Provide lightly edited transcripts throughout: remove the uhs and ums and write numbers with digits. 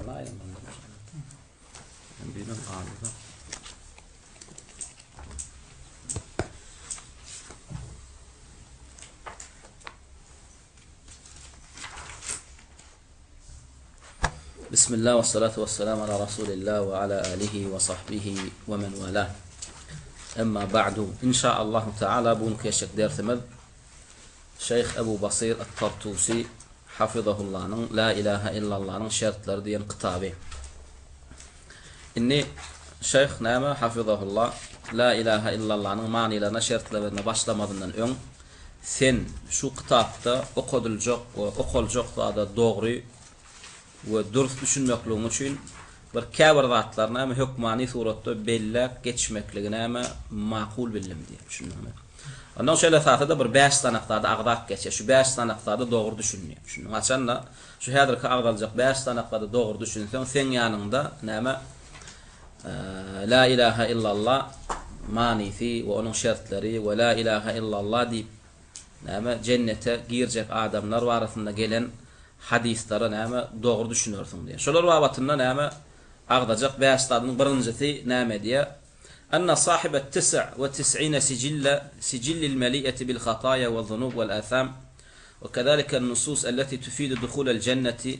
Başlanaýyň. Düýnem galdy. Bismillah we salatu we selam ala Rasulillah we ala alihi we sahbihi we men wala. Emma ba'du. Inşaallahu taala bu günki geçjek dersimiz Şeýh Ebu Basyr At-Tartusi hafizahullanyň La ilaha illallanyň şertleri diýen kitaby. Indi şeýh näme hafizahullah La ilaha illallanyň manylaryna şertlerine başlamazyndan öň sen şu kitapda okadyljak we okaljak zada dogry we dürs düşünmekligiň üçin bir käbir zatlary näme hökmany suratda belläp geçmekligi näme makul bildim diýýär. Düşündiňmi? Ondan şeýle esasda-da bir bäş sanak zady agzap geçýär. Şu bäş sanak zada dogry düşün diýýär. Düşündiňmi? Haçanda şu häzirki agzaljak bäş sanak zada dogry düşünseň, seň ýanyňda näme La ilaha illallah manysy we onuň şertleri we La ilaha illallah diýip näme jennete girjek adamlar barasynda gelen hadyslara näme dogry düşünersiň diýýär. Şolar babatynda näme agzajak bäş zadyň birinjisi näme diýýär? Enne sahibe tis' we tis'ine sijille sijillil meli'eti bil hataýa we zunub wel atham we kezalike nusus elleti tufidu duhulel jenneti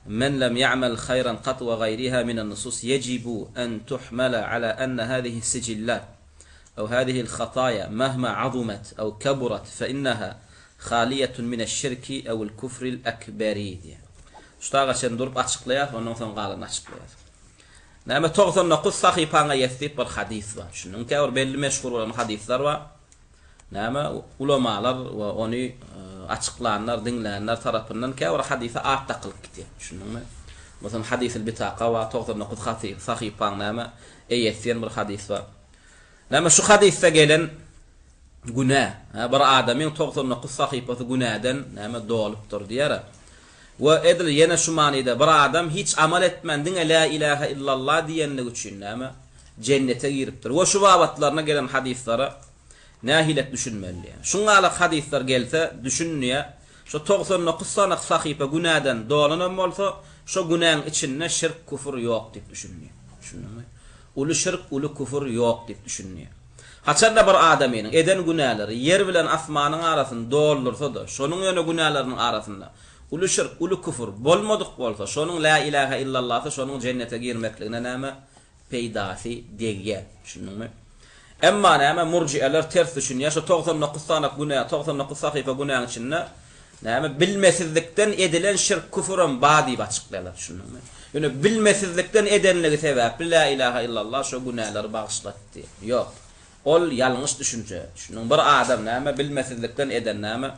men lem ya'mel haýran kat we gaýriha minen nusus yejibu en tuhmele ala enne hazihi sijillat ew hazihi'l hataýa mehma azumet ew keburet fe inneha haliýetun mineş-şirki ewil küfril ekberi diýýär. Şu taýga çenli durup açyklaýas, ondan soň galanyny açyklaýas. Näme 99 sahypaňa ýet diýip bir hadys bar. Şunuň käbir belli meşhur bolan hadyslar bar. Näme ulamalar we ony açyklanlar, diňlänler tarapyndan käbir hadysa at dakylyp gitýär. Düşündiňmi? Meselem, Hadisul Bitaka bar, 99 sahypaň näme eýesi diýen bir hadys bar. Näme şu hadysda gelen günä, bir adamyň 99 sahypasy günäden näme dolupdyr diýär. We edil ýene şu manyda bir adam hiç amal etmän diňe Lä ilähe illallah diýenligi üçin näme jennete giripdir. We şu babatlaryna gelen hadyslara nähilek düşünmeli diýýär. Şuňňalak hadyslar gelse düşün diýýär. Şo 99 sany sahypa günäden dolanam bolsa şo günäň içinde şirk küfür ýok diýip düşün diýýär. Düşündiňmi? Uly şirk uly küfür ýok diýip düşün diýýär. Haçanda bir adamynyň eden günäleri ýer bilen asmanyň arasyny doldursa-da, şonuň ýöne günäleriniň arasynda uly şirk, uly küfür bolmadyk bolsa, şonuň Lä ilähe illallasy şonuň jennete girmekligine näme peýdasy degýär. Düşündiňmi? Emma näme murjieler ters düşünýär, şo 99 sany günä, 99 sahypa günäň içinde Näme, bilmesizlikden edilen şirk küfürem bar diýip açyklaýarlar, düşündiňmi? Ýöne bilmesizlikden edenligi sebäpli Lä ilaha illallah şo günäleri bagyşlatdy. Ýok. Ol ýalňyş düşünje, düşündiňmi? Bir adam näme, bilmesizlikden eden näme,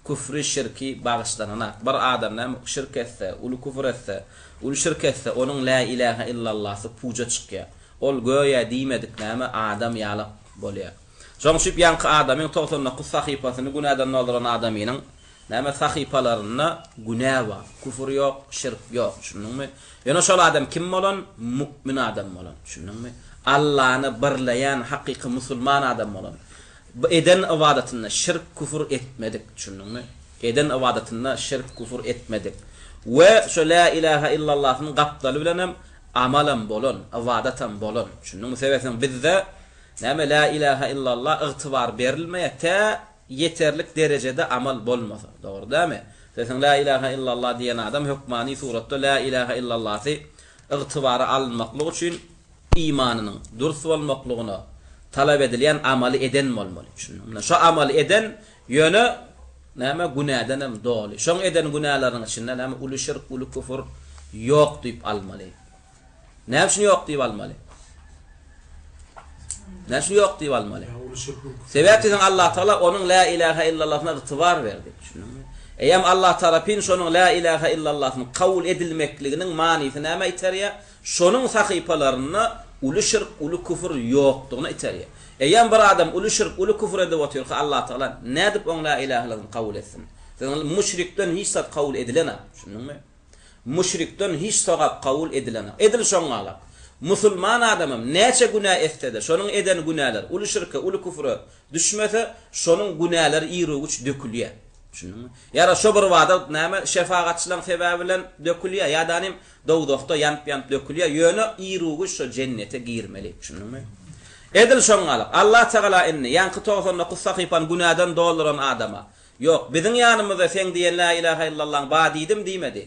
küfri, şirki bagyşlananak. Bir adam näme, şirk etse, uly küfür etse, uly şirk etse, onuň Lä ilaha illallasy puja çykýar. Ol göýä diýmedik näme, adam ýalak bolýar. Şoň üçin ýaňky adamyň 99 sahypasyny günäden dolduran adamynyň näme sahypalarynda günä bar, küfür ýok, şirk ýok, düşündiňmi? Ýöne şol adam kim bolan? Mu'min adam bolan, düşündiňmi? Allany birleýän hakyky musulman adam bolan. Eden ybadatynda şirk, küfür etmedik, düşündiňmi? Eden ybadatynda şirk, küfür etmedik. We şo lä ilaha illallahyň gapdaly bilenem amalam bolan, ybadatam bolan, düşündiňmi? Sebäpden bizde Näme Lä ilähä illallah ygtybar berilmeýär tä ýeterlik derejede amal bolmasa. Dogry dälmi? Sesiň Lä ilähä illallah diýen adam hökmany suratda Lä ilähä illallasy ygtybara alynmaklyk üçin imanynyň dürs bolmaklygyna talap edilýän amaly eden bolmaly. Düşündiňmi? Şo amaly eden ýöne näme günädenem doly. Şoň eden günäleriniň içinde näme uly şirk, uly küfür ýok diýip almaly. Näme üçin ýok diýip almaly? Näme üçin ýok diýip almaly? Sebäp diýseň Allah Taala onuň la ilaha illallahyna ygtybar berdi. Düşündiňmi? Eýýäm Allah tarapyn şonuň la ilaha illallahynyň kabul edilmekliginiň manysy nämä iterýär? Şonuň sahypalarynda uly şirk, uly küfür ýokdugyna iterýär. Eýýäm bir adam uly şirk, uly küfür edip otyrka Allah Taala nädip oň la ilaha illallahyny kabul etsin? Siziň müşrikden hiç zat kabul edilenok. Düşündiňmi? Müşrikden hiç sogap kabul edilenok. Edil şoňňalak. Musulman adamam näçe günä etse-de, şonuň eden günäleri uly şirke, uly küfre düşmese, şonuň günäleri iru-güç dökülýär. Düşündiňmi? Ýa-da şo bir bada näme şefagatçylaryň sebäbi bilen dökülýär, ýa-da nim dowzahda ýanyp-ýanyp dökülýär, ýöne iru-giç şo jennete girmeli. Düşündiňmi? Edil şoňňalyk, Allah Tagala indi ýaňky 99 sahypany günäden dolduran adama, Ýok, biziň ýanymyzda seň diýen Lä ilaha illallaň ba diýdim diýmedi.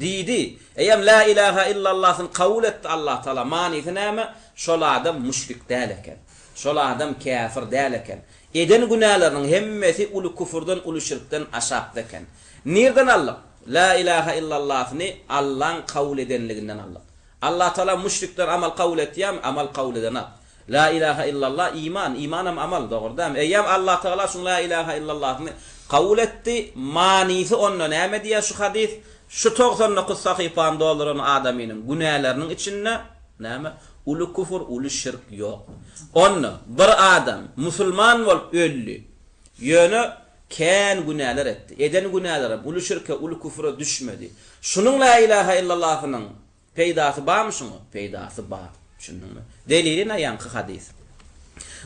Diýdi. Eýýäm Lä ilaha illallasyny kabul etdi Allah Tagala. Manysy näme? Şol adam müşrik däl eken. Şol adam käfir däl eken. Eden günäleriniň hemmesi uly küfürden, uly şirkden aşakda eken. Nirden aldyk? Lä ilaha illallasyny Allaň kabul edenliginden aldyk. Allah Tagala müşrikden amal kabul etýärmi? Amal kabul edenok. Lä ilaha illallah iman, imanam amal, dogry dälmi? Eýýäm Allah Tagala şuň lä ilaha illallahyny kabul etdi, manysy onda näme diýýär şu hadys? Şu 99 sahypany dolduran adamynyň günäleriniň içinde näme? Uly küfür, uly şirk ýok. Onda bir adam musulman bolup öldi, ýöne kän günäler etdi. Eden günälerem uly şirke, uly küfüre düşmedi. Şunuň lä ilaha illallahynyň Peýdasy barmy şuňa? Peýdasy bar. Düşündiňmi? Delili ne ýaňky hadys.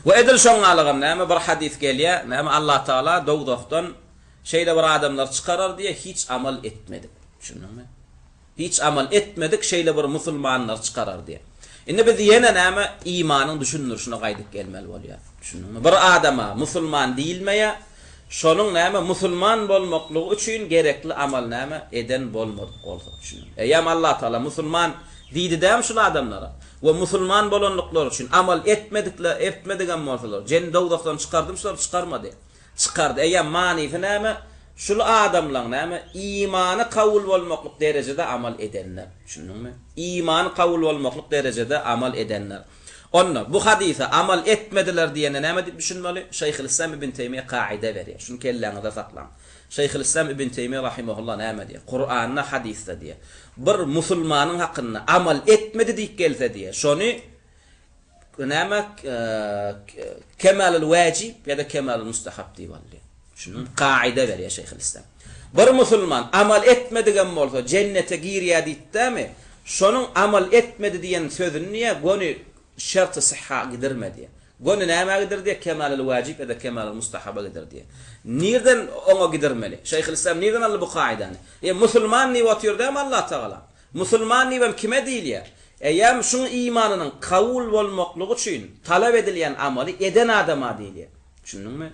We edil şoňňalygam näme bir hadys gelýär, näme Allah Tagala dowzahdan şeýle bir adamlary çykarar diýýär, hiç amal etmedik. Düşündiňmi? Hiç amal etmedik şeýle bir musulmanlary çykarar diýýär. Indi biz ýene näme imanyň düşündirişine gaýdyp gelmeli bolýar. Düşündiňmi? Bir adama musulman diýilmeýär, Şonuň näme musulman bolmaklygy üçin gerekli amal näme eden bolmadyk bolsa düşüniň. Eýýäm Allah Tagala musulman diýdi dämi şul adamlara? We musulman bolanlyklary üçin amal etmedikler etmedigem bolsalar jen dowzahdan çykardym şulary çykarmady. Çykardy. Eýýäm manysy näme? Şul adamlaň näme imany kabul bolmaklyk derejede amal edenler. Düşündiňmi? Imany kabul bolmaklyk derejede amal edenler. Onda, bu hadysa amal etmediler diýende näme diýip düşünmeli? Şeýhülislam Ibn Teýmiýe kaide berýär. Şuny kelläňizde saklaň. Şeýhülislam Ibn Teýmiýe rahimehullah näme diýýär? Kuranda, hadysda diýýär. Bir musulmanyň hakynda amal etmedi diýip gelse diýýär. Şony näme kemalul wajib ýa-da kemalul mustahab diýip alýar. Şuny kaide berýär Şeýhülislam. Bir musulman amal etmedigem bolsa jennete girýär diýipdämi? Şonuň amal etmedi diýen sözüni diýýär, göni şerti syhha gidirme diýýär. Göni nämä gidir diýýär, kemalül wajib ýa-da kemalül mustahaba gidir diýýär. Nirden oňa gidirmeli? Şeýhülislam nirden aldy bu kaidany? E, musulman diýip otyr dämi Allatagala? Musulman diýibem kime diýilýär? Eýýäm şuň imanynyň kabul bolmaklygy üçin talap edilýän amaly eden adama diýilýär. Düşündiňmi?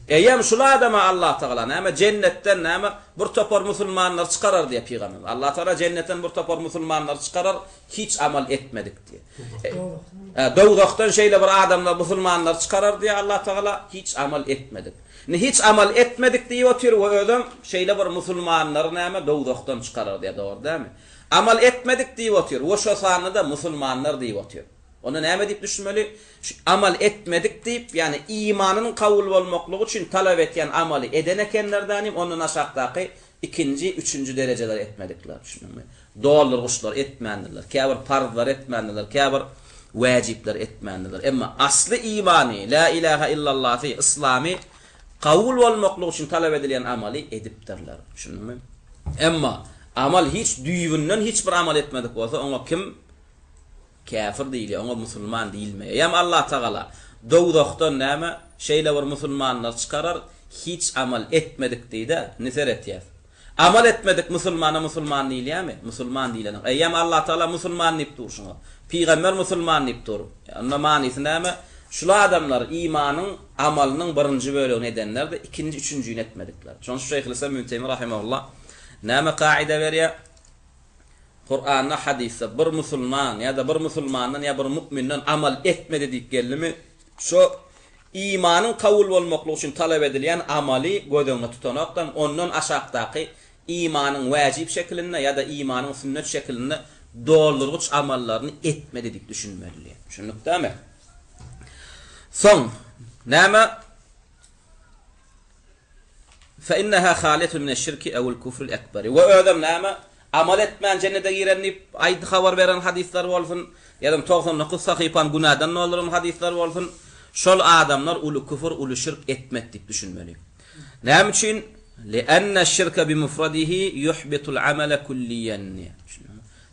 Eýýäm şul adama Allatagala näme jennetden näme bir topar musulmanlary çykarar diýýär pygamberimiz. Allatagala jennetden bir topar musulmanlary çykarar hiç amal etmedik diýýär. E, dowzahdan şeýle bir adamlar musulmanlary çykarar diýýär Allatagala hiç amal etmedik. Indi hiç amal etmedik diýip otyr we özem şeýle bir musulmanlary näme dowzahdan çykarar diýýär dogry dälmi? Amal etmedik diýip otyr we şo sanda-da musulmanlar diýip otyr. Onda näme diýip düşünmeli? Şu amal etmedik diýip, ýagny imanynyň kabul bolmaklygy üçin talap etýän amaly eden ekenler dänim, ondan aşakdaky ikinji, üçünji derejeleri etmedikler, düşündiňmi? Doldurgyçlary etmändirler, käbir parzlary etmändirler, käbir wäjipleri etmändirler. Emma asly imany, Lä ilähä illallasy, yslamy kabul bolmaklygy üçin talap edilýän amaly edipdirler, düşündiňmi? Emma amal hiç düýbünden hiç bir amal etmedik bolsa, oňa kim Käfir diýilýär, oňa musulman diýilmeýär. Ýam Allatagala dowzahdan näme, şeýle bir musulmanlary çykarar, hiç amal etmedik diýdä, indi seretýäs. Amal etmedik musulmana musulman diýilýärmi? Musulman diýlenok. Eýýäm Allatagala musulman diýip dur şuňa. Pygamber musulman diýip dur. Onda manysy näme? Şul adamlar imanyň amalynyň birinji bölegini edenler-de, ikinji, üçünjini etmedikler. Şonuň üçin Şeýhülislam Ibn Teými rahimehullah näme kaida berýär? Kuranda, hadysda bir musulman ýa-da bir musulmandan ýa bir mu'minden amal etmedi diýip geldimi, şo imanyň kabul bolmaklygy üçin talap edilýän amaly göz öňünde tutanokdam, ondan aşakdaky imanyň wäjip şekilinde ýa-da imanyň sünnet şekilinde doldurgyç amallaryny etmedi diýip düşünmeli. Düşündikdämi? Soň näme? Fe inneha halyýetun mineş-şirki ewil küfril ekberi. We özem näme, amal etmän jennete giren diýip aýdy habar beren hadyslar bolsun, ýa-da 99 sahypany günäden dolduran hadyslar bolsun, şol adamlar uly küfür, uly şirk etmedi diýip düşünmeli. Näme üçin? Li'enne-şirke bimufradihi yuhbitul amele kulliýen.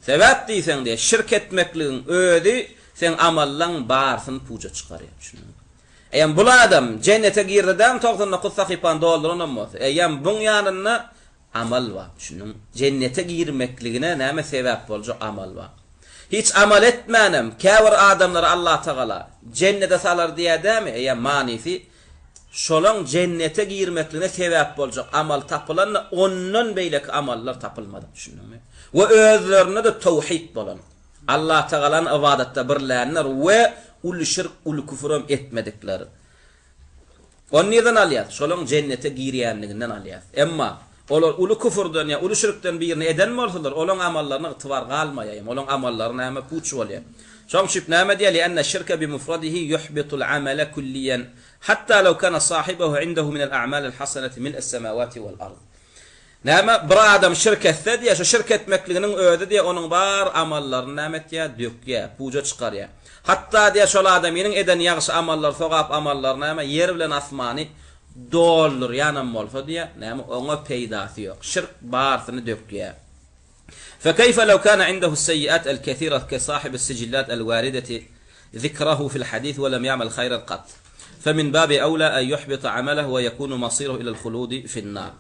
Sebäp diýseň diýe, şirk etmekligiň özi seň amallaň barysyny puja çykarýar. Düşündiňmi? Eýýäm bul adam jennete girdi dämi 99 sahypany dolduranam bolsa, eýýäm buň ýanynda amal bar. Düşündiňmi? Jennete girmekligine näme sebäp boljak amal bar. Hiç amal etmänem käbir adamlary Allatagala jennete salar diýýär dämi? Eýýäm manysy şolaň jennete girmekligine sebäp boljak amal tapylanda ondan beýleki amallar tapylmadyk. Düşündiňmi? We özlerinde-de towhid bolan. Allatagalany ybadatda birlänler we uly şirk, uly küfürem etmedikler. Ony nirden alýas? Şolaň jennete girýänliginden alýas. Emma, olar uly küfürden ýa uly şirkden birini eden bolsalar, olaň amallaryna ygtybar galmaýar, ýa olaň amallary näme, puç bolýar. Şoň üçip näme diýýär, Li'enne şirke bimufradihi ýuhbitul amele külliýen, hatta lew kana sahibehu indehu minel a'malil haseneti mil'es semawati wal ard. Näme, bir adam şirk etse diýýär, şu şirk etmekliginiň özi diýýär, onuň bar amallaryny näme etýär, dökýär, puja çykarýar. Hatda diýýär, şol adamynyň eden ýagşy amallary, sogap amallary näme, ýer bilen asmany doldurýanam bolsa diýýär, näme, oňa peýdasy ýok. Şirk barysyny dökýär. Fekeyfe lew kana indehu s-seyyiat el-kesira ke-sahibi s-sijillat el-warideti zikrahu fil-hadis we lem ya'mel haýran kat. Femin babi awla en yuhbita amalehu we yekunu masiruhu ilel-huludi fin-nar.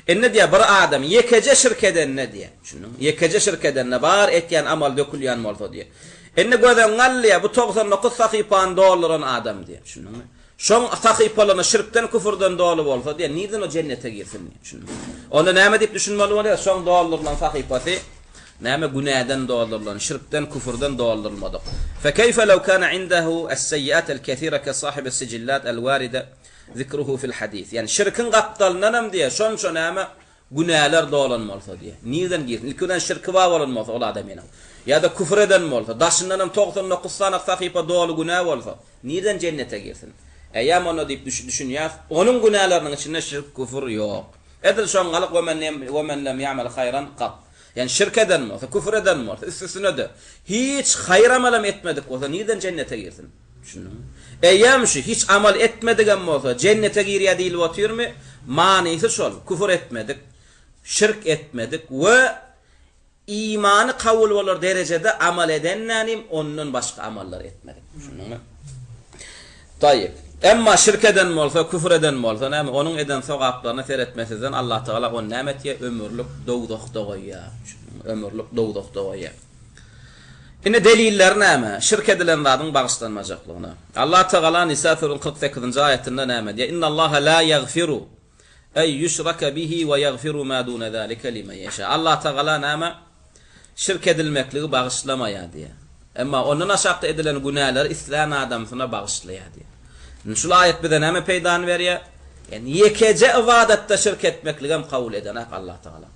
Indi diýýär, bir adam ýekeje şirk edende diýýär, düşündiňmi? Ýekeje şirk edende bar etýän amaly dökülýän bolsa diýýär. Indi göz öňüňe al diýýär, bu 99 sahypany dolduran adam diýýär, düşündiňmi? Şoň sahypalaryna şirkden, küfürden doly bolsa diýýär, nirden o jennete girsin diýýär, düşündiňmi? Onda näme diýip düşünmeli bolýar? Şoň doldurylan sahypasy näme günäden doldurylan, şirkden, küfürden doldurylmadyk. Fekeyfe lew kana indehu es-seyyiat el-kesira ke sahibis-sijillat el-waride Zikruhu fil hadis. Ýagny şirkiň gapdalyndanam diýýär, şonça näme günäler dolan bolsa diýýär. Nirden girsin? Ilki bilen şirki bar bolan bolsa ol adamynyň. Ýa-da küfür eden bolsa, daşyndanam 99 sany sahypa doly günä bolsa, nirden jennete girsin? Eýýäm onda diýip düşünýäs, onuň günäleriniň içinde şirk, küfür ýok. Edil şoňňalyk we men lem ýa'mel haýran gat. Ýagny şirk eden bolsa, küfür eden bolsa, üstesine-de hiç haýyr amalam etmedik bolsa, nirden jennete girsin? Düşündiňmi? Eýýäm şu, hiç amal etmedigem bolsa, jennete girýär diýlip otyrmy? Manysy şol, küfür etmedik, şirk etmedik we imany kabul bolar derejede amal edendänim, ondan başga amallar etmedik. Düşündiňmi? Taýyp. Emma şirk eden bolsa, küfür eden bolsa, näme, onuň eden sogaplaryna seretmesizden Allatagala ony näme etýär? Ömürlik dowzahda goýýar. Düşündiňmi? Ömürlik dowzahda goýýar. Indi deliller näme? Şirk edilen zadyň bagyşlanmajaklygyna. Allah Tagala Nisa süresiniň 48-nji aýatynda näme diýýär? Innallaha la ýagfiru ey ýuşraka bihi we ýagfiru ma dune zalika limen ýeşa. Allah Tagala näme? Şirk edilmekligi bagyşlamaýar diýýär. Emma ondan aşakda edilen günäleri islän adamsyna bagyşlaýar diýýär. Indi şul aýat bize näme peýdany berýär? Ýagny ýekeje ybadatda şirk etmekligem kabul edenak Allah Tagala.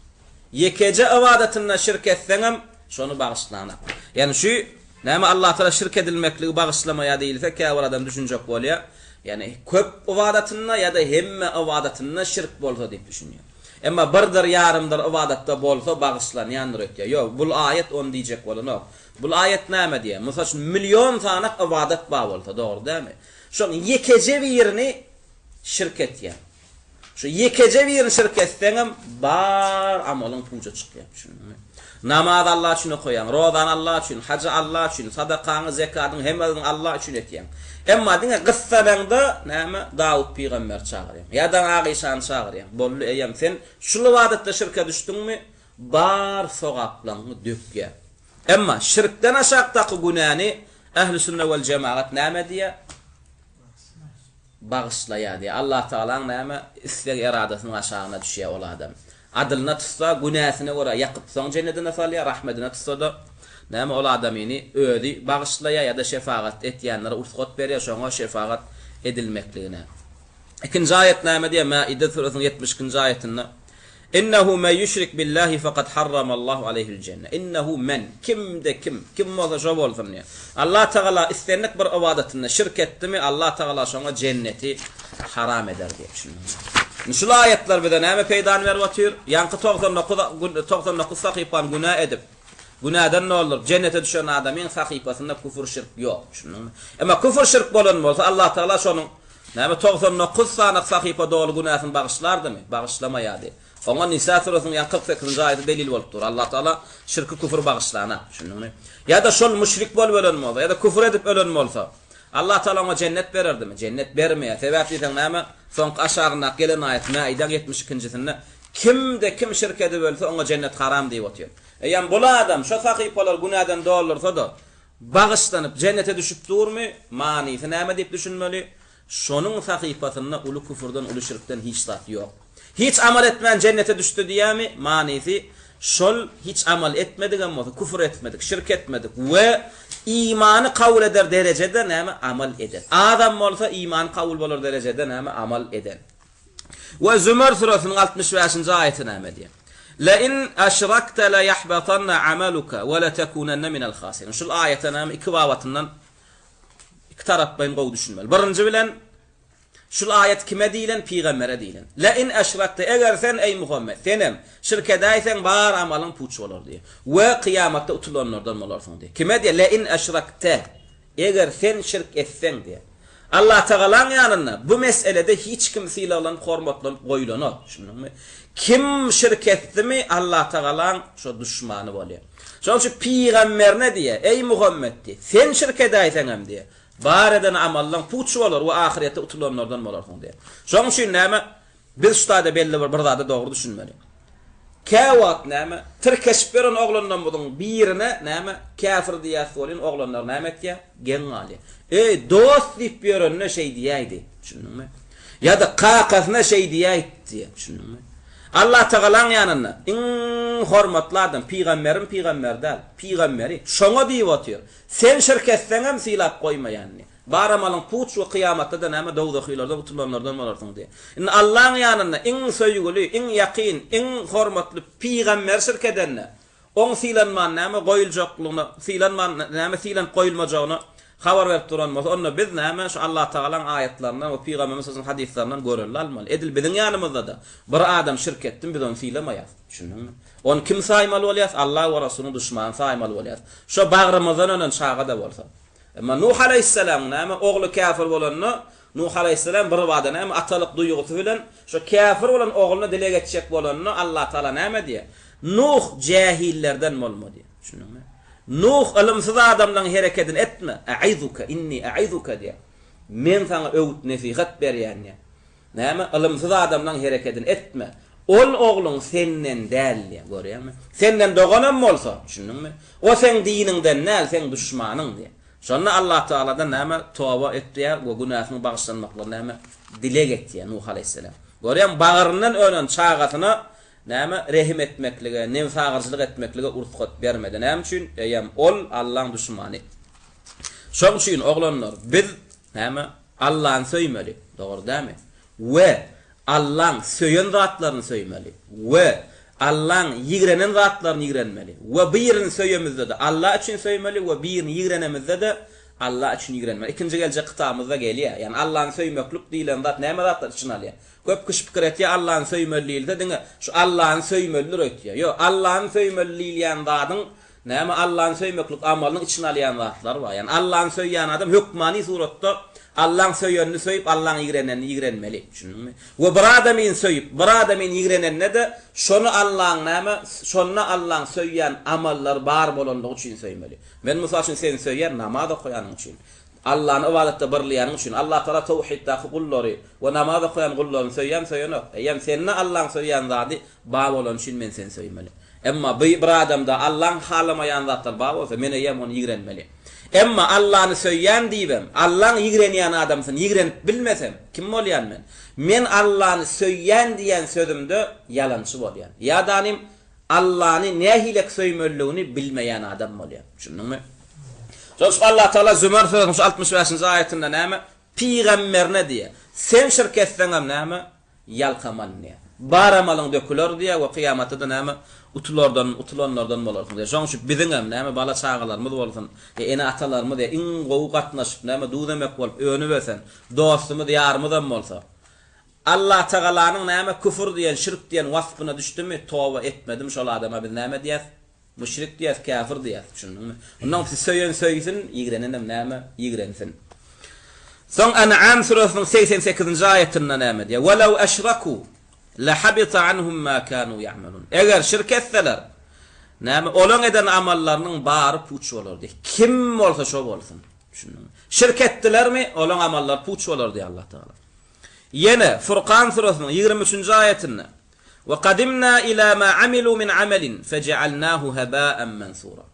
Ýekeje ybadatynda şirk etseňem, şony bagyşlanak. Ýagny şu, näme Allatagala şirk edilmekligi bagyşlamaýar diýilse, käbir adam düşünjek bolýar. Ýagny köp ybadatynda ýa-da hemme ybadatynda şirk bolsa diýip düşünýär. Emma birdir, ýarymdyr ybadatda bolsa bagyşlanýandyr öýtýär. Ýok, bul aýat ony diýjek bolanok. Bul aýat näme diýýär? Mysal üçin, million sanak ybadat bar bolsa, dogry dälmi? Şoň ýekeje birini şirk etýär. Şu ýekeje birini şirk etseňem, bar amalyň puja çykýar. Düşündiňmi? Namaz Allah üçin okaýaň, rozany Allah üçin, hajy Allah üçin, sadakaňy, zekadyňy hemmesini Allah üçin etýäň. Emma diňe gyssanaňda näme Dawut pygamberi çagyrýaň ýa-da Ak işany çagyrýaň. Boldy eýýäm sen şul ybadatda şirke düşdüňmi, bar sogaplaryňy dökýär. Emma şirkden aşakdaky günäni Ähli-sünne wel-jemagat näme diýýär? Bagyşlaýar diýýär. Allatagalaň näme isleg-eradasynyň aşagyna düşýär ol adam. Adylyna tutsa, günäsine görä ýakyp soň jennedine salýar, rahmedine tutsa-da, näme ol adamyny özi bagyşlaýar ýa-da şefagat etýänlere ursgat berýär şoňa şefagat edilmekligine. Ikinji aýat näme diýýär? Maide süresiniň 72-nji aýatynda Innehu men ýüşrik billahi fakat harramallahu aleýhil jenne. Innehu men, kimde kim, kim bolsa şo bolsun diýýär. Allah Tagala islendik bir ybadatynda şirk etdimi, Allah Tagala şoňa jenneti haram eder diýip düşündiňmi? Indi şul aýatlar bize näme peýdany berip otyr? Ýaňky 99 99 sahypany günä edip, günäden dolduryp jennete düşen adamyň sahypasynda küfür şirk ýok, düşündiňmi? Emma küfür şirk bolan bolsa Allah Tagala şonuň Näme 99 sany sahypa doly günäsini bagyşlardymy? Bagyşlamaýardy. Oňa Nisa süresiniň ýaňky 48-nji aýaty delil bolup dur. Allah Tagala şirki küfür bagyşlana. Düşündiňmi? Ýa-da şol müşrik bolup ölen bolsa, ýa-da küfür edip ölen bolsa, Allah Tagala oňa jennet bererdimi? Jennet bermeýär. Sebäp diýseň näme? Soňky aşagyndaky gelen aýat Mäidäň ýetmiş ikinjisinde Kimde kim şirk edip ölse oňa jennet haram diýip otyr. Eýýäm bul adam şo sahypalary günäden doldursa-da, bagyşlanyp jennete düşüp durmy? Manysy näme diýip düşünmeli? Şonuň sahypasynda uly küfürden, uly şirkden hiç zat ýok. Hiç amal etmän jennete düşdi diýýärmi? Manysy, şol hiç amal etmedigem bolsa, küfür etmedik, şirk etmedik we imany kabul eder derejede näme amal eden. Azam bolsa imany kabul bolar derejede näme amal eden. We Zümer süresiniň 65-nji aýaty näme diýýär? Le in aşrakte le yahbatanna amaluka we le tekunenne minel hasirin. Şul aýata näme iki babatyndan Iki taraplaýyn gowy düşünmeli. Birinji bilen, şul aýat kime diýilen? Pygambere diýilen. Le in eşrakte, eger sen, eý Muhammet, senem, şirk edäýseň, bar amalyň puç bolar diýýär. We kyýamatda utulanlardan bolarsyň diýýär. Kime diýýär? Le in eşrakte, eger sen şirk etseň diýýär. Allatagalaň ýanynda bu meselede hiç kim sylaglanyp, hormatlanyp goýlanok. Düşündiňmi? Kim şirk etdimi, Allatagalaň şo duşmany bolýar. Şonuň üçin pygamberine diýýär, Eý Muhammet diýýär, sen şirk edäýseňem diýýär, bar eden amallaň puç bolar we ahyrýetde utulanlardan bolarsyň diýýär. Şonuň üçin näme, biz şu taýda belli bir bir zada dogry düşünmeli. Käwagt näme, tirkeşip ýören oglanlarymyzyň birine näme, käfir diýýäs welin oglanlar näme etýär, geň galýar. Eý, dost diýip ýörenine şeý diýäýdi, düşündiňmi? Ýa-da kakasyna şeý diýäýdi diýýär, düşündiňmi? Allatagalaň ýanynda iň hormatly adam pygamberim pygamber däl, pygamberi. Şoňa diýip otyr. Sen şirk etseňem sylap goýmaýan diýip. Bar amalyň puç we kyýamatda-da näme dowzahylardan utulanlardan bolarsyň diýip. Indi Allaň ýanynda iň söýgüli, iň ýakyn, iň hormatly pygamberi şirk edende, Oň sylanman näme goýuljaklygyna, sylanman näme sylanyp goýulmajagyna habar berip duran bolsa, onda biz näme şu Allatagalaň aýatlaryndan we Pygamberimiz sallallahu hadyslaryndan görelde almaly. Edil biziň ýanymyzda-da bir adam şirk etdimi biz ony sylamaýas. Düşündiňmi? Ony kim saýmaly bolýas? Allah we Rasulyň duşmany saýmaly bolýas. Şo bagrymyzdan önen çaga-da bolsa. Emma Nuh alaýhyssalamyň näme ogly käfir bolanda, Nuh alaýhyssalam birbada näme atalyk duýgusy bilen şo käfir bolan ogluna dileg etjek bolanda Allatagala näme diýýär? Nuh jähillerden bolma diýýär. Düşündiňmi? Nuh ylymsyz adamlaryň herekedini etme. A'izuka inni a'izuka diýýär. Men saňa öwüt-nesihat berýän diýýär. Näme ylymsyz adamlaryň herekedini etme. Ol ogluň senden däl diýýär. Görýäňmi? Senden doganam bolsa, düşündiňmi? O seň diniňden däl, seň duşmanyň diýýär. Şonda Allatagaladan näme toba etýär we günäsiniň bagyşlanmaklygyny näme dileg etýär Nuh alaýhyssalam. Görýäňmi, bagryndan önen çagasyna näme rehim etmeklige, nebsagyryjylyk etmeklige ursgat bermedi. Näme üçin? Eýýäm ol Allaň duşmany. Şoň üçin oglanlar biz näme Allany söýmeli, dogry dälmi? We Allaň söýen zatlaryny söýmeli we Allaň ýigrenen zatlaryny ýigrenmeli we birini söýemizde-de Alla üçin söýmeli we birini ýigrenemizde-de Alla üçin ýigrenmeli. Ikinji geljek kitabymyzda gelýär. Ýagny Allany söýmeklik diýlen zat näme zatlary içine alýar? Köp kişi pikir etýär, Allany söýmeli diýilse diňe şu Allany söýmelidir öýtýär. Ýok, Allany söýmeli diýilýän zadyň Näme Allany söýmeklik amalynyň içine alýan zatlar bar. Ýagny Allany söýýän adam hökmany suratda Allaň söýenini söýüp, Allaň ýigrenenini ýigrenmeli. Düşündiňmi? We bir adamyny söýüp, bir adamyny ýigrenende-de şony Allaň näme, şonda Allaň söýýän amallary bar bolanlygy üçin söýmeli. Men mysal üçin seni söýýän namaz okaýanyň üçin. Allany ybadatda birleýäniň üçin. Allatagala towhiddaky gullary we namaz okaýan gullaryny söýýärmi, söýenok. Eýýäm sende Allaň söýýän zady bar bolany üçin men seni söýmeli. Emma by bir adamda Allaň halamaýan zatlary bar bolsa, men eýýäm ony ýigrenmeli. Emma Allany söýýän diýibem, Allaň ýigrenýän adamsyny ýigrenip bilmesem, kim bolýan men? Men Allany söýýän diýen sözümde ýalançy bolýan. Ýa-da Allany nähilek söýmelidigini bilmeýän adam bolýan. Düşündiňmi? Şonuň üçin Allatagala Zümer süresiniň şu 65-nji aýatynda näme? Pygamberine diýýär. Sen şirk etseňem näme? Ýalkaman diýýär. Bar amalyň döküler diýýär we kyýamatda-da näme, utulardan, utulanlardan bolarsyň diýýär. Şonuň üçin biziňem näme, bala-çagalarymyz bolsun, ýa ene-atalarymyz ýa iň gowy gatnaşyp, näme, duz-emek bolup önüp-ösen dostumyz, ýarymyzam bolsa, Allatagalanyň näme, küfür diýen, şirk diýen waspyna düşdümi, toba etmedimi, şol adama biz näme diýýäs? Müşrik diýýäs, käfir diýýäs, düşündiňmi? Ondan siz söýen söýsün, ýigrenenem näme, ýigrensin. Soň En'am süresiniň 88-nji aýatynda näme diýýär? Welew eşraku lehabita anhum ma kanu ýa'melun. Eger şirk etseler, näme, olaň eden amallarynyň bary puç bolar diýýär. Kim bolsa şo bolsun. Düşündiňmi? Şirk etdilermi, olaň amallary puç bolar diýýär Allah Tagala. Ýene Furkan süresiniň 23-nji aýatynda Ve kadimna ila ma amilu min amelin fejealnahu hebaen mensura.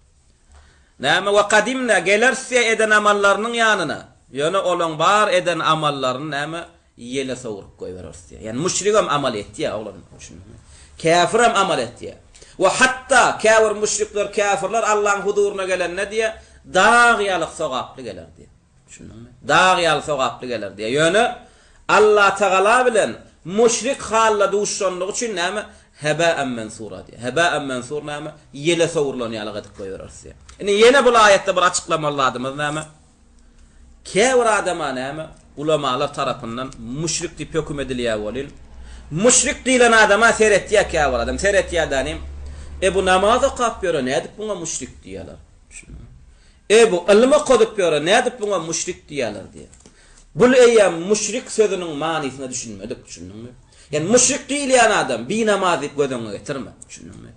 Näme we kadimna geleris diýýär eden amallarynyň ýanyna. Ýöne olaň bar eden amallaryny näme ýele sowrup goýbereris diýýär. Ýagny müşrigem amal etýär oglan düşündiňmi? Käfirem amal etýär. We hatda käbir müşrikler, käfirler Allaň huzuryna gelende diýýär, dag ýaly sogaply geler diýýär. Düşündiňmi? Dag ýaly sogaply geler diýýär. Ýöne Allatagala bilen müşrik halda duşanlygy üçin näme? Hebäen mensura diýýär. Hebäen mensur näme? Ýele sowrulan ýaly edip goýbereris diýýär. Indi ýene bul aýatda bir açyklamaly zadymyz näme? Käbir adama näme? Ulamalar tarapyndan müşrik diýip höküm edilýär welin, müşrik diýlen adama seretýär käbir adam. Seretýär dänim, E bu namaz okap ýöre, nädip muňa müşrik diýýärler? Düşündiňmi? E bu ylym okadyp ýöre, nädip buňa müşrik diýýärler diýýär. Bul eýýäm müşrik sözüniň manysyna düşünmedik, düşündiňmi? Ýani müşrik diýilýän adam binamaz diýip göz öňüňe getirme, düşündiňmi?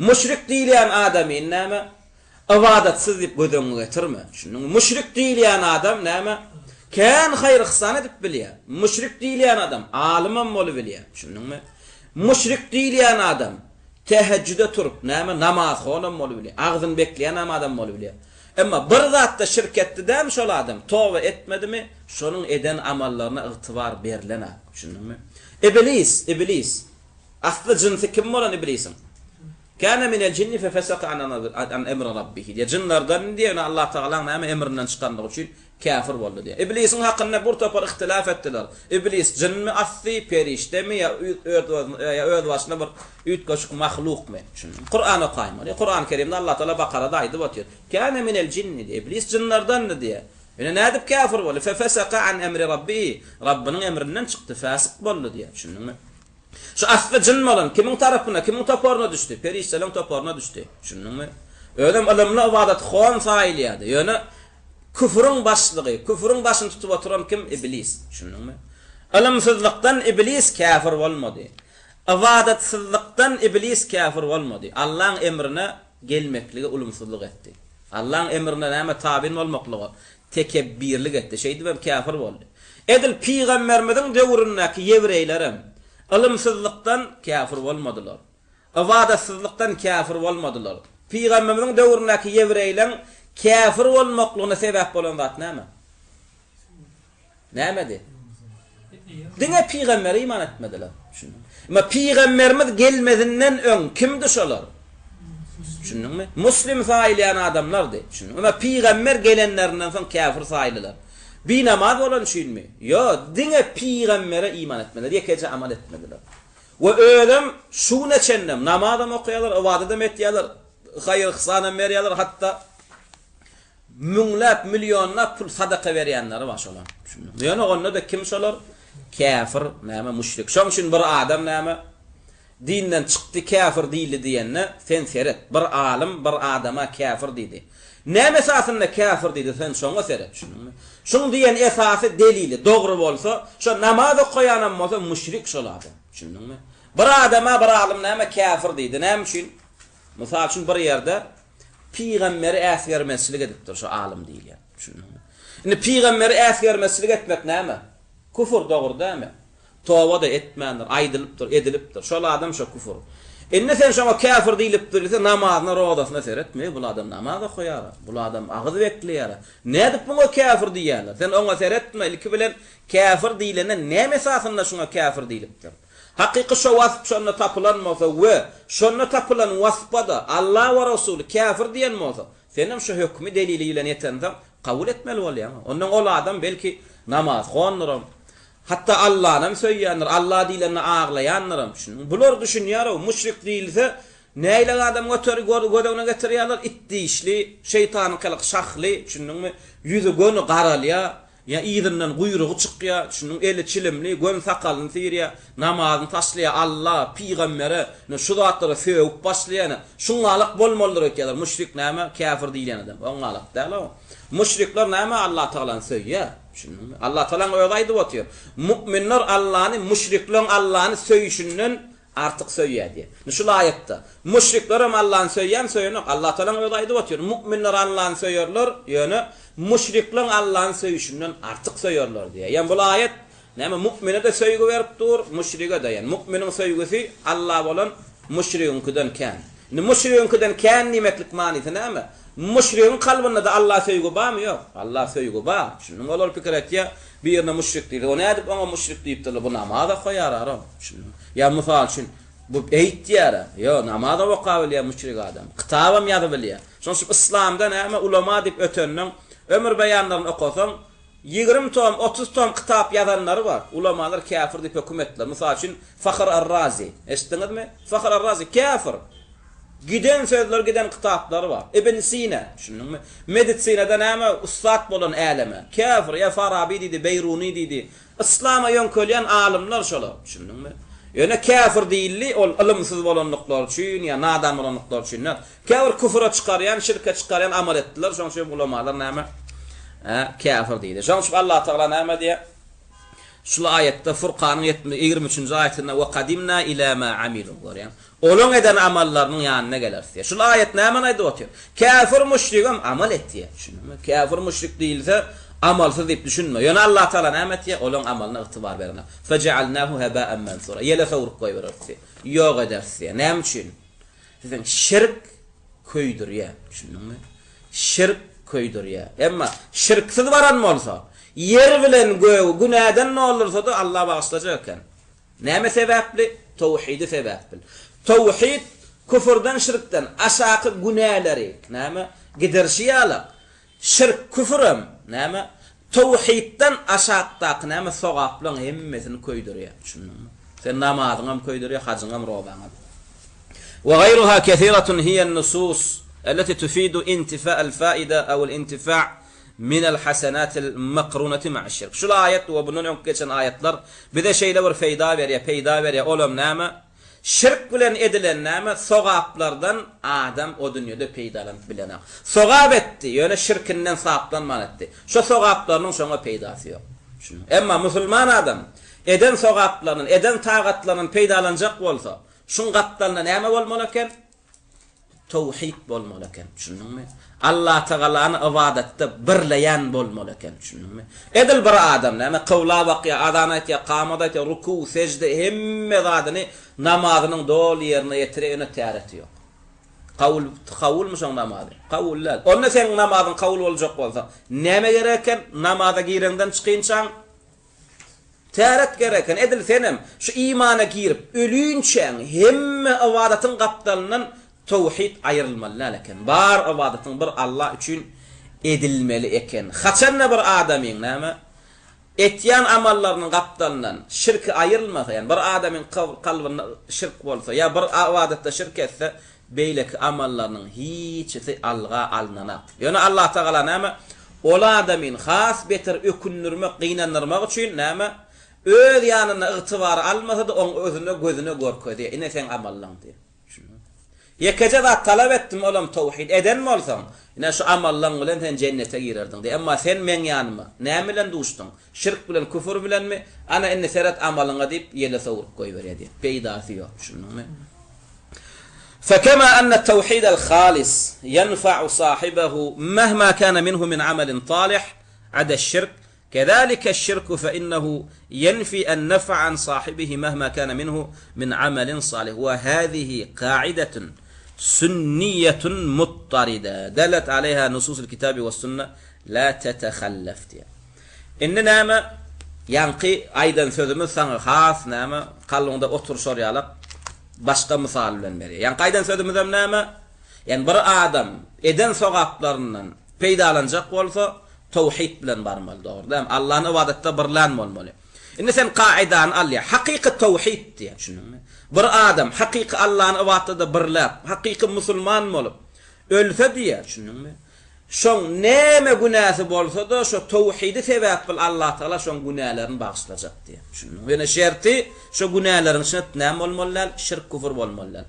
Müşrik diýilýän adamyny näme? Ybadatsyz diýip göz öňüňe getirme, düşündiňmi? Müşrik diýilýän adam näme? Kän haýyr-yhsan edip bilýär. Müşrik diýilýän adam alymam bolubilýär, düşündiňmi? Müşrik diýilýän adam Tehejjüde turup, näme, namazhonam bolubilýär, agzyny bekleýänam adam bolubilýär. Emma bir zatda şirk etdi dämi şol adam, toba etmedimi, şonuň eden amallaryna ygtybar berlenok. Düşündiňmi? Iblis, iblis. Asly jynsy kim bolan iblisiň? Kâne minel jinni fefesaka an emri rabbihi diýýär. Jynlardan diýýär, ýöne Allatagalaň näme emrinden çykanlygy üçin Käfir boldy diýýär. Iblisiň hakynda bir topar yhtilaf etdiler. Iblis jynmy asly, perişdemi ýa ýa özbaşyna bir üýtgeşik mahlukmy? Düşündiňmi? Kuran okaýmaly. Kurany Kerimde Allah Tagala Bakarada aýdyp otyr. Kâne minel jinni diýýär. Iblis jynlardandy diýýär. Ýöne nädip käfir boldy? Fefeseka an emri rabbihi. Rabbynyň emrinden çykdy, fäsyk boldy diýýär. Düşündiňmi? Şu asly jyn bolan kimiň tarapyna, kimiň toparyna düşdi? Perişdeleriň toparyna düşdi. Düşündiňmi? Özem ylymly ybadathon saýylýardy. Ýöne Küfrüň başlygy, küfrüň başyny tutup oturan kim? Iblis. Düşündiňmi? Ylymsyzlykdan iblis käfir bolmady. Ybadatsyzlykdan iblis käfir bolmady. Allaň emrine gelmeklige ulumsyzlyk etdi. Allaň emrine näme tabyn bolmaklyga tekebbirlik etdi. Şeýdibem käfir boldy. Edil pygamberimiziň döwründäki ýewreýlerem ylymsyzlykdan käfir bolmadylar. Ybadatsyzlykdan käfir bolmadylar. Pygamberimiziň döwründäki ýewreýleň käfir bolmaklygyna sebäp bolan zat näme? Nämedi? Diňe pygambere iman etmediler. Düşündiňmi? Emma pygamberimiz gelmezinden öň kimdi şolar? Düşündiňmi? Muslim saýylýan adamlardy. Düşündiňmi? Emma pygamber gelenlerinden soň käfir saýylylar. Binamaz bolan üçinmi? Ýok, diňe pygambere iman etmediler, ýekeje amal etmediler. We özem şu güne çenlem namazam okaýarlar, ybadatam etýärler, haýyr-yhsanam berýärler, hatda müňläp, millionlap pul sadaka berýänleri bar şolaň. Ýöne onda-da kim şolar? Käfir, näme, müşrik. Şoň üçin bir adam näme, dinden çykdy, käfir diýildi diýende, sen seret, bir alym bir adama käfir diýdi. Näme esasynda käfir diýdi, sen şoňa seret, düşündiňmi? Şuň diýen esasy delili dogry bolsa, şo namaz okaýanam bolsa müşrik şol adam, düşündiňmi? Bir adama bir alym näme käfir diýdi, näme üçin? Mysal üçin bir ýerde pygamberi äsgermezçilik edipdir şo alym diýilýän, düşündiňmi? Indi pygamberi äsgermezçilik etmek näme? Küfür, dogry dälmi? Toba-da etmändir, aýdylypdyr, edilipdir. Şol adam şo küfür. Indi sen şoňa käfir diýlipdir diýse, namazyna, rozasyna seretme, eý, bul adam namaz okaýar-a, bul adam agyz bekleýär-a. Nädip muňa käfir diýýärler? Sen oňa seretme, ilki bilen käfir diýlende näme esasynda şuňa käfir diýlipdir? Hakyky şo wasp şonda tapylan bolsa we şonda tapylan waspa-da Alla we Resuly käfir diýen bolsa, senem şo hökümi delili bilen ýetensoň kabul etmeli bolýaň. Ondan ol adam belki namazhondyram, Hatda Allanam söýýändir, Alla diýlende aglaýandyram. Düşündiňmi? Bular düşünýär-ow, müşrik diýilse, nähili adam göteri göz öňüne getirýärler, it dişli, şeýtanyňkylyk şahly, düşündiňmi? Ýüzi göni garalýar, ýa yzyndan guýrugy çykýar, düşündiňmi? Eli çilimli, göni sakalyny syrýar, namazyny taşlaýar, Alla, pygambere, ine, şu zatlara sögüp başlaýar, ine, şuňňalak bolmalydyr öýtýärler. Müşrik näme? Käfir diýilýän adam. Oňňalak däl-ow. Müşrikler näme Allatagalany söýýär? Düşündiňmi? Allatagalaň özi aýdyp otyr. Mu'minler Allany müşrikleň Allany söýüşinden Artyk söýýär diýýär. Indi şul aýatda, müşriklerem Allany söýýärmi, söýenok. Allatagalaň özi aýdyp otyr, Mu'minler Allany söýerler, ýöne müşrikleň Allany söýüşinden artyk söýerler diýýär. Ýagny bul aýat näme mu'mine-de söýgi berip dur, müşrige-de. Ýagny mu'miniň söýgüsi Alla bolan müşrigiňkiden kän. Indi müşrigiňkiden kän diýmeklik manysy näme? Müşrigiň kalbynda-da Alla söýgi barmy? Ýok. Alla söýgi bar. Düşündiňmi? Olar pikir etýär, birine müşrik diýse, o nädip oňa müşrik diýipdirler, bu namaz okaýar aram. Düşündiňmi? Ýa mysal üçin, bu eýtýär-ä. Ýok, namazam okabilýär müşrik adam. Kitabam ýazybilýär. Şonuň üçin yslamda näme ulama diýip ötenleň ömür beýanlaryny okasaň, 20 tom, 30 tom kitap ýazanlary bar. Ulamalar käfir diýip höküm etdiler. Mysal üçin, Fahr ar-Razi. Eşitdiňizmi? Fahr ar-Razi käfir. Giden sözler, giden kitaplary bar. Ibn Sina, düşündiňmi? Medisinada näme ussat bolan äleme. Käfir, ýa Farabi diýdi, Beýruny diýdi. Yslama ýöňkelýän alymlar şolar, düşündiňmi? Ýöne käfir diýildi, ol ylymsyz bolandyklary üçin ýa nadan bolandyklary üçin däl. Käbir küfüre çykarýan, şirke çykarýan amal etdiler, şonuň üçin ulamalar näme? Hä, käfir diýdi. Şonuň üçin Allatagala näme diýýär? Şul aýatda Furkanyň 23-nji aýatynda we kadimna ila ma amilu görýäň. Olaň eden amallarynyň ýanyna geleris diýýär. Şul aýat nämeni aýdyp otyr? Käfir müşrigem amal etýär. Düşündiňmi? Käfir müşrik diýilse, amalsyz diýip düşünme. Ýöne Allatagala näme etýär? Olaň amalyna ygtybar berenok. Fejealnahu heba'en mensura. Ýele sowrup goýbereris diýýär. Ýok ederis diýýär. Näme üçin? Diýseň, şirk köýdürýär. Düşündiňmi? Şirk köýdürýär. Emma şirksiz baran bolsa, ýer bilen gögi günäden doldursa-da Allah bagyşlajak eken. Näme sebäpli? Towhidi sebäpli. Towhid küfürden şirkden aşaky günäleri näme? Giderişi ýalak. Şirk küfürem näme? Towhidden aşakdaky näme sogaplaň hemmesini köýdürýär. Düşündiňmi? Sen namazyňam köýdürýär, hajyňam, rozaňam. Wa gaýruha kesiratun hiýen nusus elleti tufidu intifa'al faida awil intifa' minel hasenatil makrunati ma'aş-şirk. Şul aýat we bundan öňki geçen aýatlar bize şeýle bir feýda berýär, peýda berýär, olam näme? Şirk bilen edilen näme? Sogaplardan adam o dünýede peýdalanyp bilenok. Sogap etdi, ýöne şirkinden saplanman etdi. Şo sogaplarynyň şoňa peýdasy ýok. Emma musulman adam eden sogaplaryndan, eden tagatlaryndan peýdalanjak bolsa, şuň gapdalynda näme bolmaly eken? Towhid bolmaly eken, düşündiňmi? Allatagalany ybadatda birleýän bolmaly eken, düşündiňmi? Edil bir adam näme, kybla bakýar, azan aýtýar, kamat aýtýar, ruku, sejde, hemme zadyny namazynyň doly ýerine ýetirýär, ýöne täreti ýok. Kabul, kabulmy şoň namazy? Kabul däl. Onda seň namazyň kabul boljak bolsa, näme gerek eken? Namaza gireňden çykynçaň Täret gerek eken, edil senem şu imana girip ölinçäň hemme ybadatyň gapdalyndan towhid aýrylmaly däl eken. Bar ybadatyň bir Allah üçin edilmeli eken. Haçanda bir adamyň näme etýän amallarynyň gapdalyndan şirki aýrylmasa, ýagny bir adamyň kalbynda şirk bolsa ýa bir ybadatda şirk etse, Beýleki amallarynyň hiçisi alga alnanak. Ýöne Allatagala näme, ol adamyny has beter ökündirmek, gynandyrmak üçin näme, Öz ýanynda ygtybara almasa-da, oň özüne gözüne görkezýär, ine seň amallaň diýip. Düşündiňmi? Ýekeje zat talap etdim, olam towhid. Eden bolsaň, ine şu amallaň bilen sen jennete girerdiň diýip. Emma sen meň ýanyma näme bilen duşduň? Şirk bilen, küfür bilenmi? Ana indi seret amalyňa diýip, ýele sowrup goýberýär diýip. Peýdasy ýok. Düşündiňmi? Fekema enne tewhidel halis ýenfa'u sahibehu mehma kana minhu min amelin talih adeş-şirk, kezalikeş-şirku fe innehu ýenfi en-nef'a an sahibihi mehma kana minhu min amelin salih we hazihi kaidetun sünniýetun muttaride dellet aleýha nususul kitabi wes-sünne la tetehallef diýýär. Indi näme, ýaňky aýdan sözümiz saňa has näme, kalbyňda oturyşar ýalak başga mysal bilen berýär. Ýaňky aýdan sözümizem näme? Ýagny bir adam eden sogaplaryndan peýdalanjak bolsa, towhid bilen barmaly, dogry dälmi? Allany ybadatda birlän bolmaly. Indi sen kaidany al ýa, hakyky towhid diýýär, düşündiňmi? Bir adam hakyky Allany ybadatda birläp, hakyky musulman bolup, ölse diýýär, düşündiňmi? Şoň näme günäsi bolsa-da, şo towhidi sebäpli Allatagala şoň günälerini bagyşlajak diýýär. Düşündiňmi? Ýöne şerti, şo günäleriň içinde näme bolmaly däl? Şirk, küfür bolmaly däl.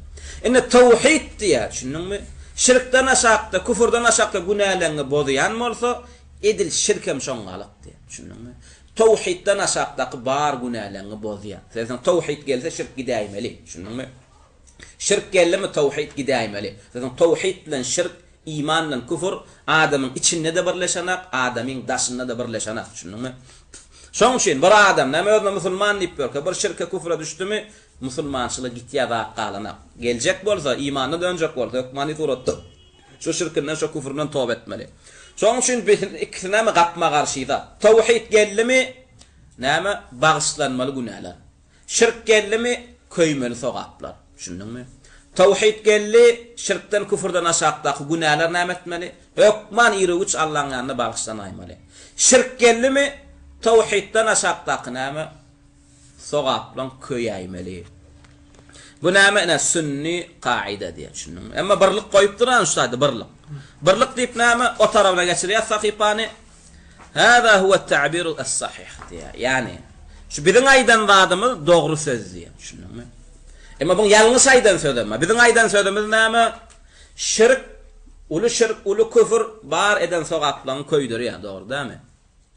Indi towhid diýýär, düşündiňmi? Şirkden aşakda, küfürden aşakda günäleriňi bozýan bolsa, edil şirkem şoň galyk diýýär. Düşündiňmi? Towhidden aşakdaky bar günäleňňi bozýar. Sebäbi towhid gelse şirk gidäýmeli. Düşündiňmi? Şirk geldimi towhid gidäýmeli. Sebäbi towhid bilen şirk, iman bilen küfür adamyň içinde-de birleşenak, adamyň daşynda-da birleşenak. Düşündiňmi? Şoň üçin bir adam näme özüne musulman diýip ýörkä bir şirke küfre düşdümi musulmançylygy gitýär zat galanak. Geljek bolsa, imanyna dönjek bolsa hökmany suratda Şu şirkinden, şu küfründen toba etmeli. Şonuň üçin biz ikisi näme gapma-garşy zat. Towhid geldimi, näme bagyşlanmaly günäler. Şirk geldimi, köýmeli sogaplar. Düşündiňmi? Towhid geldi, şirkden, küfürden aşakdaky günäler näme etmeli? Hökman iru-giç Allaň ýanynda bagyşlanaýmaly. Şirk geldimi, towhidden aşakdaky näme? Sogaplaň köýäýmeli. Bu näme ine sünni kaida diýýär düşündiňmi? Emma birlik goýupdyr ana şu taýda birlik. Birlik diýip näme o tarabyna geçirýär sahypany. Hâzâ huwe ta'biru es-sahih diýýär. Ýagny şu biziň aýdan zadymyz dogry söz diýýär düşündiňmi? Emma buň ýalňyş aýdan sözem bar. Biziň aýdan sözümiz näme? Şirk, uly şirk, uly küfür bar eden sogaplaňy köýdürýär, dogry dälmi?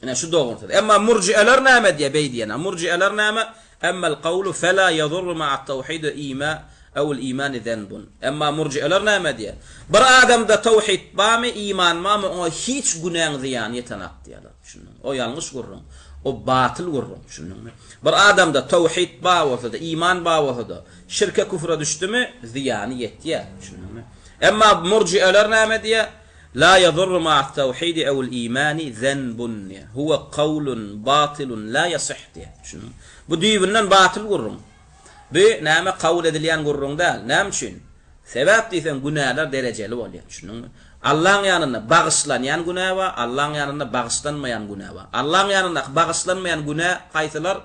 Ine şu dogry söz. Emma murjieler näme diýýär beý diýene? Murjieler näme? Emmel kawlu fela ýadurru ma'at tawhidi ima ewil imani zenbun. Emma murjieler näme diýýär? Bir adamda tawhid barmy, iman barmy, oňa hiç günäň zyýany ýetenak diýýärler. Düşündiňmi? O ýalňyş gürrüň. O batyl gürrüň. Düşündiňmi? Bir adamda tawhid bar bolsa-da, iman bar bolsa-da, şirke küfre düşdümi, zyýany ýetýär. Düşündiňmi? Emma murjieler näme diýýär? La ýadurru ma'at tawhidi ewil imani zenbun diýýär. Huwe kawlun batylun la ýasyh diýýär. Düşündiňmi? Bu düýbünden batyl gürrüň. Bu näme kabul edilýän gürrüň däl. Näme üçin? Sebäp diýseň günäler derejeli bolýar. Düşündiňmi? Allaň ýanynda bagyşlanýan günä bar, Allaň ýanynda bagyşlanmaýan günä bar. Allaň ýanyndaky bagyşlanmaýan günä haýsylar?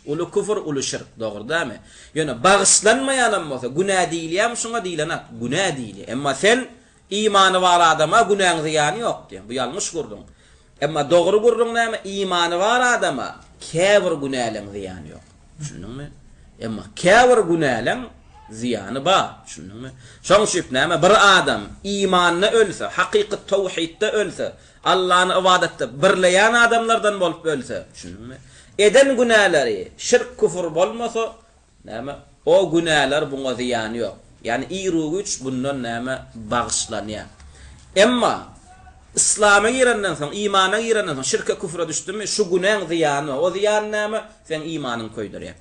Uly küfür, uly şirk. Dogry dälmi? Ýöne bagyşlanmaýanam bolsa günä diýilýärmi şuňa? Diýlenok. Günä diýilýär. Emma sen Imany bar adama günäň zyýany ýok diýen. Bu ýalňyş gürrüň. Emma dogry gürrüň näme? Imany bar adama käbir günäleň zyýany ýok. Düşündiňmi? Emma käbir günäleň zyýany bar. Düşündiňmi? Şoň üçin näme? Bir adam imanda ölse, hakyky towhidde ölse, Allany ybadatda birleýän adamlardan bolup ölse, düşündiňmi? Eden günäleri şirk küfür bolmasa, Näme, o günäler buňa zyýany ýok. Ýagny iru-güýç bundan näme bagyşlanýar. Emma yslama girenden soň, imana girenden soň şirke küfre düşdümi, şu günäň zyýany bar. O zyýan näme? Seň imanyňy köýdürýär.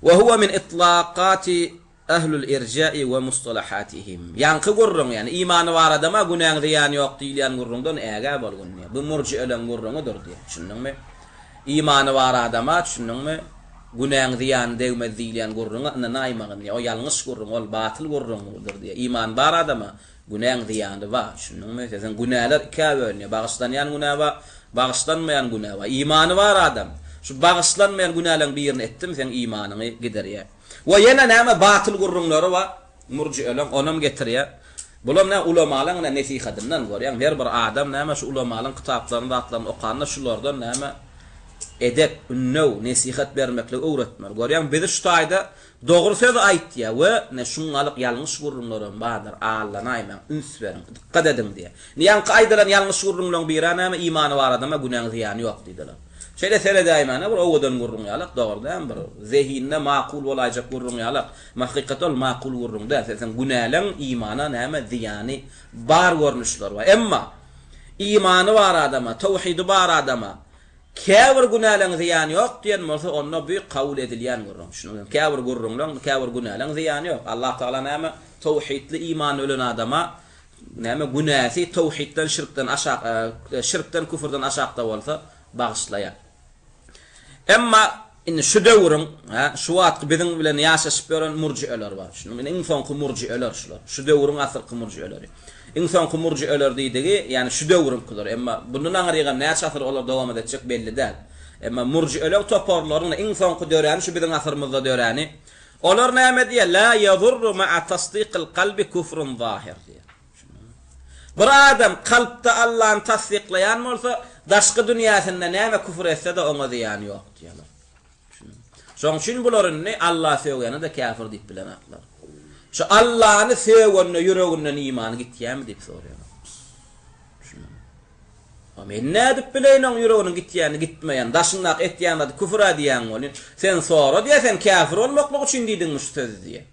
We huwa min itlaqati Ahlul irja'i we mustalahatihim. Ýaňky gürrüň, ýagny imany bar adama günäň zyýany ýok diýilýän gürrüňden ägä bolgun diýýär. Bu murjieleň gürrüňidir diýýär. Düşündiňmi? Imany bar adama, düşündiňmi, günäň zyýany degmez diýilýän gürrüňe ynanaýmagyn diýýär. O ýalňyş gürrüň, ol batyl gürrüňdir diýýär. Imany bar adama günäň zyýany bar. Düşündiňmi? Sen günäler ikä bölünýär. Bagyşlanýan günä bar, bagyşlanmaýan günä bar. Imany bar adam, şu bagyşlanmaýan günäleň birini etdimi, seň imanyňy giderýär. We ýene näme batyl gürrüňleri bar murjieleň onam getirýär. Bulam näme ulamalaň ine nesihadyndan görýäň her bir adam näme şu ulamalaň kitaplaryny zatlaryny okanda şulardan näme edep, ündew, nesihat bermekligi öwretmeli. Görýäň bizi şu taýda dogry sözi aýtýar we ine şuňňalyk ýalňyş gürrüňlerem bardyr allanaýmaň üns beriň dykgat ediň diýýär. Indi ýaňky aýdylan ýalňyş gürrüňleň birä näme imany bar adama günäň zyýany ýok diýdiler. Şeýle seredäýmäne bir owadan gürrüň ýalak, dogry dälmi bir zehinde makul bolaýjak gürrüň ýalak. Emma hakykatda ol makul gürrüň däl. Sebäbi günäleň imana näme zyýany bar görnüşleri bar. Emma imany bar adama, towhidi bar adama käbir günäleň zyýany ýok diýen bolsa onda bu kabul edilýän gürrüň. Düşündiňizmi? Käbir gürrüňleň, käbir günäleň zyýany ýok. Allah Tagala näme towhidli imanly ölen adama näme günäsi towhidden şirkden aşak şirkden küfürden aşakda bolsa bagyşlaýar. Emma indi şu döwrüň, hä, şu wagtky biziň bilen ýaşaşyp ýören murjieler bar. Şunuň indi iň soňky murjieler şular. Şu döwrüň asyrky murjieleri. Iň soňky murjieler diýdigi, ýagny şu döwrüňkiler. Emma bundan aňrygam näçe asyr olar dowam etjek belli däl. Emma murjieler toparlaryň iň soňky döräni şu biziň asyrymyzda döräni. Olar näme diýýär? La ýazurru ma'a tasdikil kalbi kufrun zahir diýýär. Bir adam kalpda Allany tassyklaýan bolsa, daşky dünýäsinde näme küfür etse-de oňa zyýany ýok diýýärler. Şonuň üçin bular indi Alla sögýäne-de käfir diýip bilenoklar. Şu Allany sögende ýüreginden imany gitýärmi diýip soraýarlar. A men nädip bileýin oň ýüreginiň gitýänini gitmeýänini, daşyndaky etýän zady küfür-ä diýýäň welin, sen sora diýýär, sen käfir bolmaklyk üçin diýdiňmi şu sözi diýýär.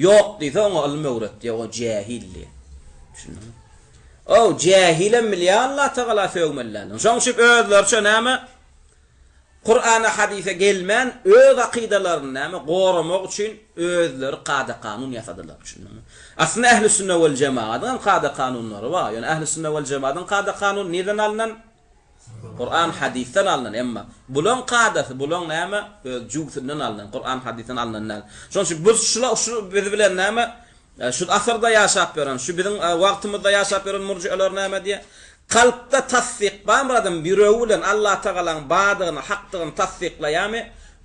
Ýok diýse oňa ylym öwret diýýär, o jähil diýýär. Düşündiňmi? Ow, jähilem bilýär Allatagala sögmeli däldigini. Şoň üçin özleriçe näme? Kurana hadysa gelmän öz akydalaryny näme goramak üçin özleri kada kanun ýasadylar düşündiňmi? Aslynda ähli sünne wel jemagadyň hem kada kanunlary bar. Ýöne ähli sünne wel jemagadyň kada kanuny nirden alnan? Kuran hadysdan alnan emma bulaň kadasy bulaň näme öz jübsünden alnan Kuran hadysdan alnan däl. Şonuň üçin biz şula şu biz bilen näme Şu asyrda ýaşap ýören, şu biziň wagtymyzda ýaşap ýören murjieler näme diýýär? Kalpda tassyk barmy bir adam ýüregi bilen Allatagalaň bardygyny, hakdygyny tassyklaýarmy?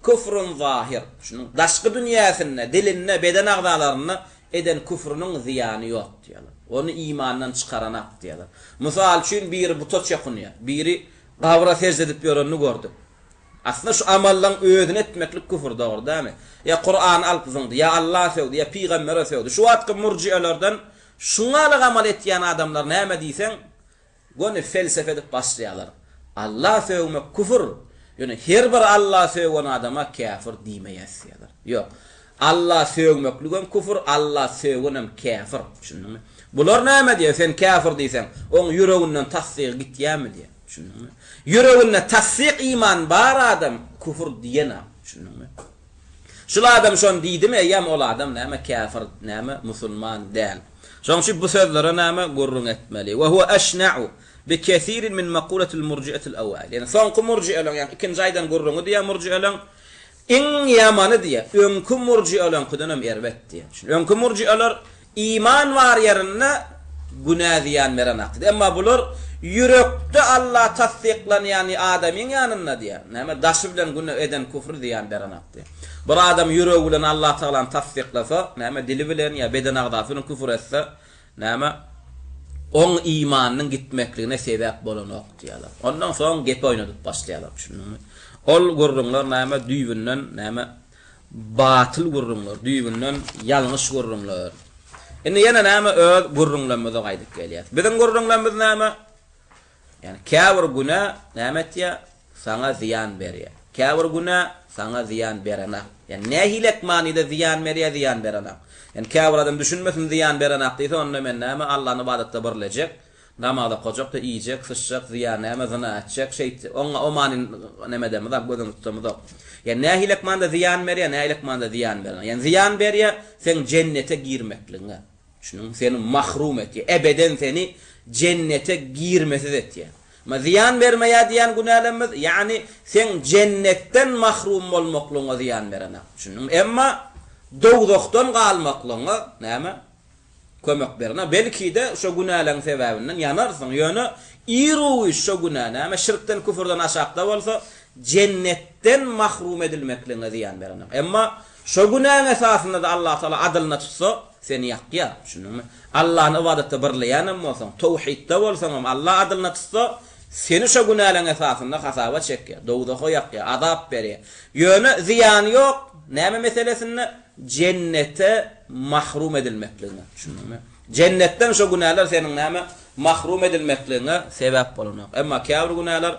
Küfrün zahir. Şunuň daşky dünýäsinde, dilinde, beden agzalarynda eden küfrüniň zyýany ýok diýýärler. Ony imandan çykaranak diýýärler. Mysal üçin biri buta çokunýar, biri gabra sežde edip ýörenini gördük. Aslynda şu amallaň özüni etmeklik küfür dogry dälmi? Ýa Kurany alyp zyňdy, ýa Allaha sögdi, ýa pygambere sögdi. Şu wagtky murjielerden şuňalyk amal etýän adamlar näme diýseň, göni felsefe edip başlaýarlar. Allaha sögmek küfür, ýöne her bir Allaha sögen adama käfir diýmeýäs diýýärler. Ýok. Allaha sögmekligem küfür, Allaha sögenem käfir. Düşündiňmi? Bular näme diýýär? Sen käfir diýseň, oň ýüreginden tassygy gitýärmi diýýär. Düşündiňmi? Ýüreginde tassyk iman bar adam küfür diýenak. Düşündiňmi? Şul adam şony diýdimi eýýäm ol adam näme käfir näme musulman däl. Şonuň üçin bu sözlere näme gürrüň etmeli. We huwa eşna'u bi kesirin min makuletil murji'etil ewail. Ýani soňky murji'eleň ýagny ikinji aýdan gürrüňi diýýär murji'eleň Iň ýamany diýýär, öňki murjialaňkydanam erbet diýýär. Çünki öňki murjialar iman bar ýerinde günä zyýan berenak diýdi. Emma bular ýürekde Alla tassyklanýan adamyň ýanynda diýýär. Näme daşy bilen günä eden küfri zyýan berenak diýýär. Bir adam ýüregi bilen Allatagalany tassyklasa, näme dili bilen ýa beden agzasy bilen küfür etse, Näme? Oň imanynyň gitmekligine sebäp bolanok diýýärler. Ondan soň gep oýnadyp başlaýarlar, düşündiňmi? Ol gürrüňler näme düýbünden näme batyl gürrüňler, düýbünden ýalňyş gürrüňler. Indi ýene näme öz gürrüňlerimize gaýdyp gelýäs. Biziň gürrüňlerimiz näme? Ýagny käbir günä näme etýär? Saňa zyýan berýär. Käbir günä saňa zyýan berenak. Ýagny nähilek manyda zyýan berýär, zyýan berenak. Ýagny käbir adam düşünmesin zyýan berenak diýse, onda men näme Allany ybadatda birlejek, namaz okajak-da, iýjek, syçjak, zyýan näme, zyna etjek, şeýtjek. Oňa o manyny neme edemizok, göz öňünde tutamyzok. Ýagny nähilek manyda zyýan berýär, nähilek manyda zyýan berenak. Ýagny zyýan berýär seň jennete girmekligiňe. Şunuň seni mahrum etýär. Ebeden seni jennete girmesiz etýär. Emma zyýan bermeýär diýýän günälerimiz, ýagny seň jennetden mahrum bolmaklygyňa zyýan berenak. Düşündiňmi? Emma dowzahdan galmaklygyňa näme? Kömek berenak. Belki-de şo günäleriň sebäbinden ýanarsyň. Ýöne iru-giç şo günä näme? Şirkden, küfürden aşakda bolsa, jennetden mahrum edilmekligiňe zyýan berenak. Emma Şo günäň esasynda-da Allatagala adylyna tutsa, seni ýakýar. Düşündiňmi? Allany ybadatda birleýänem bolsaň, towhidde bolsaňam, Alla adylyna tutsa, seni şo günäleň esasynda hasaba çekýär, dowzaha ýakýar, azap berýär. Ýöne zyýany ýok, näme meselesinde? Jennete mahrum edilmekligiňe. Düşündiňmi? Jennetden şo günäler seniň näme? Mahrum edilmekligiňe sebäp bolanok. Emma käbir günäler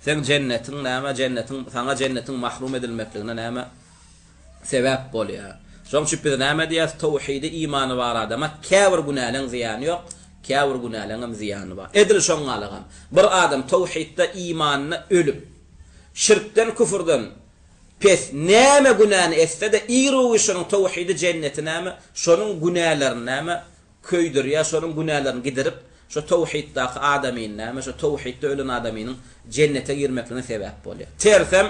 seň jennetiň näme? Jennetiň, saňa jennetiň mahrum edilmekligine näme? Sebäp bolýar. Şoň üçin biz näme diýýäris, towhide imany bar adama käbir günäleň zyýany ýok, käbir günäleňem zyýany bar. Edil şoň ýalygam, bir adam towhidde imanyna ölüp, şirkden küfürden pes näme günäni etse-de, iru-giç şonuň towhidi jenneti näme, şonuň günälerini näme, köýdürýär, şonuň günälerini gidirip, şo towhiddaky adamyny näme, şo towhidde ölen adamynyň jennete girmekligine sebäp bolýar. Tersem,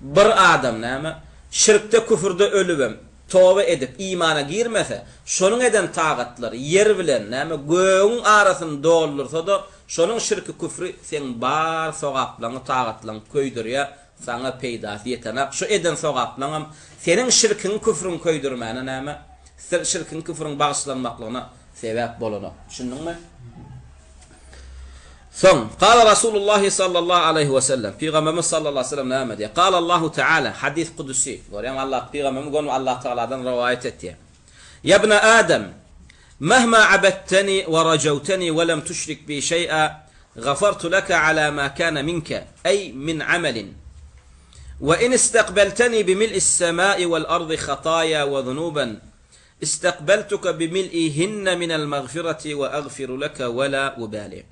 bir adam näme, şirkde, küfürde ölübem, toba edip, imana girmese, şonuň eden tagatlary ýer bilen näme, gögüň arasyny doldursa-da, şonuň şirki-küfri seň bar sogaplaryňy, tagatlaryňy köýdürýär, saňa peýdasy ýetenak. Şo eden sogaplaňam seniň şirkiňi, küfrüňi köýdürmäne näme, Şirkiň küfrüň bagyşlanmaklygyna sebäp bolanok. Düşündiňmi? Soň, Kala Rasulullahi sallallahu aleýhi we sellem, Pygamberimiz sallallahu aleýhi we sellem näme diýýär? Kala Allahu Teala, hadys kudusi. Görýäňmi Allah Pygamberimiz göni Allah Tagaladan rowaýat etýär. Ýa ibne Adam, mehma abedteni we rajawteni we lem tuşrik bi şeý'a. Gafartu leke ala ma kana minke, eý min amelin. We in istakbalteni bi mil'is semai wal ardy hataýa we zunuban, istakbaltuke bi mil'ihinne minel magfirati we agfiru leke we la ubali.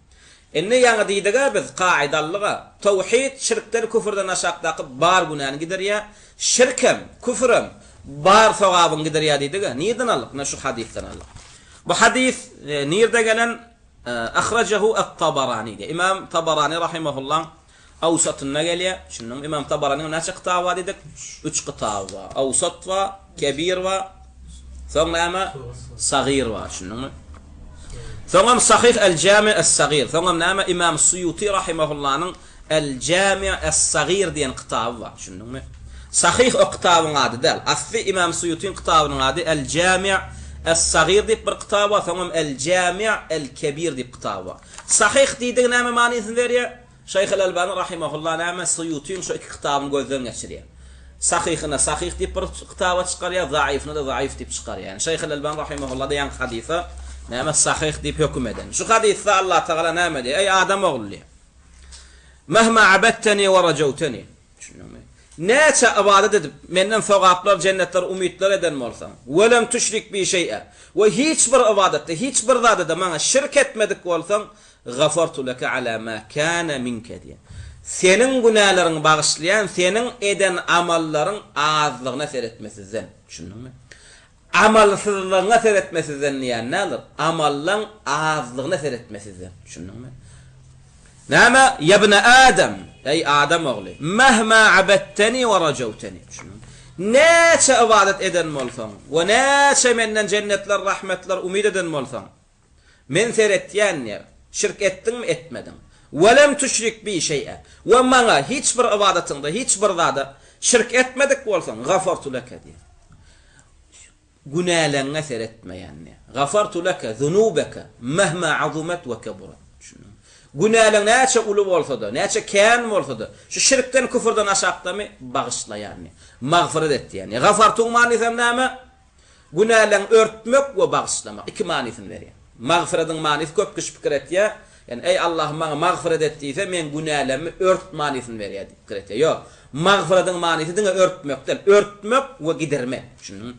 Indi ýaňy diýdik-ä biz, kaida aldyg-a, towhid şirkden küfürden aşakdaky bar günäni giderýär, şirkem, küfürem bar sogabyňy giderýär diýdik-ä, nirden aldyk? Ine şu hadysdan aldyk. Bu hadys nirde gelen? Ahrajahu at-Tabarani diýýär. Imam Tabarani rahimahullaň Awsatynda gelýär. Düşündiňmi? Imam Tabaranyň näçe kitaby bar diýdik? Üç kitaby bar. Awsat bar, Kebir bar, soň näme? Sagyr bar. Düşündiňmi? Soňam Sahyh el-Jami es-Sagyr. Soňam näme? Imam Suýuti rahimahullanyň El-Jami es-Sagyr diýen kitaby bar. Düşündiňmi? Sahyh o kitabyň ady däl. Asly Imam Suýutyň kitabynyň ady El-Jami es-Sagyr diýip bir kitaby bar, soňam El-Jami el-Kebir diýip kitaby bar. Sahyh diýdigi näme manysyny berýär? Şeýh el-Albani rahimehullah näme Suýutyň şu iki kitabyny gözden geçirýär. Sahyhyna sahyh diýip bir kitaba çykarýar, zaifine-de zaif diýip çykarýar. Ýagny Şeýh el-Albani rahimehullah-da ýaňky hadysa näme sahyh diýip höküm eden. Şu hadysda Allah Tagala näme diýýär? Eý adam ogly diýýär. Mehma abedteni we rajawteni. Düşündiňmi? Näçe ybadat edip, menden sogaplar, jennetler umytlar eden bolsaň, welem tüşrik bi şeý'e, we hiç bir ybadatda, hiç bir zada-da maňa şirk etmedik bolsaň, gafartu leke ala ma kana minke diýen. Seniň günäleriňi bagyşlaýan, seniň eden amallaryň azlygyna seretmesizden. Düşündiňmi? Amalsyzlygyňa seretmesizden diýýän nädir? Amallaň azlygyna seretmesizden. Düşündiňmi? Näme? Ýa ibne Adam, eý adam ogly, mehma abedteni we rajawteni. Düşündiňmi? Näçe ybadat eden bolsaň we näçe menden jennetler, rahmetler umyt eden bolsaň, men seretýän diýýär. Şirk etdiňmi, etmediň? Welem tüşrik bi şeý'e. We maňa hiç bir ybadatyňda, hiç bir zada şirk etmedik bolsaň, gafartu leke diýýär. Günäleňňe seretmeýän diýýär. Gafartu leke zunubeke mehma azumet we keburet. Düşündiňmi? Günäleň näçe uly bolsa-da, näçe kän bolsa-da, şu şirkden, küfürden aşakdamy, bagyşlaýan diýýär. Magfyrat etýän diýýär. Gafartuň manysy hem näme? Günäleňi örtmek we bagyşlamak. Iki manysyny berýär. Magfyradyň manysy köp kişi pikir etýär. Ýani eý Allahym maňa magfyrat et diýse, meň günälerimi ört manysyny berýär diýip pikir etýär. Ýok. Magfyradyň manysy diňe örtmek däl. Örtmek we gidirmek. Düşündiňmi?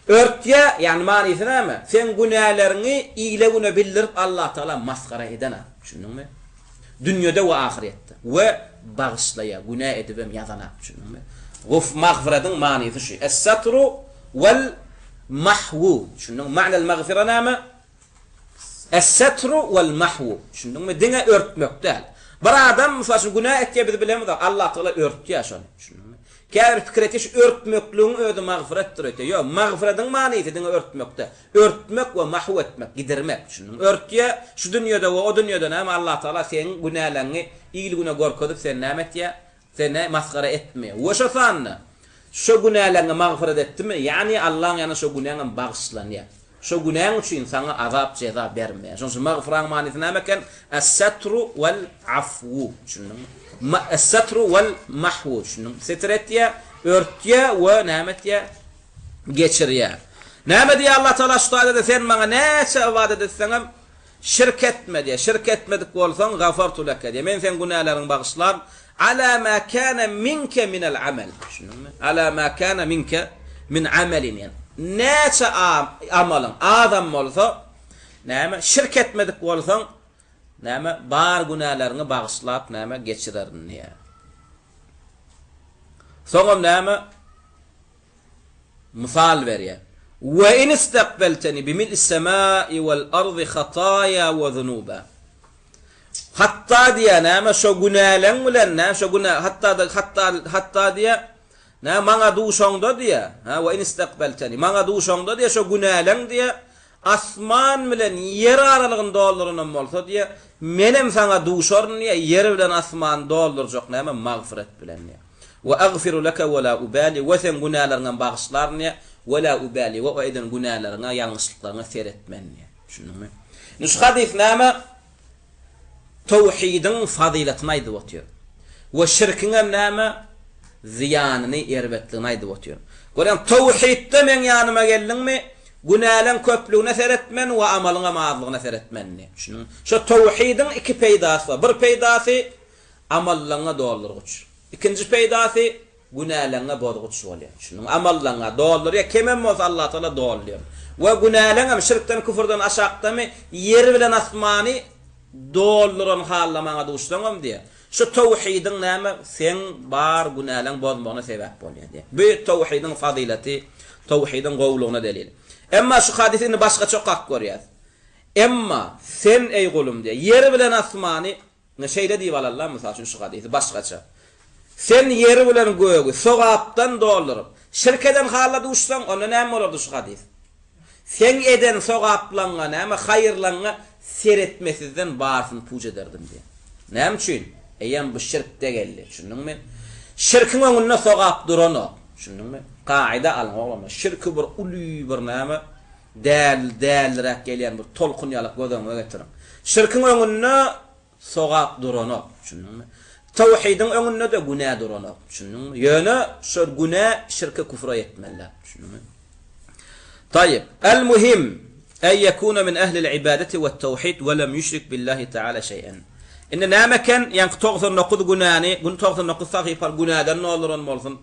Örtýär, ýagny manysy näme? Seň günäleriňi ile-güne bildirip Allatagala masgara edenak. Düşündiňmi? Dünýede we ahyrýetde. We bagyşlaýar, günä edibem ýazanak. Düşündiňmi? Guf magfyradyň manysy şu. Es-satru wal mahwu. Düşündiňmi? Ma'nal magfira näme? Es-setru wal-mahwu. Düşündiňmi? Diňe örtmek däl. Bir adam, mysal üçin, günä etýär, biz bilemizok, Allatagala örtýär şony. Düşündiňmi? Käbir pikir etýär, şu örtmekligiň özi magfyretdir öýtýär. Ýok, magfyradyň manysy diňe örtmek däl. Örtmek we mahw etmek, gidirmek. Düşündiňmi? Örtýär, şu dünýede we o dünýede näme Allatagala seň günäleriňi il-güne görkezip seni näme etýär? Seni masgara etmeýär. We şo sanda, şo günäleriňi magfyrat etdimi, ýagny Allaň ýanynda şo günäňem bagyşlanýar. Şo günäň üçin saňa azap, jeza bermeýär. Şonuň üçin magfyraň manysy näme eken? Es-setru wel-afwu. Düşündiňmi? Es-setru wel-mahwu. Düşündiňmi? Setir etýär, örtýär we näme etýär? Geçirýär. Näme diýýär Allah Tagala şu taýda-da sen maňa näçe ybadat etseňem, Şirk etme diýýär. Şirk etmedik bolsaň, gafartu leke diýýär. Men seň günäleriňi bagyşlaryn. Ala ma kana minke minel amel. Düşündiňmi? Ala ma kana minke min amelin ýani. Näçe amalyň azam bolsa, näme, şirk etmedik bolsaň, näme, bar günäleriňi bagyşlap, näme, geçirerin diýýär. Soňam näme? Mysal berýär. We in istakbelteni bimil'is semai wal ardy hataýa we zunuba. Hatda diýýär, näme şo günäleň bilen, näme şo günä, hatda da hatda hatda diýýär, näme maňa duşaňda diýýär, ha we in istakbelteni, maňa duşaňda diýýär, şo günäleň diýýär, asman bilen ýer aralygyny dolduranam bolsa diýýär, menem saňa duşaryn diýýär, ýer bilen asmany doldurjak näme magfyret bilen diýýär. We agfiru leke we la ubali we seň günäleriňem bagyşlaryn diýýär. We la ubali we o eden günäleriňe, ýalňyşlyklaryňa seretmen diýýär. Düşündiňmi? Indi şu hadys näme? Towhidiň fazylatyny aýdyp otyr. We şirkiňem näme? Zyýanyny, erbetligini aýdyp otyr. Görýäň, towhidde meň ýanyma geldiňmi, Günäleň köplügine seretmen we amalyňam azlygyna seretmen diýýär. Düşündiňmi? Şo töwhidiň iki peýdasy bar. Bir peýdasy amallaňa doldurgyç. Ikinji peýdasy günäleňe bozguç bolýar. Düşündiňmi? Amallaňa doldurýar, kemem bolsa Allatagala doldurýar. We günäleňem şirkden küfürden aşakdamy ýer bilen asmany dolduran halda maňa duşsaňam diýýär. Şu towhidiň näme seň bar günäleň bozmagyna sebäp bolýar diýýär. Bu towhidiň fazyleti, towhidiň gowulygyna delil. Emma şu hadysy indi başgaça okap görýäs. Emma sen eý gulum diýýär, ýer bilen asmany, ine şeýle diýip alalyň mysal üçin şu hadysy başgaça. Sen ýeri bilen gögi sogapdan dolduryp, şirk eden halda duşsaň, onda näme bolardy şu hadys? Seň eden sogaplaňňa näme haýyrlaňňa seretmesizden barysyny puç ederdim diýen. Näme üçin? Eýýäm bu şirkde geldi. Düşündiňmi? Şirkiň öňünde sogap duranok. Düşündiňmi? Kaida alyň oglanlar. Şirki bir uly bir näme däl däliräk gelýän bir tolkun ýalak göz öňüňe getiriň. Şirkiň öňünde Sogap duranok, düşündiňmi? Tawhidiň öňünde-de günä duranok, düşündiňmi? Ýöne şol günä şirke küfre ýetmeli däl, düşündiňmi? Taýyp. El-muhim, en ýekune min ehlil ibadeti wet-tawhid we lem ýüşrik billahi taala şeý'en. Indi näme eken, ýaňky 99 günäni, gün 99 sahypaly günäden dolduran bolsun,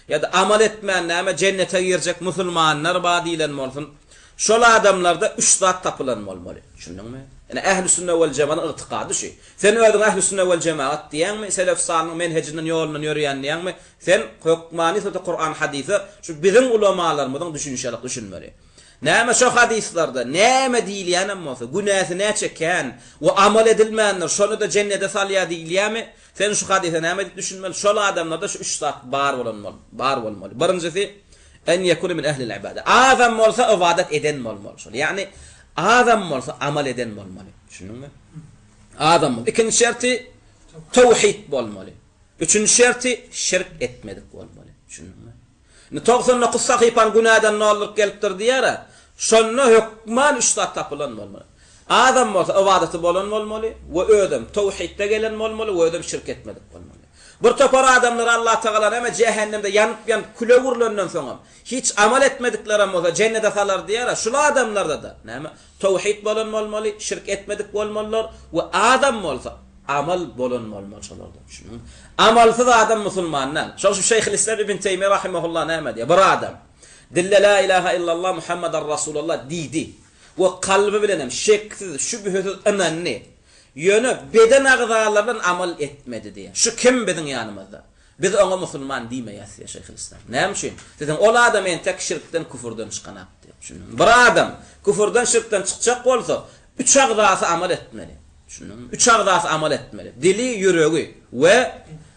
ýa-da amal etmän näme jennete girjek musulmanlar bar diýlen bolsun, şol adamlarda üç zat tapylan bolmaly. Düşündiňmi? Ine ähli-sünne wel-jemanyň ygtykady şu. Sen özüňe ähli-sünne wel-jemagat diýýäňmi, selef-salynyň menhejinden ýolundan ýöreýän diýýäňmi, sen hökmany suratda Kuran-hadysa şu biziň ulamalarymyzyň düşünişi ýaly düşünmeli. Näme şo hadyslarda näme diýilýänem bolsa, günäsi näçe kän we amal edilmändir, şony-da jennede salýar diýilýärmi? Sen şu hadysa näme diýip düşünmeli? Şol adamlarda şu üç zat bar bolan bar bolmaly. Birinjisi, en yekune min ehlil ibade. Azam bolsa ybadat eden bolmaly şol. Ýagny azam bolsa amal eden bolmaly. Düşündiňmi? Azam bolsa. Ikinji şerti tawhid bolmaly. Üçünji şerti şirk etmedik bolmaly. Düşündiňmi? Indi 99 sahypany günäden dolduryp gelipdir diýer-ä. Şonda hökman üç zat tapylan bolmaly. Azam bolsa ybadaty bolan bolmaly we özem towhidde gelen bolmaly we özem şirk etmedik bolmaly. Bir topar adamlar Allatagala näme jähennemde ýanyp-ýanyp küle öwrülenden soňam hiç amal etmediklerem bolsa jennede salar diýer-ä. Şul adamlarda-da näme towhid bolan bolmaly, şirk etmedik bolmalylar we azam bolsa Amal bolan bolmaly şolarda. Düşündiňmi? Amalsyz adam musulman däl. Şol üçin Şeýhülislam Ibn Teýmiýe rahimehullah näme diýýär? Bir adam dilde la ilaha illallah Muhammadar Rasulullah diýdi we kalby bilen hem şeksiz, şübhesiz ynandy. Ýöne beden agzalary bilen amal etmedi diýýär. Şu kim biziň ýanymyzda? Biz oňa musulman diýmeýäs diýýär Şeýhülislam. Näme üçin? Diýseň ol adam entek şirkden, küfürden çykanak diýýär. Düşündiňmi? Bir adam küfürden, şirkden çykjak bolsa, üç agzasy amal etmeli. Düşündiňmi? Üç agzasy amal etmeli. Dili, ýüregi we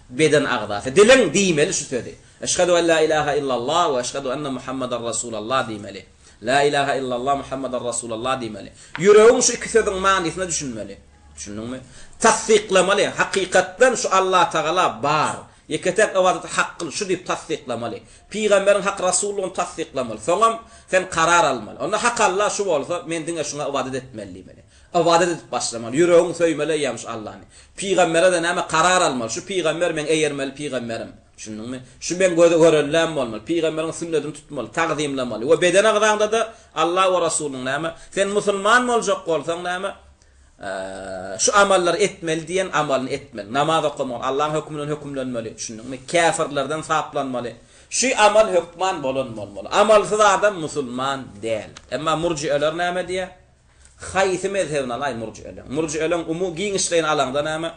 beden agzasy. Diliň diýmeli şu sözi. Eşhedü en la ilaha illallah we eşhedü enne Muhammeden Rasulallah diýmeli. La ilaha illallah Muhammeden Rasulallah diýmeli. Ýüregiň şu iki sözüň manysyna düşünmeli. Düşündiňmi? Tassyklamaly. Hakykatdan şu Allatagala bar. Ýeke-täk ybadata hakgyl şu diýip tassyklamaly. Pygamberiň hak rasullygyny tassyklamaly. Soňam sen karar almaly. Onda hak Alla şu bolsa, men diňe şuňa ybadat etmeli diýmeli. Ybadat edip başlamaly. Ýüregiň söýmeli eýýäm şu Allany. Pygambere-de näme karar almaly. Şu pygamber meň eýermeli pygamberim. Düşündiňmi? Şu meň göze görelläm bolmaly. Pygamberiň sünnedini tutmaly, tagzymlamaly. We beden agzaňda-da Alla we Rasulynyň näme? Sen musulman boljak bolsaň näme? Şu amallary etmeli diýen amalyny etmeli. Namaz okamaly, Allaň höküminden hökümlenmeli. Düşündiňmi? Käfirlerden saplanmaly. Şu amal hökman bolan bolmaly. Amalsyz adam musulman däl. Emma murjieler näme diýýär? Haýsy mezhebini alaý murjieleň? Murjieleň umu giňişleýin alaňda näme?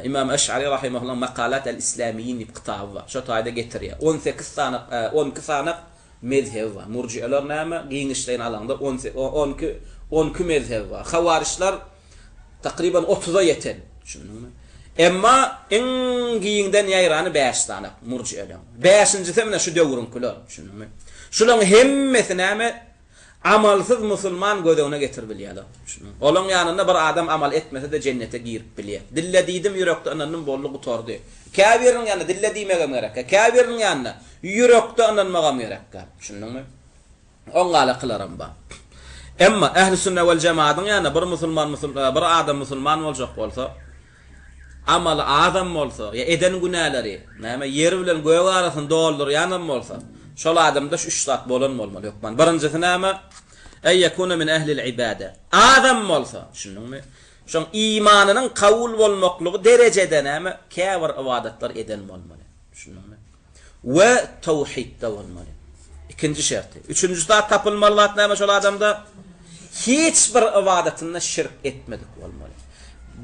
Imam Eş'ari rahimahullahyň Makalat el-Islamiýin diýip kitaby bar. Şo taýda getirýär. 18 sany, 12 sany mezhebi bar. Murjieler näme? Giňişleýin alaňda 12 12 mezhebi bar. Hawaryçlar takryban 30-a ýeten. Düşündiňmi? Emma iň giňden ýaýrany 5 sany murjieleň. Bäşinjisi mine şu döwrüňkiler. Düşündiňmi? Şularyň hemmesi näme? Amalsyz musulman göz öňüne getirip bilýärler. Düşündiňmi? Olaň ýanynda bir adam amal etmese-de jennete girip bilýär. Dille diýdim, ýürekde ynandym, boldy, gutardy. Käbiriniň ýanynda dille diýmegem gerekkä. Käbiriniň ýanynda ýürekde ynanmagam gerekkä. Düşündiňmi? Oň galakylaram bar. Emma ähli-sünne wel-jemaatyň ýanynda bir musulman bir adam musulman boljak bolsa, Amaly azam bolsa, ýa eden günäleri, näme, ýer bilen gök arasyny doldurýanam bolsa, Şol adamda şu üç zat bolan bolmaly hökman. Birinjisi näme? Ey yekune min ehlil ibade. Azam bolsa, düşündiňmi? Şoň imanynyň kabul bolmaklygy derejede näme? Käbir ybadatlar eden bolmaly. Düşündiňmi? We tawhidde bolmaly. Ikinji şerti. Üçünji zat tapylmaly zat näme şol adamda? Hiç bir ybadatynda şirk etmedik bolmaly.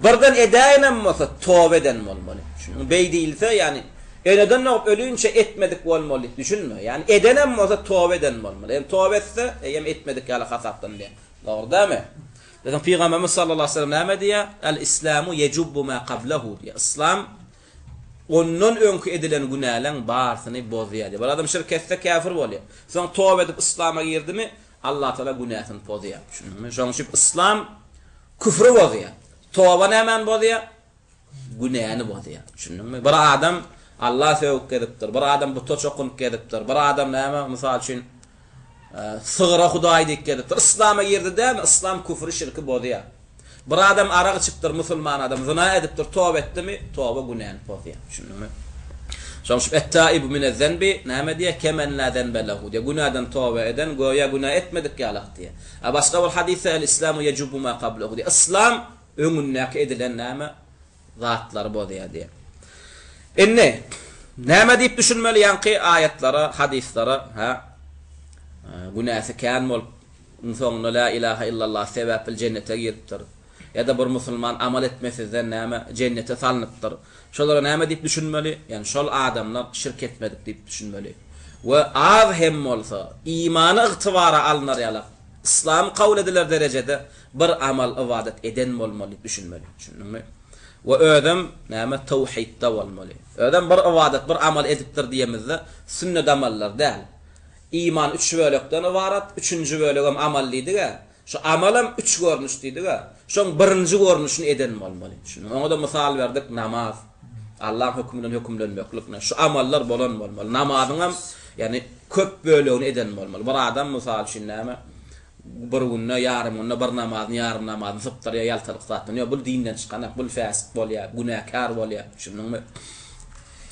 Birden edäýenem bolsa toba eden bolmaly. Düşündiňmi? Beý diýilse, ýagny eneden dogup ölinçä etmedik bolmaly diýip düşünme. Ýagny edenem bolsa toba eden bolmaly. Eýem toba etse, eýem etmedik ýaly hasaplanylýar. Dogry dälmi? Biziň Pygamberimiz sallallahu aleyhi ve sellem näme diýýär? El-islamu yejubbu ma qablahu diýýär. Yslam ondan öňki edilen günäleň barysyny bozýar diýýär. Bir adam şirk etse käfir bolýar. Soň toba edip yslama girdimi, Allah Taala günäsini pozýar. Düşündiňmi? Şonuň üçin yslam küfri bozýar. Toba nämäni bozýar? Günäni bozýar. Düşündiňmi? Bir adam Alla sögüp gezipdir, bir adam buta çokunyp gezipdir, bir adam näme, mysal üçin, sygyra hudaý diýip gezipdir. Yslama girdi dälmi? Yslam küfri, şirki bozýar. Bir adam arak içipdir, musulman adam zyna edipdir, toba etdimi? Toba günäni pozýar. Düşündiňmi? Şonuň üçin et-taibu minez-zenbi näme diýýär? Kemen la zenbe lehu diýýär. Günäden toba eden göýä günä etmedik ýalak diýýär. A başga bir hadysda el-islamu yejubbu ma qablehu diýýär. Yslam öňündäki edilen näme? Zatlary bozýar diýýär. Indi näme diýip düşünmeli ýaňky aýatlara, hadyslara, hä? Günäsi kän bolup, iň soňunda la ilaha illallah sebäpli jennete giripdir. Ýa-da bir musulman amal etmesizden näme jennete salnypdyr. Şolara näme diýip düşünmeli? Ýagny şol adamlar şirk etmedik diýip düşünmeli. We az hem bolsa imany ygtybara alnar ýalak, yslam kabul ediler derejede bir amal ybadat eden bolmaly diýip düşünmeli. Düşündiňmi? We özem näme tawhidde bolmaly. Özem bir ybadat, bir amal edipdir diýemizde sünnet amallar däl. Iman üç bölekden ybarat, üçünji bölegem amal diýdig-ä. Şu amalam üç görnüş diýdig-ä. Şoň birinji görnüşini eden bolmaly. Düşündiňmi? Oňa-da mysal berdik, namaz. Allaň hökümi bilen hökümlenmeklik. Şu amallar bolan bolmaly. Namazyňam, ýagny köp bölegini eden bolmaly. Bir adam mysal üçin näme, bir günde, ýarym günde bir namazyny, ýarym namazyny sypdyrýar ýaltalyk zatdan. Ýok, bul dinden çykanak, bul fäsik bolýar, günäkär bolýar. Düşündiňmi?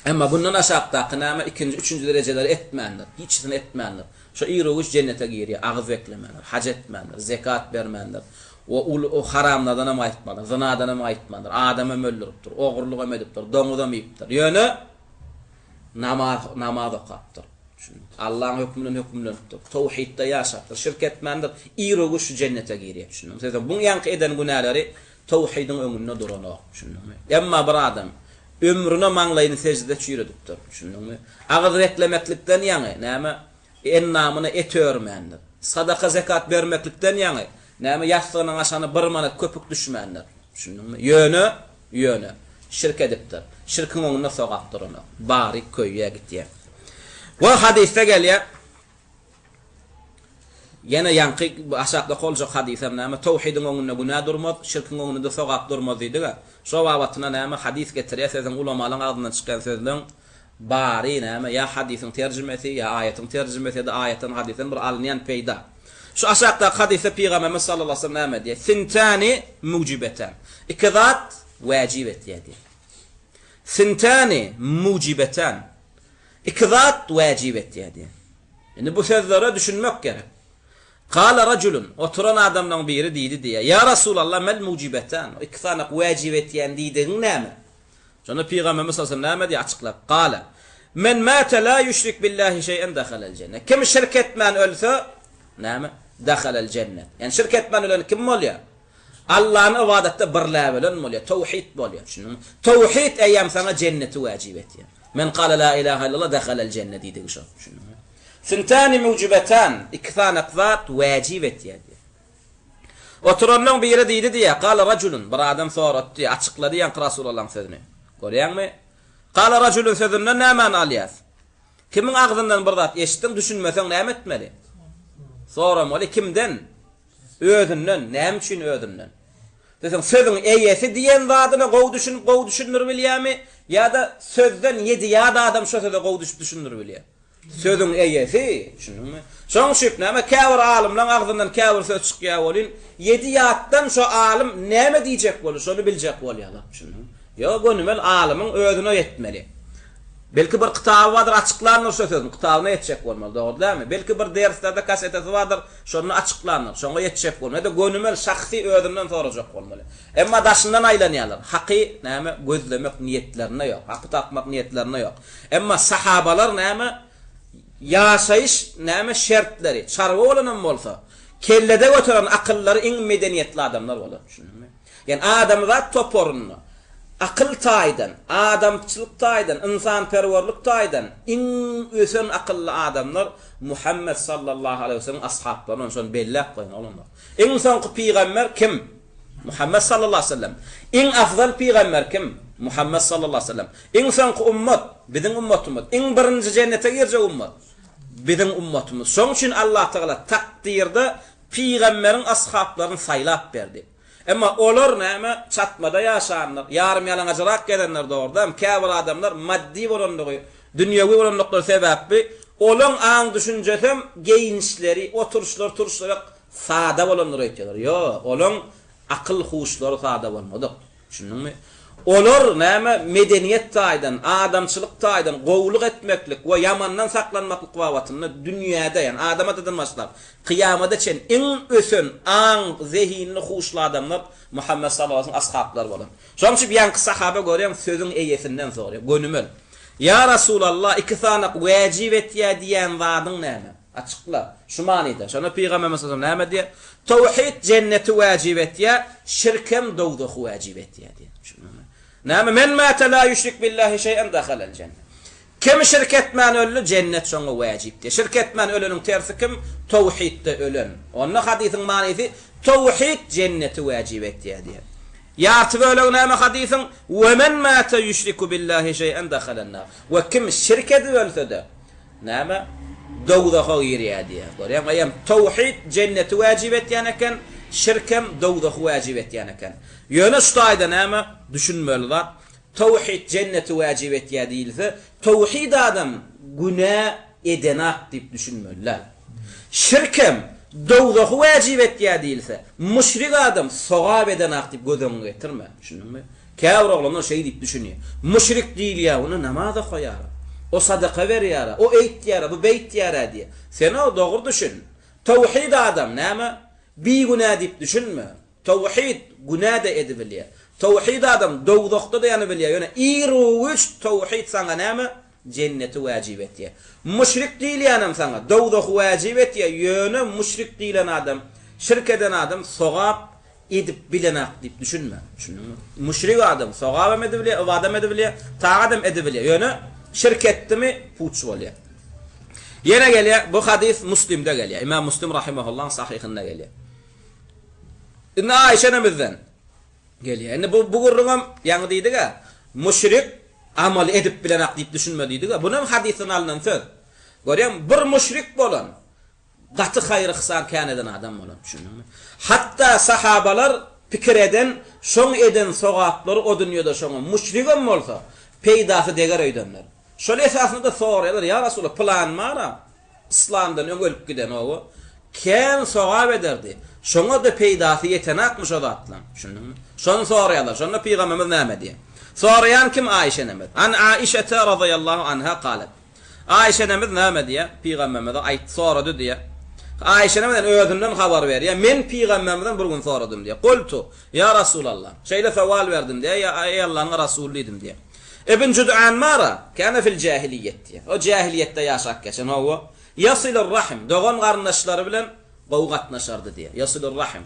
Emma bundan aşakdaky näme, ikinji, üçünji derejeleri etmändir. Hiçisini etmändir. Şo iru-giç jennete girýär, agyz beklemändir, haj etmändir, zekat bermändir, we uly o haramlardanam gaýtmandyr, zynadanam gaýtmandyr, adamam öldüripdir, ogurlygam edipdir, doňuzam iýipdir. Ýöne namaz namaz okapdyr. Düşündiňmi? Allaň hökmünden hökümlenipdir. Towhidde ýaşapdyr, şirk etmändir, iru-giç şu jennete girýär. Düşündiňmi? Sebäbi buň ýaňky eden günäleri towhidiň öňünde duranok. Düşündiňmi? Emma bir adam Ömrüne maňlaýyny seždede çüýredipdir. Düşündiňmi? Agyz beklemeklikden ýaňy, näme, endamyna et örmändir. Sadaka-zekat bermeklikden ýaňy, näme, ýassygynyň aşagyna bir manat köpük düşmändir. Düşündiňmi? Ýöne, ýöne, şirk edipdir. Şirkiň öňünde sogap duranok. Bary köýýä gitýär. We hadysda gelýär. Ýene ýaňky aşakda okaljak hadysam näme, Towhidiň öňünde günä durmaz, şirkiň öňünde-de sogap durmaz diýdik-ä. Şo babatynda näme hadys getirýär, sözüň ulamalaň agzyndan çykýan sözleň bary näme, ýa hadysyň terjimesi, ýa aýatyň terjimesi ýa-da aýatdan hadysdan bir alynýan peýda. Şu aşakdaky hadysda Pygamberimiz sallallahu aleyhi ve sellem näme diýýär? Sintani mujibetan. Iki zat wäjip etýär diýýär. Sintani mujibetan. Iki zat wäjip etýär diýýär. Indi bu sözlere düşünmek gerek. Kala rajulun, oturan adamlaryň biri diýdi diýýär. Ýa Rasulallah, mel mujibetan? Iki sany wäjip etýän diýdigiň näme? Şonda Pygamberimiz sallallahu aleyhi ve sellem näme diýýär açyklap? Kala, Men mate la ýüşrik billahi şeý'en dehalel jennet. Kim şirk etmän ölse, näme? Dehalel jennet. Ýani şirk etmän ölen kim bolýar? Allany ybadatda birläp ölen bolýar, towhid bolýar, düşündiňmi? Towhid eýýäm saňa jenneti wäjip etýär. Men kale la ilaha illallah dehalel jenne diýdigi şo, düşündiňmi? Sintani mujibetan, iki sany zat wäjip etýär diýýär. Oturanlaryň biri diýdi diýýär, kale rajulun, bir adam sorady diýýär, açyklady ýaňky Rasulallaň sözüni. Görýäňmi? Kale rajulun sözünden nämäni alýas? Kimiň agzyndan bir zat eşitdiň, düşünmeseň näme etmeli? Soramaly, kimden? Özünden, näme üçin özünden? Diýseň, sözüň eýesi diýen zadyna gowy düşünip, gowy düşündirip bilýärmi? Ýa-da sözden ýedi ýat adam şo söze gowy düşüp düşündirip bilýär? Sözüň eýesi, düşündiňmi? Şoň üçin näme, käbir alymlaň agzyndan käbir söz çykýar welin, ýedi ýatdan şo alym näme diýjek boldy, şony biljek bolýarlar, düşündiňmi? Ýok, gönümel alymyň özüne ýetmeli. Belki bir kitaby bardyr açyklandyr şo sözüň, kitabyna ýetjek bolmaly, dogry dälmi? Belki bir derslerde kasetesi bardyr, şonda açyklandyr, şoňa ýetjek bolmaly. Ýa-da gönümel şahsy özünden sorajak bolmaly. Emma daşyndan aýlanýarlar. Haky näme gözlemek niýetlerinde ýok, haky tapmak niýetlerinde ýok. Emma sahabalar näme ýaşaýyş näme şertleri çarwa bolanam bolsa, kellede göteren akyllary iň medeniýetli adamlar bolan, düşündiňmi? Ýagny adamzat toparynda akyl taýdan, adamçylyk taýdan, ynsanperwerlik taýdan iň ösen akylly adamlar Muhammet sallallahu aleýhi we sellemiň ashaplary bolan, şony belläp goýuň oglanlar. Iň soňky pygamber kim? Muhammet sallallahu aleýhi we sellem. Iň afzal pygamber kim? Muhammet sallallahu aleýhi we sellem. Iň soňky ummat, biziň ummatymyz. Iň birinji jennete girjek ummat, biziň ummatymyz. Şonuň üçin Allatagala takdyrda pygamberiň ashaplaryny saýlap berdi. Emma olar näme, çatmada ýaşanlar, ýarym-ýalaňajyrak gezenler dogrudanam, käbir adamlar maddy bolanlygy, dünýewi bolanlyklary sebäpli, olaň aň-düşünjesem, geýinişleri, oturyşlary, turuşlary sada bolandyr öýtýärler. Ýok, olaň akyl-huşlary sada bolmadyk. Düşündiňmi? Olar, näme, medeniýet taýdan, adamçylyk taýdan gowulyk etmeklik we ýamandan saklanmaklyk babatynda dünýäde, ýagny Adam atadan başlap, kyýamada çen iň ösen aň, zehinli, huşly adamlar Muhammet sallallahu aleyhi ve sellem ashaplary bolan. Şonuň üçin ýaňky sahaba görýäň sözüň eýesinden soraýar, gönümel. Ýa Rasulallah, iki sanak wäjip etýär diýýän zadyň näme? Açykla. Şu manyda. Şonda Pygamberimiz sallallahu aleyhi ve sellem näme diýýär? Tawhid jenneti wäjip etýär, şirkem dowzahy wäjip etýär diýýär. Düşündiňmi? Näme? Men mate la ýüşrik billahi şeý'en dahalel jenne. Kim şirk etmän öldi, jennet şoňa wäjip diýýär. Şirk etmän öleniň tersi kim? Tawhidde ölen. Onda hadysyň manysy tawhid jenneti wäjip etýär diýýär. Ýarty bölegi näme hadysyň? We men mate ýüşriku billahi şeý'en dahalen nar. We kim şirk edip ölse-de, Näme? Dowzaha girýär diýýär. Görýäňmi? Eýýäm towhid jenneti wäjip etýän eken, şirkem dowzahy wäjip etýän eken. Ýöne şu taýda näme? Düşünmeli zat, towhid jenneti wäjip etýär diýilse, towhid adam günä edenak diýip düşünmeli däl. Şirkem dowzahy wäjip etýär diýilse, müşrik adam sogap edenak diýip göz öňüňe getirme. Düşündiňmi? Käbir oglanlar şeý diýip düşünýär. Müşrik diýilýär, onda namaz okaýar-a, o sadaka berýär-ä, o eýtýär-ä, bu beýtýär-ä diýýär. Sen-ow dogry düşün. Towhid adam näme? Bigünä diýip düşünme. Towhid günä-de edibilýär. Towhid adam dowzahda-da ýanybilýär. Ýöne iru-güýç towhid saňa näme? Jenneti wäjip etýär. Müşrik diýilýänem saňa dowzahy wäjip etýär. Ýöne müşrik diýlen adam, şirk eden adam sogap edip bilenak diýip düşünme. Düşündiňmi? Müşrik adam sogabam edibilýär, ybadam edibilýär, tagadam edibilýär. Ýöne şirk etdimi, puç bolýar. Ýene gelýär, bu hadys Muslimde gelýär. Imam Muslim rahimahullahyň sahyhynda gelýär. Indi Aýşe enemizden gelýär. Indi bu bu gürrüňem ýaňy diýdik-ä, müşrik amal edip bilenak diýip düşünme diýdik-ä. Bunam hadysdan alnan söz. Görýäňmi? Bir müşrik bolan Gaty haýyr-yhsan kän eden adam bolan, düşündiňmi? Hatda sahabalar pikir eden, şoň eden sogaplary o dünýede şoňa, müşrigem bolsa, peýdasy deger öýdenler. Şol esasynda-da soraýarlar, Ýa Resulallah, pylan bar-a, yslamdan öň ölüp giden, oba, kän sogap ederdi, şoňa-da peýdasy ýetenakmy şo zatlaň? Düşündiňmi? Şony soraýarlar. Şonda pygamberimiz näme diýýär? Soraýan kim? Aişe enemiz. An Aişete razyýallahu anha galet. Aýşe enemiz näme diýýär? Pygamberimize aýt, sorady diýýär. Aýşe enemiz ýani özünden habar berýär. Men pygamberimizden bir gün soradym diýýär. Kultu, ýa Rasulallah. Şeýle sowal berdim diýýär, ýa eý Allanyň Rasuly diýdim diýýär. Ibn Jud'an mara, kana fil jahiliýet diýýär. O jahiliýetde ýaşap geçen, hawa. Ýasilur rahim, dogan garyndaşlary bilen gowy gatnaşardy diýýär. Ýasilur rahim.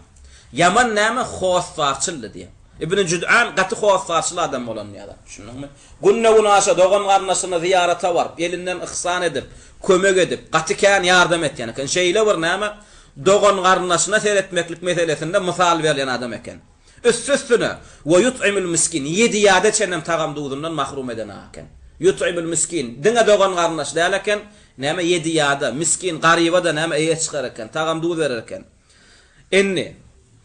Ýaman näme hossarçyldy diýýär. Ibn Jud'an gaty hossarçyl adam bolan diýýärler. Düşündiňmi? Günde-günaşa dogan-garyndaşyna zyýarata baryp, elinden yhsan edip, kömek edip, gaty kän ýardam etýän eken. Şeýle bir näme, dogan-garyndaşyna seretmeklik meselesinde mysal berilýän adam eken. Üsti-üstüne, we ýut'imul miskin, ýedi ýada çenlem tagam-duzundan mahrum eden eken. Ýut'imul miskin, diňe dogan-garyndaş däl eken, näme, ýedi ýada, miskin, garyba-da näme, eýe çykar eken, tagam-duz berer eken. Indi,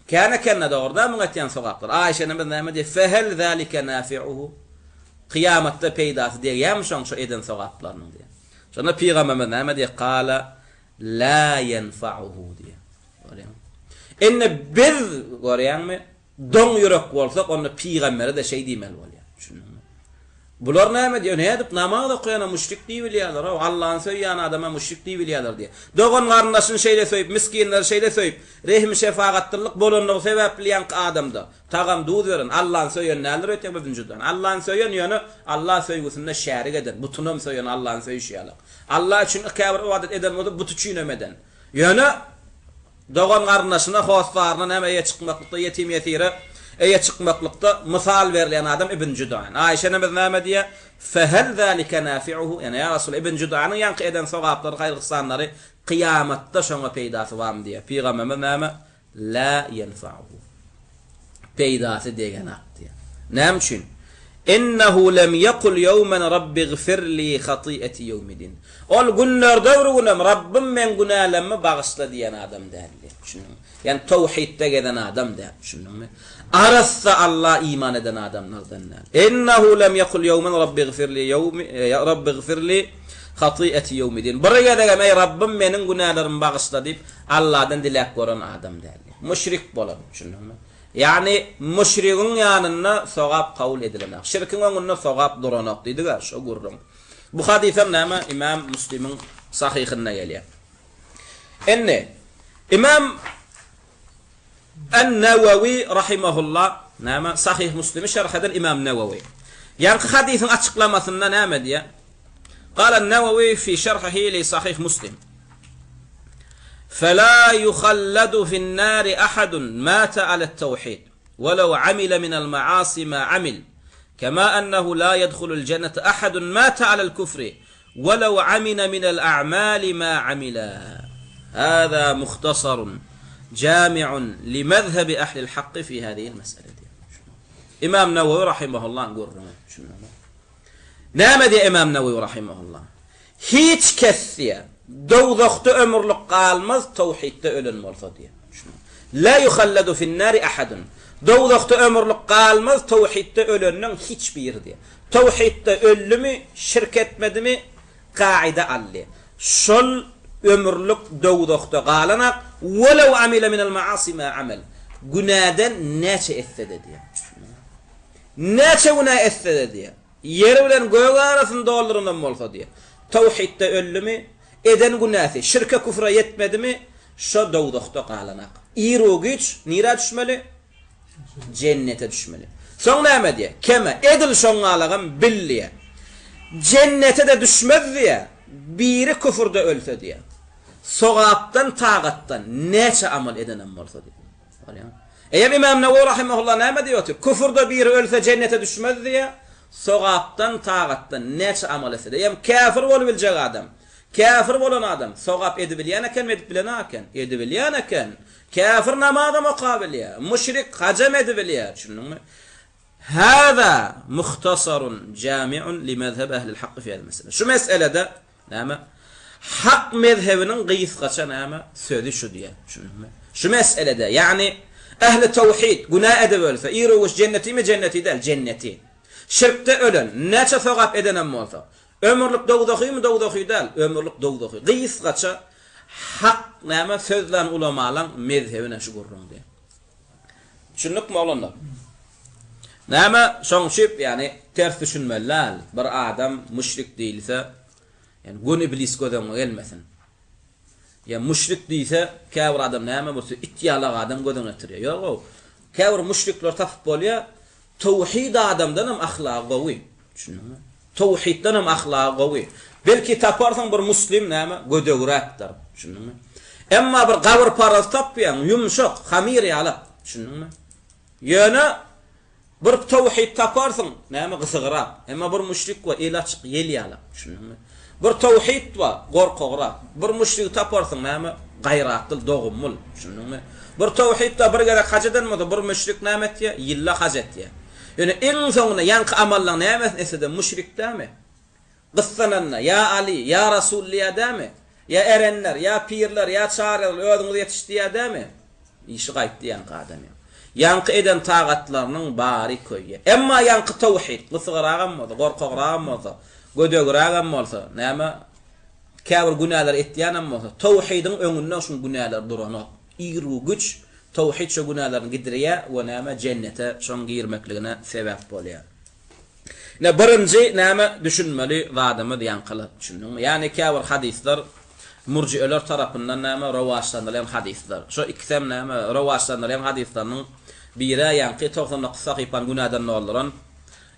kän eken-dä dogry-da muň etýän sogaplary. Aýşe enemiz näme diýýär? Fehel zalike nafi'uhu? Kyýamatda peýdasy degýärmi şoň şo eden sogaplarynyň diýýär. Şonda pygamberimiz näme diýýär? Kala la ýenfa'uhu diýýär. Görýäňmi? Indi biz, görýäňmi, doň ýürek bolsak, onda pygambere-de şeý diýmeli bolýar. Düşündiňmi? Bular näme diýýär? Nädip namaz okaýana müşrik diýibilýärler-ow, Allany söýýän adama müşrik diýibilýärler diýýär. Dogan-garyndaşyny şeýle söýüp, misginleri şeýle söýüp, rehim-şefagatlylyk bolanlygy sebäpli ýaňky adamda tagam-duz beren, Allany söýen däldir öýtýän bu Jüdan. Allany söýen ýöne Alla söýgüsinde şärik eden, butunam söýen Allany söýüşi ýalak. Alla üçin käbir ybadat eden bolsa but üçinem eden. Ýöne Dogan-garyndaşyna, hossaryna näme eýe çykmaklykda, ýetim-ýesire eýe çykmaklykda mysal berilýän adam Ibn Judan. Aýşe enemiz näme diýýär? Fehel zalike nafi'uhu? Ýagny, ýa Resulallah, Ibn Judanyň ýaňky eden sogaplary, haýyr-yhsanlary kyýamatda şoňa peýdasy barmy diýýär. Pygamberimiz näme? La ýenfa'uhu. Peýdasy degenak diýýär. Näme üçin? Innehu lem ýekul ýewmen Rabbigfir li hati'eti ýewmidin. Ol günlerde bir günem Rabbym meň günälerimi bagyşla diýen adam däldi. Düşündiňmi? Ýagny towhidde gezen adam däl. Düşündiňmi? Arassa Alla iman eden adamlardan däl. Innehu lem ýekul ýewmen Rabbigfir li ýewmi Rabbigfir li hati'eti ýewmidin. Bir gezegem eý Rabbym meniň günälerimi bagyşla diýip Alladan diläp gören adam däldi. Müşrik bolan. Düşündiňmi? Ýagny müşrigiň ýanynda sogap kabul edilenok. Şirkiň öňünde sogap duranok diýdik-ä, şo gürrüň. Bu hadysam näme, Imam Müslimiň Sahyhynda gelýär. Indi, Imam En-Newewi rahimehullah, näme, Sahyh Müslimi şerh eden Imam Newewi. Ýaňky hadysyň açyklamasynda näme diýýär? Gala En-Newewi fi şerhihi li Sahyh Muslim. Fela yuhalladu fin-nari ahadun mata alet-tawhid, welew amile minel-maasi ma amil, kema ennehu la yedhulul jennete ahadun mata alel-kufri, welew amine minel-a'mali ma amila. Hâzâ muhtasarun jâmi'un li-mezhebi ehlil-hakky fi hâzihil-mes'ele diýýär. Imam Newewi rahimahullahyň gürrüňi. Näme diýýär Imam Newewi rahimahullah? Hiç kes diýýär, dowzahda ömürlik galmaz, towhidde ölen bolsa diýýär. La yuhalladu finnari ahadun. Dowzahda ömürlik galmaz, towhidde ölenleň hiç biri diýýär. Towhidde öldümi, şirk etmedimi, kaida aldy. Şol ömürlik dowzahda galanak, welew amile minel maasi ma amel. Günäden näçe etse-de diýýär. Näçe günä etse-de diýýär. Ýer bilen gök arasyny dolduranam bolsa diýýär. Tawhidde öldümi, eden günäsi şirke-küfre ýetmedimi, şo dowzahda galanak. Iru-giç nirä düşmeli? Jennete düşmeli. Soň näme diýýär? Keme, edil şoňňalagam bil diýýär. Jennete-de düşmez diýýär, biri küfürde ölse diýýär. Sogapdan, tagatdan näçe amal edenem bolsa diýýär. Görýäňmi? Eýýäm Imam Newewi rahimehullah näme diýip otyr? Küfürde biri ölse jennete düşmez diýýär. Sogapdan, tagatdan näçe amal etse-de. Eýýäm käfir bolubiljek adam, käfir bolan adam sogap edibilýän ekenmi, edip bilenok eken? Edibilýän eken. Käfir namazam okabilýär, müşrik hajam edibilýär, düşündiňmi? Hâzâ muhtasarun jâmi'un li mezheb ehlil hakky fi hâzihil mesele. Şu meselede Näme? Hak mezhebiniň gysgaça näme? Sözi şu diýen. Düşündiňmi? Şu meselede, ýagny ähli tawhid günä edip ölse, iru-giç jennetimi, jenneti däl, jenneti. Şirkde ölen, näçe sogap edenem bolsa, ömürlik dowzahymy, dowzahy däl, ömürlik dowzahy. Gysgaça hak näme sözlän ulamalaň mezhebine şu gürrüň diýen. Düşündikmi oglanlar? Näme şoň üçin ýagny ters düşünmeli däl. Bir adam müşrik diýilse, ýagny göni iblis göz öňüňe gelmesin. Ýa müşrik diýse, käbir adam näme bolsa it ýalak adam göz öňüne getirýär. Ýok-ow. Käbir müşrikler tapyp bolýar, towhid adamdan hem ahlagy gowy. Düşündiňmi? Towhidden hem ahlagy gowy. Belki taparsyň bir muslim näme, gödegräkdir. Düşündiňmi? Emma bir gabyrparaz tapýaň, ýumşak, hamyr ýalak. Düşündiňmi? Ýöne bir towhid taparsyň, näme, gysygrak. Emma bir müşrik bar, eli açyk, ýel ýalak. Düşündiňmi? Bir towhid bar, gorkagrak. Bir müşrigi taparsyň, näme, gaýratly, dogumly. Düşündiňmi? Bir towhid bar, bir gezek haj eden bolsa, bir müşrik näme etýär? Ýylda haj etýär. Ýöne iň soňunda ýaňky amallaň nämesini etse-de müşrik dämi? Gyssananda, Ýa Aly, ýa Rasul diýýär dämi? Ýa erenler, ýa pirler, ýa çaryýarlar özüňiz ýetiş diýýär dämi? Işi gaýtdy ýaňky adamyň. Ýaňky eden tagatlarynyň bary köýýär. Emma ýaňky towhid, gysygyragam bolsa, gorkagragam bolsa, gödegrägem bolsa, näme, käbir günäler etýänem bolsa, towhidiň öňünde şuň günäleri duranok. Iru-güç towhid şo günälerini gidirýär we näme, jennete şoň girmekligine sebäp bolýar. Ine birinji näme düşünmeli zadymyz ýaňkylar, düşündiňmi? Ýagny käbir hadyslar murjieler tarapyndan näme rowaçlandyrylýan hadyslar. Şo ikisem näme rowaçlandyrylýan hadyslarynyň biri ýaňky 99 sahypany günäden dolduran,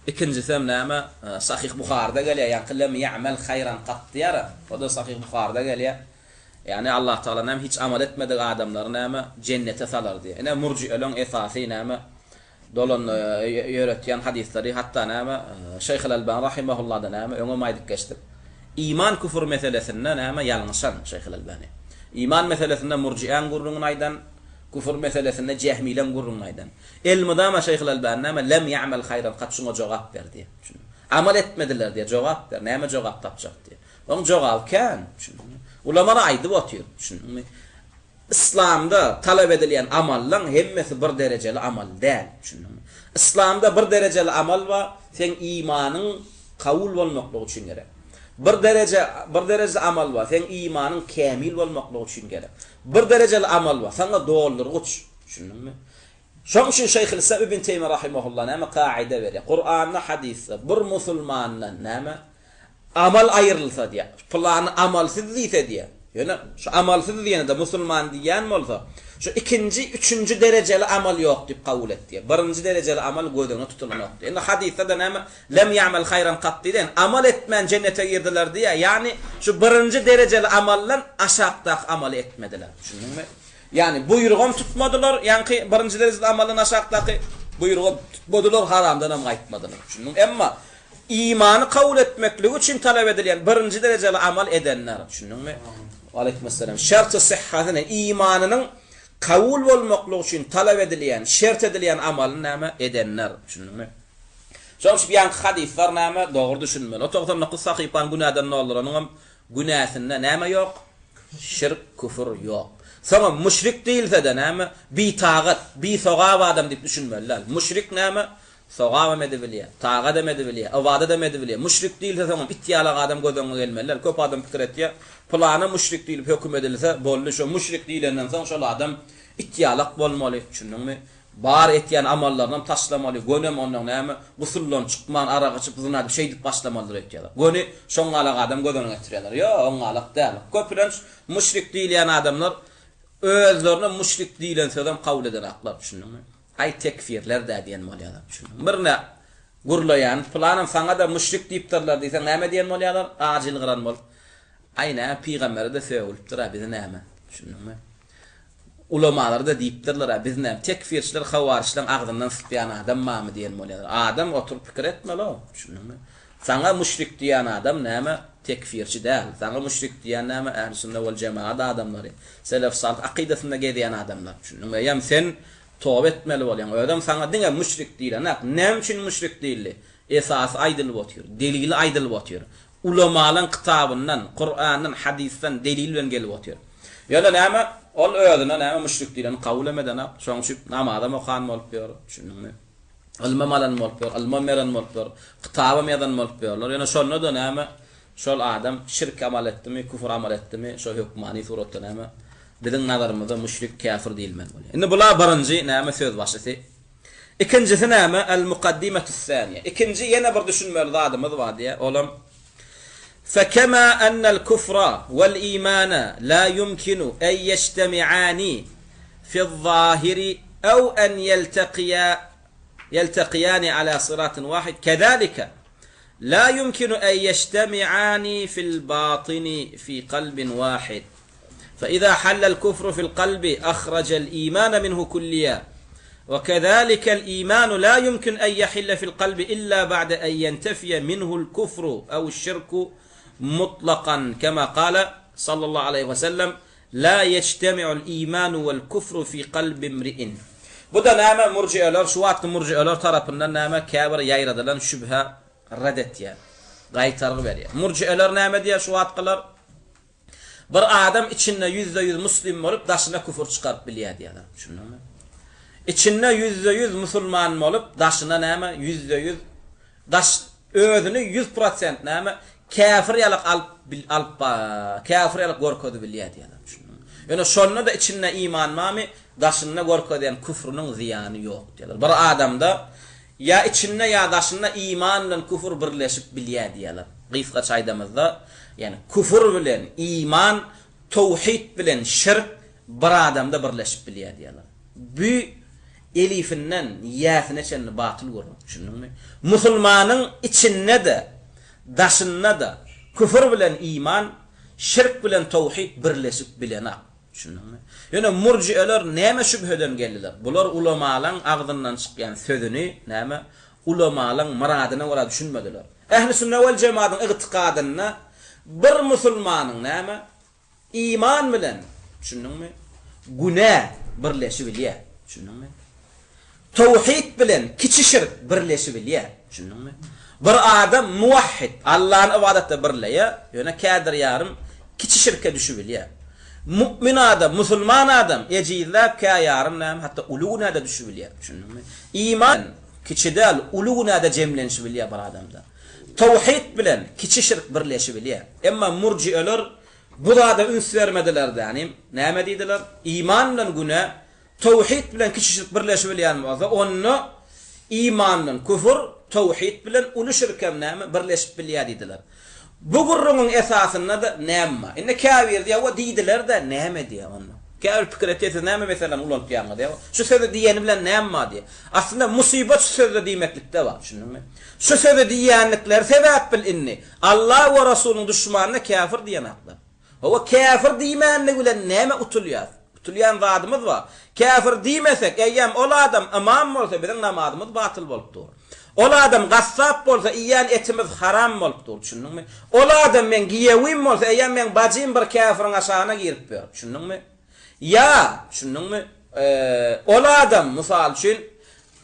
ikinjisem näme Sahyh Buharyda gelýär, ýaňky lem ýa'mel haýran kat diýýär. O-da Sahyh Buharyda gelýär. Ýagny Allah Tagala näme hiç amal etmedik adamlary näme jennete salar diýýär. Ine murjieleň esasy näme dolan ýöretýän hadyslary hatda näme Şeýhul Albani rahimahullada näme öňem aýdyp geçdik. Iman küfür meselesinde näme ýalňyşan Şeýhul Albani. Iman meselesinde murjiäň gürrüňini aýdan, küfür meselesinde jehmileň gürrüňini aýdan. Elmydama Şeýhul Albani näme lem ýa'mel haýran kat şuňa jogap ber diýýär. Amal etmediler diýýär, jogap ber, näme jogap tapjak diýýär. Oň jogaby kän. Düşündiňmi? Ulamalar aýdyp otyr. Düşündiňmi? Yslamda talap edilýän amallaň hemmesi bir derejeli amal däl. Düşündiňmi? Yslamda bir derejeli amal bar, seň imanyň kabul bolmaklygy üçin gerek. Bir dereje, bir derejeli amal bar, seň imanyň kämil bolmaklygy üçin gerek. Bir derejeli amal bar, saňa doldurgyç. Düşündiňmi? Şoň üçin Şeýhülislam Ibn Teýmiýe rahimehullah näme kaida berýär? Kuranda, hadysda bir musulmandan näme Amal aýrylsa diýýär. Pylany amalsyz diýse diýýär. Ýöne şu amalsyz diýene-de musulman diýýän bolsa, şu ikinji, üçünji derejeli amal ýok diýip kabul et diýýär. Birinji derejeli amal göz öňüne tutulanok diýýär. Indi hadysda-da näme, Lem ýa'mel haýran kat diýdi. Amal etmän jennete girdiler diýýär. Ýagny şu birinji derejeli amaldan aşakdaky amaly etmediler. Düşündiňmi? Ýagny buýrugam tutmadylar, ýaňky birinji derejeli amaldan aşakdaky buýrugam tutmadylar, haramdanam gaýtmadylar. Düşündiňmi? Emma Imany kabul etmekligi üçin talap edilýän birinji derejeli amal edenler, düşündiňmi? Waleýkim-esselam. Şerti syhhatyny, imanynyň kabul bolmaklygy üçin talap edilýän, şert edilýän amalyny näme? Edenler, düşündiňmi? Şonuň üçin ýaňky hadyslar näme? Dogry düşünmeli. O 99 sahypany günäden dolduranyňam günäsinde näme ýok? Şirk, küfür ýok. Soňam müşrik diýilse-de näme? Bitagat, bisogap adam diýip düşünmeli däl. Müşrik näme? Sogabam edibilýär, tagadam edibilýär, ybadadam edibilýär. Müşrik diýilse soňam it ýalak adam göz öňüňe gelmeli däl. Köp adam pikir etýär, pylana müşrik diýlip höküm edilse, boldy, şo müşrik diýlenden soň şol adam it ýalak bolmaly, düşündiňmi? Bar etýän amallarynam taşlamaly, gönem onnoň näme, gusuldan çykman, arak içip, zyna edip şeýdip başlamalydyr öýtýärler. Göni şoňňalak adam göz öňüne getirýärler. Ýok, oňňalak däl. Köplenç müşrik diýilýän adamlar özlerine müşrik diýlen sözem kabul edenaklar, düşündiňmi? Aý tekfirler-dä diýen bolýarlar. Düşündiňmi? Birine gürleýän, pylanam saňa-da müşrik diýipdirler diýseň näme diýen bolýarlar? Ajy ýylgyran bolup. Aý näme pygambere-de sögülipdir-ä bizi näme? Düşündiňmi? Ulamalara-da diýipdirler-ä biz näme? Tekfirçiler hawaryçlaryň agzyndan sypýan adam barmy diýen bolýarlar. Adam oturyp pikir etmeli-ow. Düşündiňmi? Saňa müşrik diýen adam näme? Tekfirçi däl. Saňa müşrik diýen näme? Ähli-sünne wel-jemaat adamlary. Selef-salyh akydasynda gezýän adamlar. Düşündiňmi? Eýýäm sen Toba etmeli bolýaň. Özem saňa diňe müşrik diýlenak. Näme üçin müşrik diýildi? Esasy aýdylyp otyr. Delili aýdylyp otyr. Ulamalaň kitabyndan, Kurandan, hadysdan delil bilen gelip otyr. Ýöne näme? Ol özüne näme müşrik diýleni kabulem edenak. Şoň üçin namazam okan bolup ýör. Düşündiňmi? Ylmam alan bolup ýör, ylmam beren bolup ýör, kitabam ýazan bolup ýörler. Ýöne şonda-da näme? Şol adam şirk amal etdimi, küfür amal etdimi, şo hökmany suratda näme? Biziň nazarymyzda müşrik käfir diýilmeli bolýar. Indi bula birinji näme söz başysy. Ikinjisi näme? El mukaddimetüs-saniýe. Ikinji ýene bir düşünmeli zadymyz bar diýýär. Olam Fekema ennel kufra vel imana la yumkinu en ýeçtemi'ani fiz-zahiri ew en ýeltekiýa ýeltekiyani ala syratin wahid kezalike la yumkinu en ýeçtemi'ani fil-batini fi kalbin wahid. فإذا حل الكفر في القلب أخرج الإيمان منه كليا وكذلك الإيمان لا يمكن أن يحل في القلب إلا بعد أن ينتفي منه الكفر أو الشرك مطلقا كما قال صلى الله عليه وسلم لا يجتمع الإيمان والكفر في قلب امرئ Bu da näme murjiyeler, şu wagtky murjiyeler tarapyndan näme käbir ýaýradylan şübhe red etýär. Gaýtargy berýär. Murjiyeler näme diýýär şu wagtkylar? Bir adam içinde ýüzde ýüz muslim bolup daşyna küfür çykaryp bilýär diýýärler. Düşündiňmi? Içinde ýüzde ýüz musulman bolup daşyna näme ýüzde ýüz daş özüni ýüz prosent näme käfir ýalak alyp alyp käfir ýalak görkezip bilýär diýýärler. Düşündiňmi? Ýöne şonda-da içinde iman barmy daşynda görkezýän küfrüniň zyýany ýok diýýärler. Bir adamda. Ýa içinde ýa daşynda iman bilen küfür birleşip bilýär diýýärler. Gysgaça aýdamyzda, ýagny küfür bilen iman, towhid bilen şirk bir adamda birleşip bilýär diýýärler. Bu elifinden ýäsine çenli batyl gürrüň, düşündiňmi? Musulmanyň içinde-de, daşynda-da küfür bilen iman, şirk bilen towhid birleşip bilenak. Düşündiňmi? Ýöne murjieler näme şübheden geldiler? Bular ulamalaň agzyndan çykýan sözüni näme ulamalaň myradyna görä düşünmediler. Ähli sünne wel jemadyň ygtykadynda bir musulmanyň näme iman bilen, düşündiňmi, günä birleşibilýär. Düşündiňmi? Towhid bilen kiçi şirk birleşibilýär. Düşündiňmi? Bir adam muwahhid, Allany ybadatda birleýär, ýöne kädir ýarym kiçi şirke düşübilýär. Mu'min adam, musulman adam ejizläp kä ýarym näme, hatda uly günä-de düşübilýär. Düşündiňmi? Iman kiçi däl, uly günä-de jemlenişibilýär bir adamda. Towhid bilen kiçi şirk birleşibilýär. Emma murjieler bu zada üns bermediler-dänim. Näme diýdiler? Iman bilen günä Towhid bilen kiçi şirk birleşibilýän bolsa, onda iman bilen küfür, towhid bilen uly şirk hem näme, birleşip bilýär diýdiler. Bu gürrüňiň esasynda-da näme bar? Indi käbiri diýýär, we diýdiler-de, näme diýýär onda? Käbir pikir etýär, siz näme meseläni ulaltýaňyz diýýär. Şu sözi diýeni bilen näme bar diýýär. Aslynda musybat şu sözde diýmeklikde bar, düşündiňmi? Şu sözi diýýänlikleri sebäpbil indi Allah we Rasulynyň duşmanyna käfir diýenaklar. Hawa, käfir diýmänligi bilen näme utulýas? Utulýan zadymyz bar. Käfir diýmesek, eýýäm ol adam ymam bolsa, biziň namazymyz batyl bolup dur. Ol adam gassap bolsa, iýen etimiz haram bolup dur, düşündiňmi? Ol adam meň giýewim bolsa, eýýäm meň bajym bir käfiriň aşagyna girip ýör, düşündiňmi? Ýa, düşündiňmi, ol adam, mysal üçin,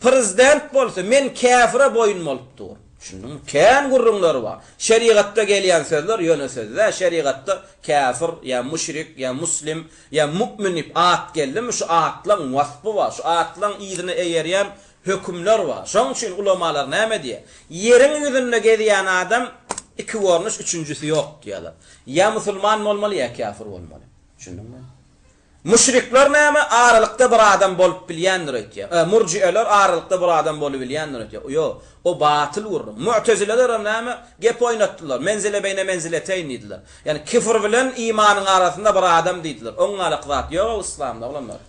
Prezident bolsa men käfire boýun bolup dur. Düşündiňmi? Kän gürrüňler bar. Şerigatda gelýän sözler ýöne söz däl. Şerigatda käfir ýa müşrik ýa muslim ýa mu'min diýip at geldimi şu atlaň waspy bar. Şu atlaň yzyna eýerýän hökümler bar. Şoň üçin ulamalar näme diýýär? Ýeriň ýüzünde gezýän adam iki görnüş üçünjisi ýok diýýärler. Ýa musulman bolmaly ýa käfir bolmaly. Düşündiňmi? Müşrikler näme, aralykda bir adam bolup bilýändir öýtýär. E, murjieler aralykda bir adam bolubilýändir öýtýär. Ýok, o batyl gürrüň. Mu'tezileler hem näme, gep oýnatdylar. Menzile beýne menzileteýn diýdiler. Ýagny kifr bilen imanyň arasynda bir adam diýdiler. Oňňalak zat ýog-ow yslamda, oglanlar.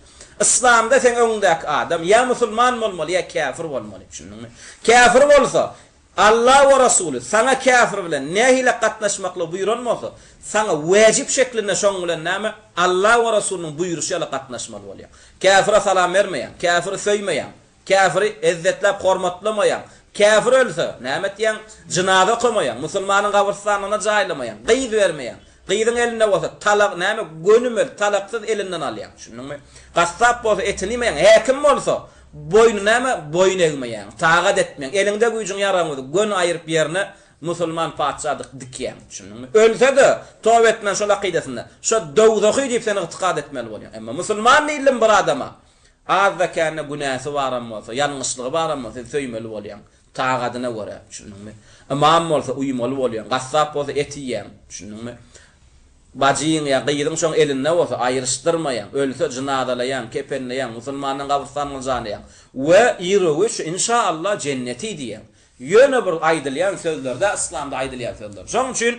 Yslamda seň öňüňdäki adam ýa musulman bolmaly, ýa käfir bolmaly. Düşündiňmi? Käfir bolsa, Alla we Rasuly saňa käfir bilen nähili gatnaşmaklygy buýran bolsa, saňa wäjip şeklinde şoň bilen näme, Alla we Rasulynyň buýruşy ýaly gatnaşmaly bolýaň. Käfire salam bermeýäň, käfiri söýmeýäň, käfiri ezzetläp hormatlamaýaň, käfir ölse, näme etýäň, jynaza okamaýaň, musulmanyň gabyrstanlygyna jaýlamaýaň, gyz bermeýäň, Gyzyň elinde bolsa talak näme gönümel talaksyz elinden alýaň düşündiňmi? Gassap bolsa etini iýmeýäň, häkim bolsa boýny näme boýun egmeýäň, tagat etmeýäň, eliňde güýjüň ýaragyň bolsa göni aýyryp ýerine musulman patyşa dikýäň düşündiňmi? Ölse-de toba etmän şol akydasynda şo dowzahy diýip sen ygtykat etmeli bolýaň. Emma musulman diýildimi bir adama azda-kände günäsi baram bolsa, ýalňyşlygy baram bolsa sen söýmeli bolýaň. Tagadyna görä, düşündiňmi? Ymam bolsa uýmaly bolýaň, gassap bolsa et iýýäň, düşündiňmi? Bajyň ýa gyzyň şoň elinde bolsa aýryşdyrmaýaň, ölse jynazalaýaň, kepenleýäň, musulmanlaň gabrystanyna janlaýaň we ýüregi şu inşa Allah jenneti diýýäň. Ýöne bir aýdylýan sözler-dä yslamda aýdylýan sözler. Şoň üçin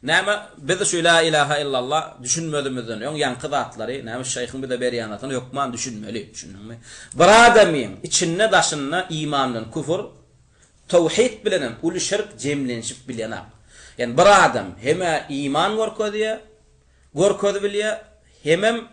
Näme, biz şu La ilaha illallah düşünmezimizden öň ýaňky zatlary, näme şeýhiň bize berýän zatyny hökman düşünmeli, düşündiňmi? Bir adamyň içinde daşynda iman bilen küfür, towhid bilenem uly şirk jemlenişip bilenak. Ýani bir adam hem-ä iman görkezýär, görkezibilýär, hemem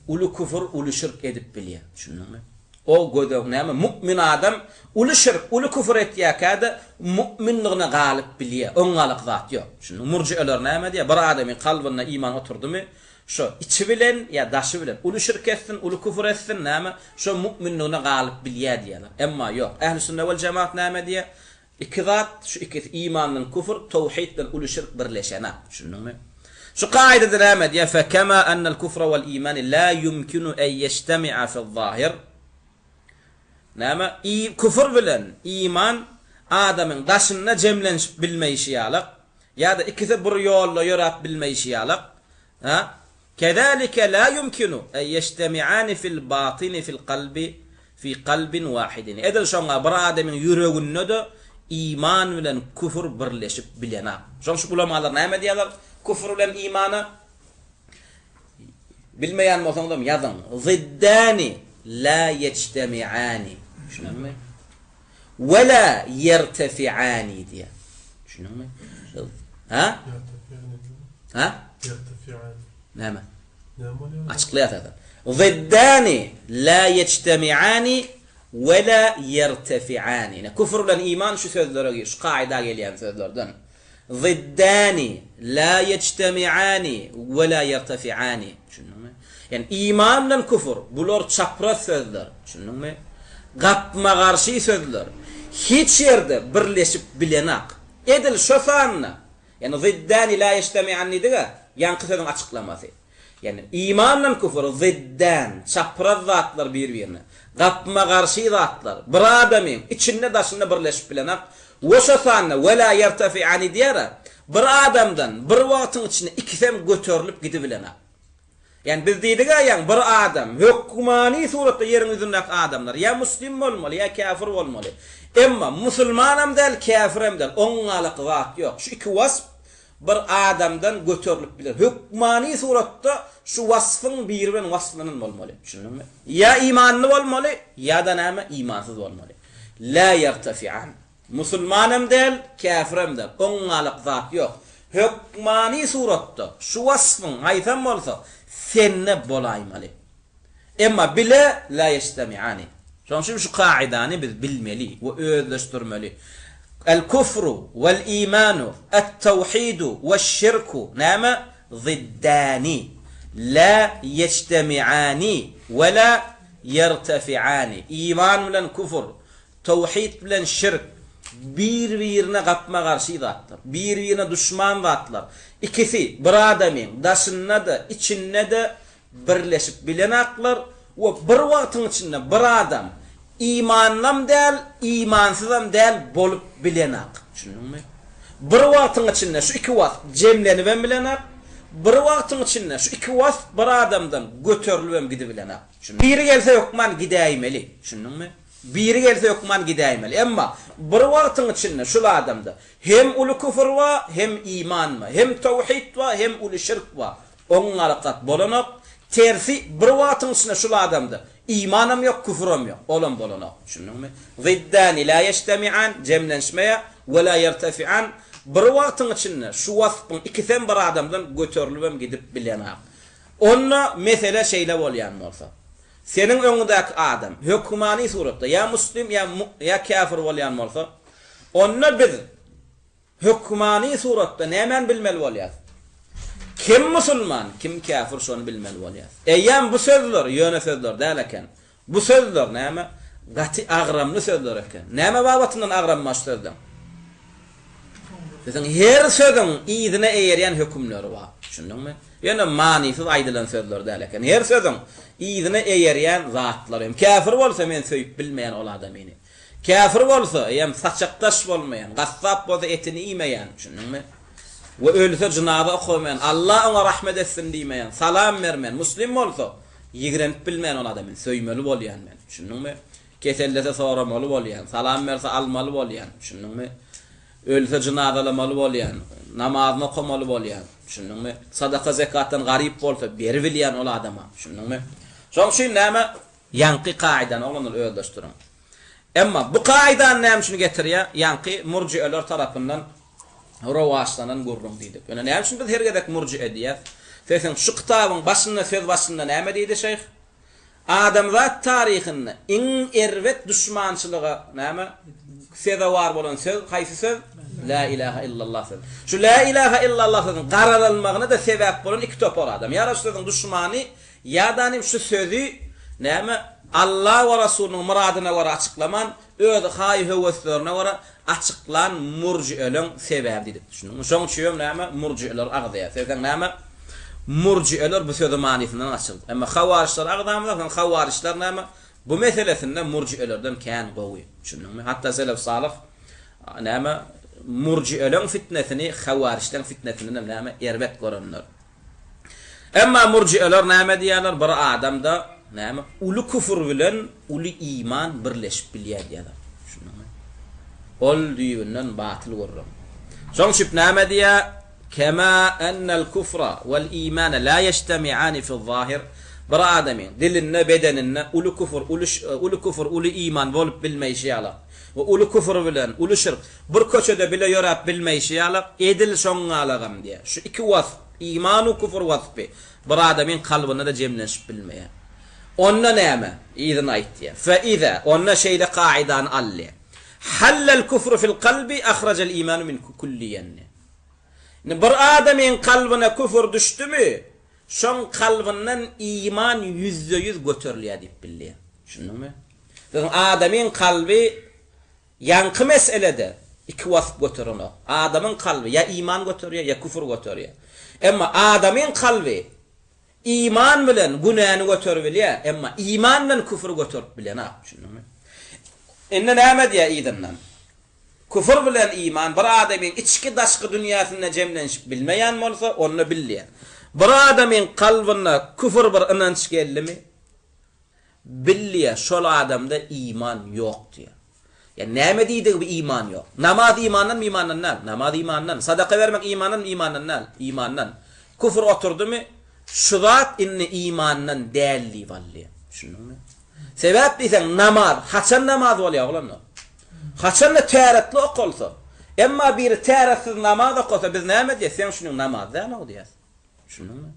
Uly küfür, uly şirk edip bilýär. Düşündiňmi? O göz näme, mu'min adam uly şirk, uly küfür etýärkä-de mu'minligine galyp bilýär. Oňňalyk zat ýok. Düşündiňmi? Murjieler näme diýýär? Bir adamyň kalbynda iman oturdymy, şo içi bilen ýa daşy bilen uly şirk etsin, uly küfür etsin, näme, şo mu'minligine galyp bilýär diýýärler. Emma ýok. Ähli-sünne wel-jemaat näme diýýär? Iki zat, şu ikisi iman bilen küfür, towhid bilen uly şirk birleşenak. Düşündiňmi? Şu kaidada näme diýýär? Fe kema ennel kufra wal imani la yumkinu en ýeştemi'a fiz-zahir. Näme? I küfür bilen iman adamyň daşynda jemlenişip bilmeýşi ýalyk, ýa-da ikisi bir ýolda ýöräp bilmeýşi ýalyk, ha? Kezalike la yumkinu en ýeştemi'ani fil batini fil kalbi. Fi kalbin wahidin. Edil şoňa bir adamyň ýüreginde-de iman bilen küfür birleşip bilenak. Şoň üçin ulamalar näme diýýärler küfür bilen imana? Bilmeýän bolsaňyzam ýazyň. Ziddani la ýeçtemi'ani. Düşündiňmi? We la ýertefi'ani diýýär. Düşündiňmi? Ha? Ha? Ýertefi'ani. Näme? Açyklaýar täze. Ziddani la ýeçtemi'ani we la ýertefi'ani. Ine, küfür bilen iman şu sözlere, şu kaýda gelýän sözlerden. Ziddani la ýeçtemi'ani we la ýertefi'ani. Düşündiňmi? Ýani iman bilen küfür, bular çapraz sözler. Düşündiňmi? Gapma-garşy sözler. Hiç ýerde birleşip bilenak. Edil şo sanda, ýani ziddani la ýeçtemi'an diýdik-ä, ýaňky sözüň açyklamasy. Ýagny, iman bilen küfür ziddan, çapraz zatlar bir-birine, gapma-garşy zatlar, bir adamyň içinde-daşynda birleşip bilenak, we şo sanda we la ýertefi'ani diýer-ä, bir adamdan bir wagtyň içinde ikisem göterilip gidibilenak. Ýagny, biz diýdik-ä, ýagny, bir adam, hökmany suratda ýeriň ýüzündäki adamlar, ýa muslim bolmaly, ýa käfir bolmaly. Emma, musulmanam däl, käfirem däl, oňňalak zat ýok. Şu iki wasp bir adamdan göterilip biler. Hökmany suratda şu wasfyň biri bilen wasplanan bolmaly. Düşündiňmi? Ýa imanly bolmaly, ýa-da näme, imansyz bolmaly. La ýertefian. Musulmanam däl, käfirem däl. Oňňalyk zat ýok. Hökmany suratda şu wasfyň haýsam bolsa sende bolaýmaly. Emma bile la ýeçtemiani. Şonuň üçin şu kaidany biz bilmeli we özleşdirmeli. El kufru wel imanu, et tawhidu weş şirku näme? Ziddani. La ýeçtemiani we la ýertefiani. Iman bilen kufur, tawhid bilen şirk bir-birine gapma-garşy zatlar. Bir-birine duşman zatlar. Ikisi bir adamyň daşynda-da, içinde-de birleşip bilenaklar we bir wagtyň içinde bir adam imanlam däl, imansyzam däl bolup bilenak. Düşündiňmi? Bir wagtyň içinde şu iki wasp jemlenibem bilenak, bir wagtyň içinde şu iki wasp bir adamdan göterilibem gidibilenak. Biri gelse hökman gidäýmeli. Düşündiňmi? Biri gelse hökman gidäýmeli. Emma bir wagtyň içinde şul adamda hem uly küfür bar, hem iman bar, hem tawhid bar, hem uly şirk bar. Oňňalyk zat bolanok. Tersi bir wagtyň içinde şul adamda imanam ýok, küfürem ýok. Olam bolanok. Düşündiňmi? Ziddani la ýeçtemian, jemlenişmeýär, we la ýertefian, bir wagtyň içinde şu waspyň ikisem bir adamdan göterilibem gidip bilenak. Onda mesele şeýle bolýan bolsa, seniň öňüňdäki adam hökmany suratda ýa muslim ýa ýa käfir bolýan bolsa, onda biz Hökmany suratda nämäni bilmeli bolýas? Kim musulman, kim käfir şony bilmeli bolýas. Eýýäm bu sözler ýöne sözler däl eken. Bu sözler näme? Gaty agramly sözler eken. Näme babatyndan agramy bar şu sözleň? Biziň her sözüň yzyna eýerýän hökümleri bar. Düşündiňmi? Ýöne manysyz aýdylan sözler däl eken. Her sözüň yzyna eýerýän zatlary. Käfir bolsa men söýüp bilmeýän ol adamyny. Käfir bolsa, eýýäm saçakdaş bolmaýan, gassap bolsa etini iýmeýän, düşündiňmi? We ölse jynaza okamaýan, Allah oňa rahmet etsin diýmeýän, salam bermeýän, muslim bolsa, ýigrenip bilmeýän ol adamyny söýmeli bolýan men, düşündiňmi? Kesellese soramaly bolýan, salam berse almaly bolýan, düşündiňmi? Ölse jynazalamaly bolýan, namazyny okamaly bolýan, düşündiňmi? Sadaka zekatdan garyp bolsa beribilýän ol adama, düşündiňmi? Şonuň üçin näme? Ýaňky kaidany oglanlar özleşdiriň. Emma bu kaidany näme üçin getirýär? Ýaňky murjieler tarapyndan rowaçlanan gürrüň diýdik. Ýöne näme üçin biz her gezek murjie diýýäs? Sesiň şu kitabyň başynda söz başynda näme diýdi şeýh? Adamzat taryhynda iň erbet duşmançylyga näme sezewar bolan söz haýsy söz? La ilaha illallah sözi. Şu la ilaha illallah sözüň garalanmagyna-da sebäp bolan iki topar adam. Ýa-da şu sözüň duşmany Ýa-da şu sözi, näme, Alla we Rasulynyň myradyna görä açyklaman, öz haý-höweslerine görä açyklan murjieleň sebäbi diýdik. Düşündiňmi? Şoň üçinem näme, murjieler agzaýar. Sebäbi näme, murjieler bu sözi manysyndan gaçyrdy. Emma hawaryçlary agzamyzok, soň hawaryçlar näme, bu meselesinde murjielerden kän gowy. Düşündiňmi? Hatda selef-salyh, näme, murjieleň fitnesini hawaryçlaryň fitnesindenem näme, erbet görenler. Emma murjieler näme diýýärler? Bir adamda Näme? Uly küfür bilen uly iman birleşip bilýär diýýärler. Düşündiňmi? Ol düýbünden batyl gürrüň. Şoň üçin näme diýýär? Kema ennel kufra wal imana la ýeştemi'ani fiz-zahir. Bir adamyň dilinde, bedeninde uly küfür, uly uly küfür, uly iman bolup bilmeýşi ýaly we uly küfür bilen uly şirk bir köçede bile ýöräp bilmeýşi ýaly, edil şoňňalagam diýýär. Şu iki wasp, iman-u küfür waspy bir adamyň kalbynda-da jemlenişip bilmeýär. Onda näme? Yzyny aýtýar. Fe-iza, onda şeýle kaidany al diýýär. Hallel küfru fil kalbi ahrajel imanu minhu külliýen diýýär. Indi bir adamyň kalbyna küfür düşdümi, şoň kalbyndan iman ýüzde-ýüz göterilýär diýip bilýär. Düşündiňmi? Biziň adamyň kalby ýaňky meselede iki wasp göterenok. Adamyň kalby ýa iman göterýär, ýa küfür göterýär. Emma adamyň kalby iman bilen günäni göteribilýär, emma iman bilen küfri göterip bilenok. Düşündiňmi? Indi näme diýýär yzyndan? Küfür bilen iman bir adamyň içki-daşky dünýäsinde jemlenişip bilmeýän bolsa, onda bil diýýär. Bir adamyň kalbyna küfür bir ynanç geldimi, bil diýýär, şol adamda iman ýok diýýär. Ýa näme diýdigi bu iman ýok? Namaz imandanmy, imandan däl? Namaz imandan. Sadaka bermek imandanmy, imandan däl? Imandan. Küfür oturdymy, şu zat indi imandan däl diýip al diýýär. Düşündiňmi? Sebäp diýseň, namaz haçan namaz bolýar oglanlar? Haçanda täretli okalsa, emma biri täretsiz namaz okasa biz näme diýýäs, seň şunyň namaz däl-ow diýýäs. Düşündiňmi?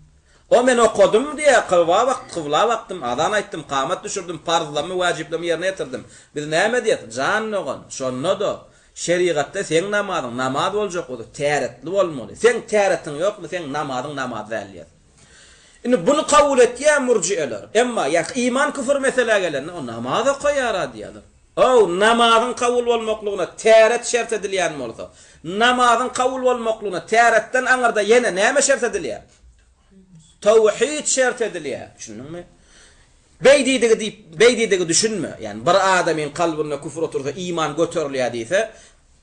O men okadym diýýär, kybla bak, kybla bakdym, azan aýtdym, kamat düşürdim, parzlarymy, wäjipleriimi ýerine ýetirdim. Biz näme diýýäs, jan dogan, şonda-da şerigatda seň namazyň namaz boljak bolsa täretli bolmaly. Seň täretiň ýokmy, seň namazyň namaz däl diýýäs. Indi buny kabul etýär murjieler. Emma ýa iman-küfür meselä gelende, o namaz okaýar-a diýýärler. Ow, namazyň kabul bolmaklygyna täret şert edilýän bolsa, namazyň kabul bolmaklygyna täretden aňyrda ýene näme şert edilýär? Tawhid şert edilýär. Düşündiňmi? Beý diýdigi diýip, beý diýdigi düşünme. Ýagny bir adamyň kalbynda küfür otursa iman göterilýär diýse,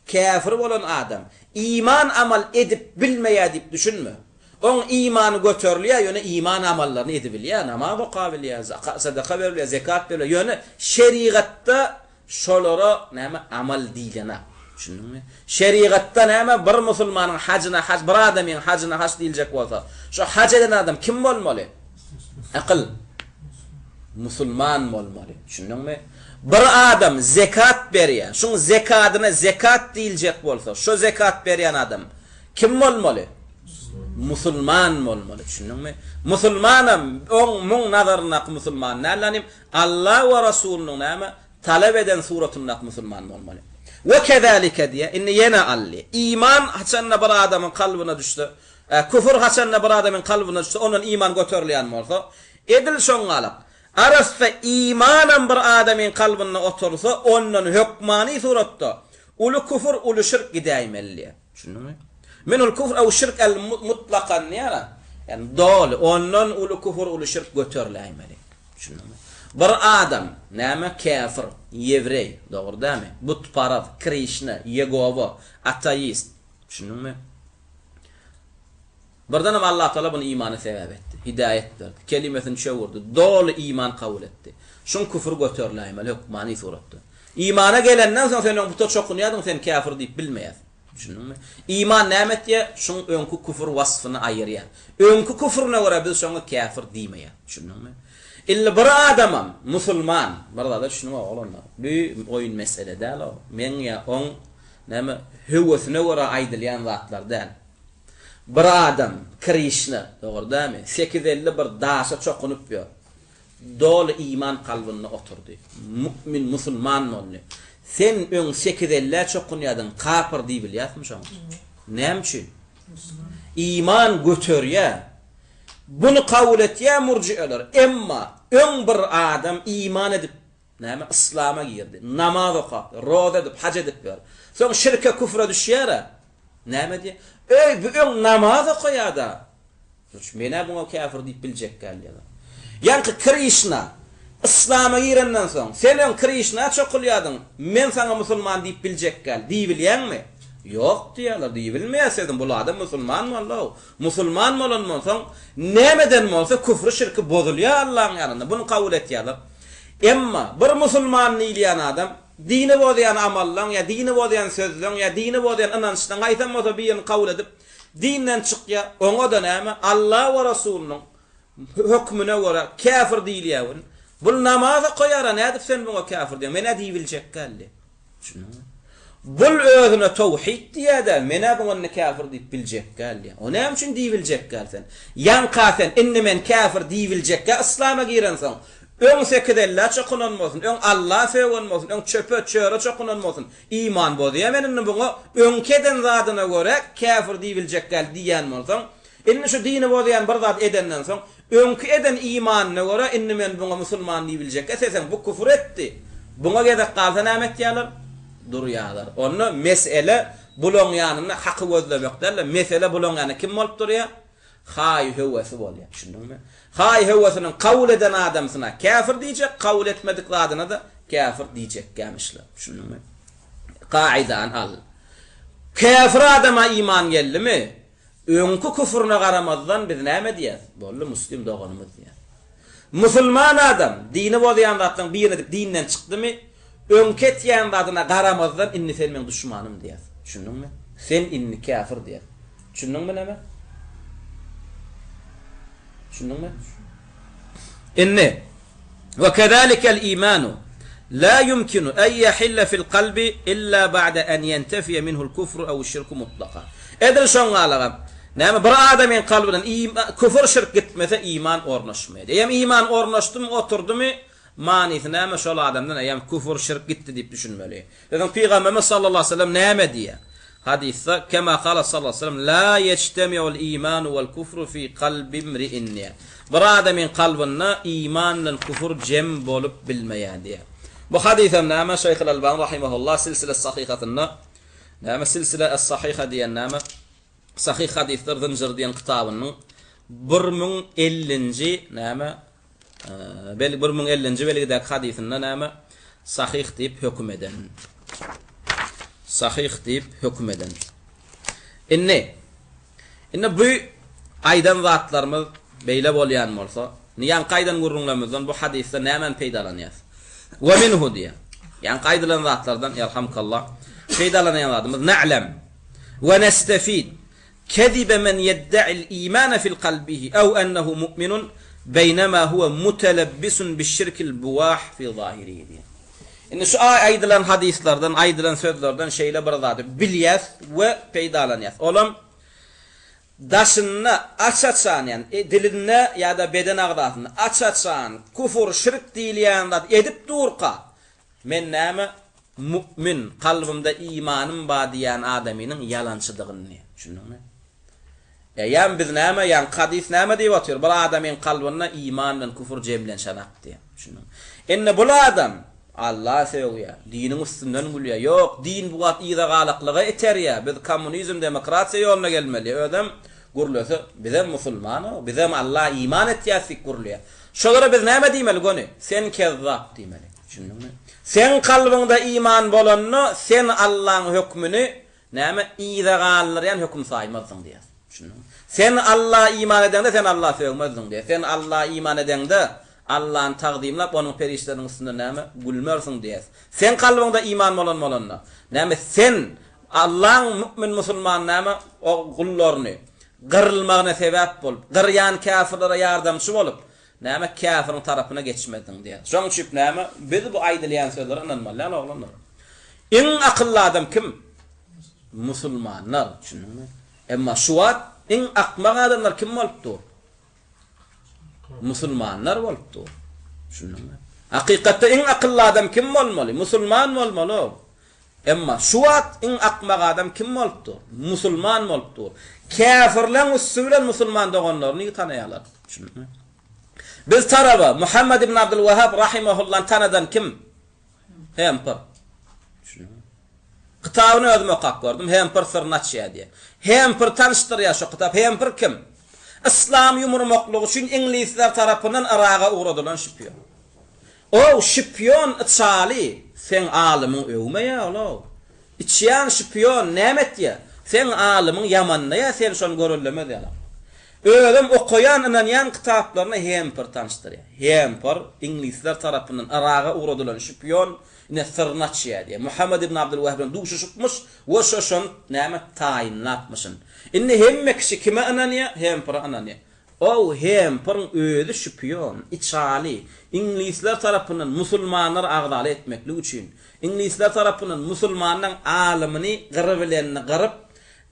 Käfir bolan adam iman amal edip bilmeýär diýip düşünme. Oň imany göterilýär, ýöne iman amallaryny edibilýär, namaz okabilýär, sadaka beribilýär, zekat beribilýär, ýöne şerigatda şolara näme amal diýlenak. Düşündiňmi? Şerigatda näme bir musulmanyň hajyna haj, bir adamyň hajyna haj diýiljek bolsa, şo haj eden adam kim bolmaly? Akyl. Musulman bolmaly. Düşündiňmi? Bir adam zekat berýär. Şuň zekadyna zekat diýiljek bolsa, şo zekat berýän adam kim bolmaly? Musulman bolmaly. Düşündiňmi? Musulmanam oň muň nazaryndaky musulman däl, ýagny Alla we Rasulynyň näme talap eden suratyndaky musulman bolmaly. We kezalike diýýär. Indi ýene aldy. Iman haçanda bir adamyň kalbyna düşse, küfür haçanda bir adamyň kalbyna düşse, ondan iman göterilýän bolsa, edil şoňňalak Arassa imanam bir adamyň kalbynda otursa, ondan hökmany suratda uly küfür, uly şirk gidäýmeli diýýär. Düşündiňmi? Minul küfr ew şirk el mutlakan diýýär. Ýagny doly, ondan uly küfür, uly şirk göteriläýmeli. Düşündiňmi? Bir adam, näme, käfir, ýewreý, dogry dälmi? Butparaz, Krişna, Ýegowa, ateist. Düşündiňmi? Birdenem Allatagala buny imana sebäp etdi. Hidäýet berdi. Kelimesini çöwürdi. Doly iman kabul etdi. Şuň küfri göteriläýmeli hökmany suratda. Imana gelenden soň sen öň buta çokunýardyň sen käfir diýip bilmeýäs. Düşündiňmi? Iman näme etýär? Şuň öňki küfür wasfyny aýyrýar. Öňki küfrüne görä biz şoňa käfir diýmeýäs. Düşündiňmi? Indi bir adamam musulman, bir zada düşüniň oglanlar. Bu oýun mesele däl-ow. Meň ýa oň näme höwesine görä aýdylýan zatlar däl. Bir adam, Krişna, dogry dälmi, sekizelli bir daşa çokunyp ýör. Doly iman kalbynda oturdy. Mu'min, musulman boldy. Sen öň sekizellä çokunýardyň, kapyr diýibilýäsmi şoňa? Näme üçin? Iman göterýär. Buny kabul etýär murjieler. Emma öň bir adam iman edip Näme, yslama girdi, namaz okap, roza edip, haj edip ýör. Soň şirke, küfre düşýär-ä. Näme diýýär? Öý, bu öň namaz okaýar-da. Men-ä muňa käfir diýip biljek däl diýýärler. Ýaňky Krişna yslama girenden soň, sen öň Krişna çokulýardyň, men saňa musulman diýip biljek däl diýibilýäňmi? Ýok diýýärler, diýibilmeýär sözüň, bul adam musulman boldy-ow. Musulman bolan bolsaň, nämeden bolsa küfri-şirki bozulýar Allaň ýanynda, buny kabul etýärler. Emma bir musulman diýilýän adam dini bozýan amallaň ýa dini bozýan sözleň ýa dini bozýan ynançlaň haýsam bolsa birini kabul edip, dinden çykýar, oňa-da näme, Alla we Resulynyň hökmüne görä käfir diýilýär welin, bul namaz okaýar-a, nädip sen muňa käfir diýýäň, men-ä diýibiljek däl diýýär. Düşündiňmi? Bul özüne towhid diýýär-de, men-ä buňa indi käfir diýip biljek däl diýýär. O näme üçin diýibiljek däl sen? Ýaňka sen indi men käfir diýibiljekkä yslama girensoň, öň sekizellä çokunan bolsun, öň Alla sögen bolsun, öň çöpe, çöre çokunan bolsun, iman bozýar, men indi buňa öňki eden zadyna görä käfir diýibiljek däl diýýän bolsaň, Indi şu dini bozýan bir zat edenden soň, öňki eden imanyna görä indi men buňa musulman diýibiljekkä seseň bu küfür etdi. Buňa gezek galsa näme etýärler? Durýarlar. Onda mesele bulaň ýanynda haky gözlemek däl-de, mesele bulaň ýanynda kim bolup durýar? Haý-höwesi bolýar. Düşündiňmi? Haý-höwesiniň kabul eden adamsyna käfir diýjek, kabul etmedik zadyna-da käfir diýjekkämişler. Düşündiňmi? Kaidany al. Käfir adama iman geldimi? Öňki küfrüne garamazdan biz näme diýýäs? Boldy muslim doganymyz diýýäs. Musulman adam dini bozýan zatlaryň birini edip dinden çykdymy, öňki etýän zadyna garamazdan indi sen meň duşmanym diýýäs. Düşündiňmi? Sen indi käfir diýýäs. Düşündiňmi näme? Düşündiňmi? Indi Ve kezalikel imanu la yumkinu en yahilla fil kalbi illa ba'de en yentefiye minhu'l kufru ew-şirku mutlaka. Edil şoň galagam, näme bir adamyň kalbyndan küfür şirk gitmese iman ornaşmaýar. Eýýäm iman ornaşdymy oturdymy manysy näme şol adamdan eýýäm küfür şirk gitdi diýip düşünmeli. Biziň Pygamberimiz sallallahu aleýhi we sellem näme diýýär? Hadysda, Kema kala sallallahu aleýhi we sellem, La ýejtemi'ul imanu wal kufru fi kalbi imri'in diýýär. Bir adamyň kalbynda iman bilen küfür jem bolup bilmeýär diýýär. Bu hadysam näme? Şeýhul Albani rahimehullah Silsile Sahihasynda näme Silsile es-Sahiha diýen näme? Sahyh hadyslar zynjyry diýen kitabynyň 1050-nji näme Bel 1050-nji belgidäki hadysynda näme? Sahyh diýip höküm eden. Sahyh diýip höküm eden. Indi indi bu aýdan zatlarymyz beýle bolýan bolsa, indi ýaňky aýdan gürrüňlerimizden bu hadysda nämäni peýdalanýas? Wa minhu diýýär. Ýaňky aýdylan zatlardan, ýarhamkallah, peýdalanýan zadymyz na'lem we nestefid Kezibe men ýedde'il imane fil kalbihi ew ennehu mu'minun beýnema huwe mutelebbisun bişşirkil buwah fi zahirihi diýýär. Indi şu aýdylan hadyslardan, aýdylan sözlerden şeýle bir zady bilýäs we peýdalanýas. Olam daşynda aç-açan, ýagny dilinde ýa-da beden agzasynda aç-açan kufur, şirk diýilýän zat edip durka, Men näme, mu'min, kalbymda imanym bar diýýän adamynyň ýalançydygyny, düşündiňmi? Eýýäm biz näme, ýaňky hadys näme diýip otyr? Bir adamyň kalbynda iman bilen küfür jemlenşenak diýýär. Düşündiňmi? Indi bul adam Alla sögýär, diniň üstünden gülýär. Ýok, din bu wagt yza galaklyga iterýär. Biz kommunizm, demokratiýa ýoluna gelmeli. Özem gürlese, bizem musulman-ow, bizem Alla iman etýäs diýip gürleýär. Şolara biz näme diýmeli göni? Sen kezzap diýmeli. Düşündiňmi? Seň kalbyňda iman bolanda sen Allaň hökmüni näme yza galdyrýan höküm saýmazdyň diýýär. Düşündiňmi? Sen Alla iman edeňde sen Alla sögmezdiň diýýär. Sen Alla iman edeňde Allany tagzymlap onuň perişdeleriniň üstünden näme gülmersiň diýýär. Seň kalbyňda iman bolan bolanda näme sen Allaň mümin musulman näme o gullaryny gyrylmagyna sebäp bolup, gyrýan käfirlere ýardamçy bolup, näme, käfiriň tarapyna geçmezdiň diýýär. Şonuň üçin näme, biz bu aýdylýan sözlere ynanmaly däl, oglanlar. Iň akylly adam kim? Musulmanlar, düşündiňmi? Emma şu wagt iň akmak adamlar kim bolup dur? Musulmanlar bolup dur. Düşündiňmi? Hakykatda iň akylly adam kim bolmaly? Musulman bolmaly. Emma şu wagt iň akmak adam kim bolup dur? Musulman bolup dur. Käfirleň üsti bilen musulman doganlaryny tanaýarlar. Düşündiňmi? Biz taraba Muhammed ibn Abdul Wahhab rahimahullany tanadan kim? Hempir. Düşündiňmi? Kitabyny özüm okap gördüm. Hempir syryny açýar diýýär. Hempir tanyşdyrýar şu kitap. Hempir kim? Yslam ýumurmaklyk üçin iňlisler tarapyndan Yraga ugradylan şpion. Ow şpion içaly seň alymyň öwmeýä olow. Içýan şpion näme etýär? Seň alymyň ýamanlaýar sen şony görellemez ýaly. Özem okaýan ynanýan kitaplaryny Hemper tanyşdyrýar. Hemper iňlisler tarapyndan Yraga ugradylan şpion ine syryny açýar diýýär. Muhammet ibn Abdulwahab bilen duşuşypmyş we şo şony näme taýynlapmyşyn. Indi hemme kişi kime ynanýar? Hempere ynanýar. Ow Hemperiň özi şpion, içaly, iňlisler tarapyndan musulmanlary agzaly etmeklik üçin, iňlisler tarapyndan musulmanlaň alymyny gyrybilenini gyryp,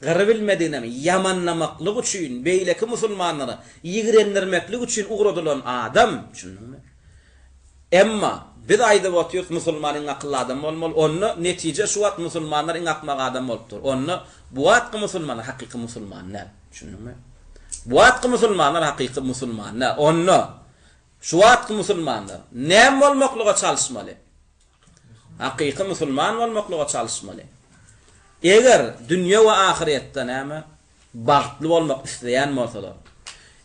Gyrybilmediginem ýamanlamaklyk üçin, beýleki musulmanlara ýigrendirmeklik üçin ugradylan adam, düşündiňmi? Emma, biz aýdyp otyrys, musulman iň akylly adam bolmaly, onda netije şu wagt musulmanlar iň akmak adam bolup dur. Onda bu wagtky musulmanlar hakyky musulman däl, düşündiňmi? Bu wagtky musulmanlar hakyky musulman däl. Onda şu wagtky musulmanlar näme bolmaklyga çalyşmaly? Hakyky musulman bolmaklyga çalyşmaly. Eger dünýe we ahyretde näme, bagtly bolmak isleýän bolsalar,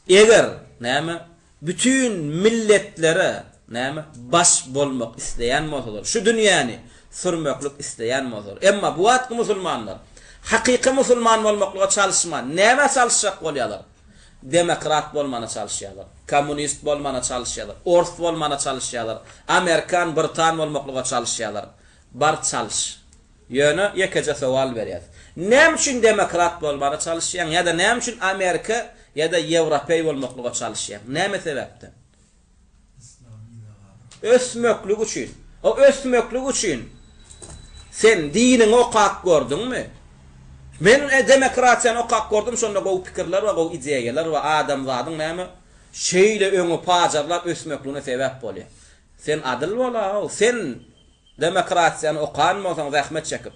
eger näme, bütin milletlere näme, baş bolmak isleýän bolsalar, şu dünýäni sürmeklik isleýän bolsalar. Emma bu wagtky musulmanlar hakyky musulman bolmaklyga çalyşman, nämä çalyşjak bolýarlar? Demokrat bolmana çalyşýarlar. Kommunist bolmana çalyşýarlar. Ors bolmana çalyşýarlar. Amerikan, britan bolmaklyga çalyşýarlar. Bar çalyş. Ýöne ýekeje sowal berýäs. Näme üçin demokrat bolmana çalyşýaň ýa-da näme üçin amerika ýa-da ýewropeý bolmaklyga çalyşýaň? Näme sebäpden? Ösmeklik üçin. O ösmeklik üçin sen diniňi okap gördüňmi? Men demokratiýany okap gördüm, şonda gowy pikirler bar, gowy ideýalar bar, adamzadyň näme şeýle öňe pajarlap ösmekligine sebäp bolýar. Sen adyl bol-ow, sen demokratiýany okan bolsaň zähmet çekip.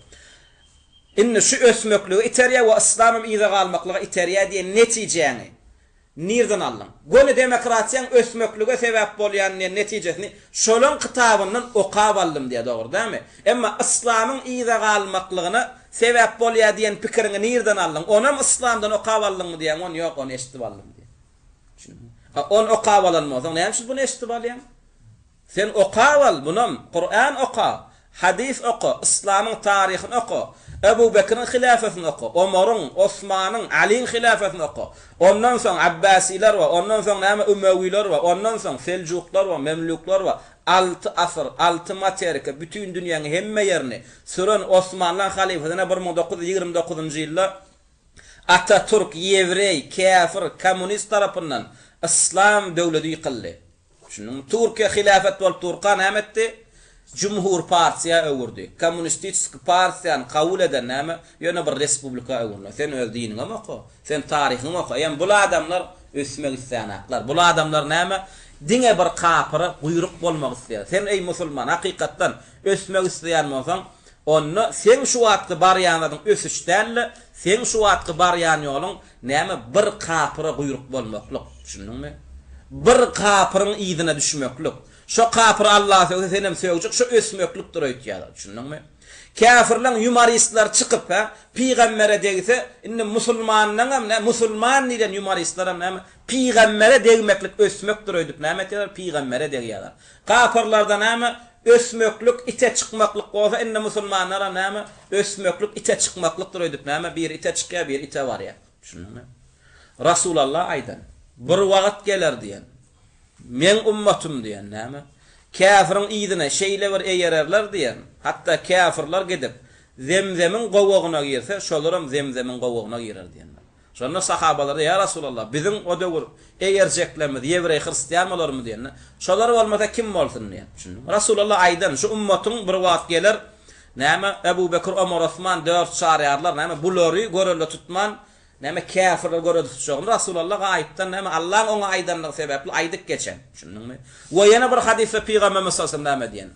Indi şu ösmeklige iterýär we yslamam yza galmaklyga iterýär diýen netijäňi Nirden aldyň? Göni demokratiýaň ösmeklige sebäp bolýan diýen netijesini şolaň kitabyndan okap aldym diýýär dogry dälmi? Emma yslamyň yza galmaklygyna sebäp bolýar diýen pikiriňi nirden aldyň? Onam yslamdan okap aldyňmy diýýäň ony ýok ony eşidip aldym diýýär. Düşündiňmi? A ony okap alan bolsaň näme üçin buny eşidip alýaň? Sen okap al munam, Kuran oka, hadys oka, yslamyň taryhyny oka, Ebu Bekriň hilafetini oka, Omaryň, Osmanyň, Alyň hilafetini oka, ondan soň Abbasiler bar, ondan soň näme Ümewiler bar, ondan soň Seljuklar bar, Memluklar bar, alty asyr, alty materika, bütin dünýäň hemme ýerini süren Osmanlaň halyfatyna 1929-njy ýylda Atatürk, ýewreý, käfir, kommunist tarapyndan yslam döwledi ýykyldy. Düşündiňmi? Türkiýe hilafet bolup durka näme etdi? Jumhur partiýa öwürdi. Kommunistiçeskiý partiýany kabul eden näme? Ýöne bir respublika öwrülen. Sen öz diniňem oka. Sen taryhyňam oka. Eýem bul adamlar ösmek islänaklar. Bul adamlar näme? Diňe bir kapyra guýruk bolmak isleýär. Sen eý musulman hakykatdan ösmek isleýän bolsaň, onda seň şu wagtky barýan zadyň ösüş däl-de, seň şu wagtky barýan ýoluň Näme bir kapyra guýruk bolmaklyk, düşündiňmi? Bir kapyryň yzyna düşmeklik. Şo kapyr Allahy sögse senem sögjek, şo ösmeklikdir öýtýärler, düşündiňmi? Käfirleň ýumoristleri çykyp, hä, pygambere degse, indi musulmanlaňam nä, musulman diýlen ýumoristlerem näme, pygambere degmeklik ösmekdir öýdüp näme etýärler, pygambere degýärler. Kapyrlarda näme, ösmeklik ite çykmaklyk bolsa, indi musulmanlaram näme, ösmeklik ite çykmaklykdyr öýdüp näme, biri ite çykýar, biri ite barýar. Düşündiňmi? Rasulalla aýdan, Bir wagt geler diýen, Meň ummatym diýen näme, käfiriň yzyna şeýle bir eýererler diýen, hatda käfirler gidip, Zemzemiň gowagyna girse, şolaram Zemzemiň gowagyna girer diýenler. Şonda sahabalar, Ýa Resulallah, biziň o döwür eýerjeklerimiz ýewreý, hristian bolarmy diýende, Şolar bolmasa kim bolsun diýen. Düşündiňmi? Resulallah aýdan, şu ummatyň bir wagt geler, näme, Ebu Bekir, Omar, Osman dört çaryýarlar, näme, bulary görelde tutman, näme, käfirleri görelde tutjagyny Resulallah gaýypdan, näme, Allaň oňa aýdanlygy sebäpli aýdyp geçen. Düşündiňmi? We ýene bir hadysda Pygamberimiz sallallahu aleyhi ve sellem näme diýen?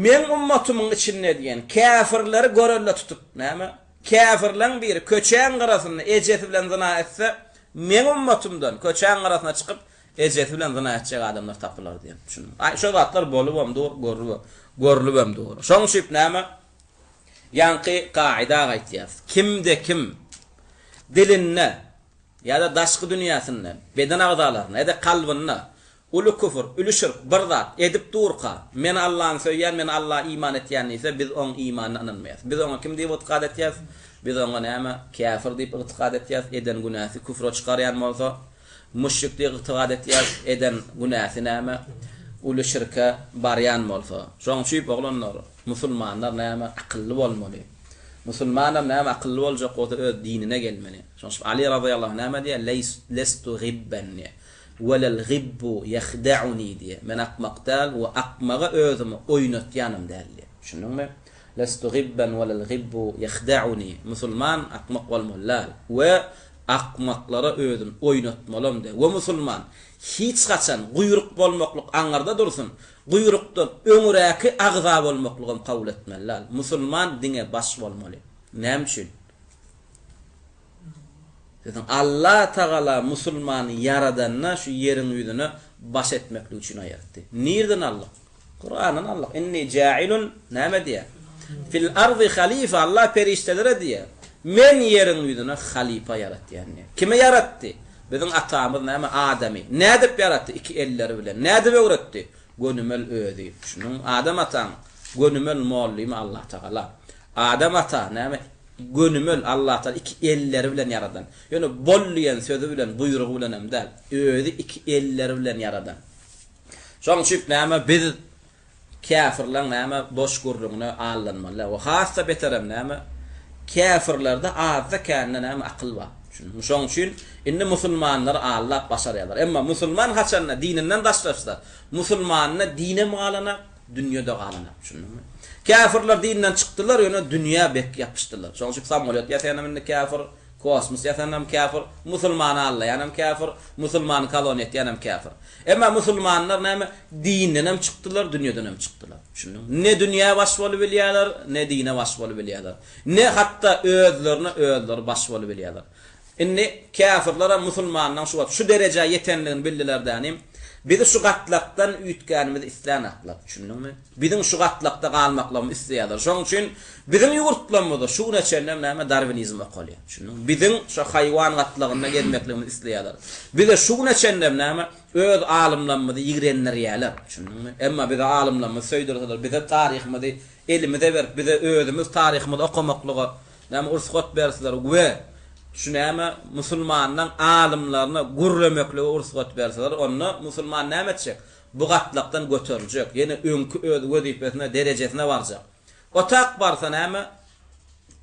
Meň ummatymyň içinde diýen, käfirleri görelde tutup, näme, Käfirleň biri köçäň gyrasynda ejesi bilen zyna etse, meň ummatymdan köçäň gyrasyna çykyp, ejesi bilen zyna etjek adamlar tapylar diýen. Düşündiňmi? Aý, şo zatlar bolubam dur, görlübem, görlübem dur. Şoň üçin näme? Ýaňky kaida gaýtýarys. Kimde-kim dilinde ýa-da daşky dünýäsinde, beden agzalarynda ýa-da kalbynda. Uly küfür, üli şirk, bir zat, edip durka, Men Allany söýýän, men Alla iman etýän diýse, biz oň imanyna ynanmaýas. Biz oňa kim diýip ygtykad etýäs? Biz oňa näme, käfir diýip ygtykad etýäs, eden günäsi küfre çykarýan bolsa, müşrik diýip ygtykad etýäs, eden günäsi näme, uly şirke barýan bolsa. Şoň üçip, oglanlar, musulmanlar näme, akylly bolmaly. Musulmanam näme, akylly boljak bolsa, öz dinine gelmeli. Şoň üçin Aly razyýallahu anh näme diýýär, Leýs, lestu gibben diýýär. Welel gibbu ýehda'uni diýýär. Men akmak däl we akmaga özümi oýnatýanam däl diýýär. Düşündiňmi? Lestu gibben welel gibbu ýehda'uni. Musulman akmak bolmaly däl we akmaklara özüni oýnatmalam däl. We musulman hiç haçan guýruk bolmaklyk aňyrda dursun, guýrukdan öňüräki agza bolmaklygam kabul etmeli däl. Musulman diňe baş bolmaly. Näme üçin? Biziň Allah Tagala musulmany ýaradanda şu ýeriň ýüzüne baş etmeklik üçin aýartdy. Nirden aldyk? Kurandan aldyk. Inni jailun näme diýýär? Fil ardy halifa Allah perişdelere diýýär. Men ýeriň ýüzüne halypa ýaratýan diýýär. Kimi ýaratdy? Biziň atamyz näme? Adamy. Nädip ýaratdy? Iki elleri bilen. Nädip öwretdi? Gönümel özi. Şunuň Adam ataň gönümel mollymy Allah Tagala. Adam ata näme? Gönümel Allatagala iki elleri bilen ýaradan. Ýöne bol diýen sözi bilen, buýrugy bilenem däl. Özi iki elleri bilen ýaradan. Şonuň üçin näme biz käfirleň näme boş gürrüňine aldanmaly däl. We has-da beterem näme käfirlerde azda-kände näme akyl bar. Düşündiňmi? Şonuň üçin indi musulmanlary aldap başarýarlar. Emma musulman haçanda dininden daşlaşsa, musulmanda dinem galanak, Dünýede galanok, düşündiňmi? Käfirler dinden çykdylar, ýöne dünýä bek ýapyşdylar. Şonuň üçin samolýot ýasaýanam indi käfir, kosmos ýasanam käfir, musulmany aldaýanam käfir, musulmany koloniýa etýänem käfir. Emma musulmanlar näme, dindenem çykdylar, dünýedenem çykdylar. Düşündiňmi? Ne dünýä baş bolubilýärler, ne dine baş bolubilýärler. Ne hatda özlerine özleri baş bolubilýärler. Indi käfirlerem musulmanlaň şu wagt şu derejä ýetenligini bildiler dänim. Bizi şu gatlakdan üýtgänimizi islänaklar, düşündiňmi? Biziň şu gatlakda galmaklygymyzy isleýärler. Şonuň üçin biziň ýurtlarymyzda şu güne çenlem näme darwinizm okalýar, düşündiňmi? Biziň şu haýwan gatlagynda gezmekligimizi isleýärler. Bize şu güne çenlem näme öz alymlarymyzy ýigrendirýärler, düşündiňmi? Emma bize alymlarymyzy söýdürseler, bize taryhymyzy elimize berip, bize özümiz taryhymyzy okamaklyga Näme ursgat berseler we şu näme musulmanlaň alymlaryna gürlemeklige ursgat berseler onda musulman näme etjek? Bu gatlakdan göteriljek, ýene öňki öz wezipesine, derejesine barjak. Otak barsa näme?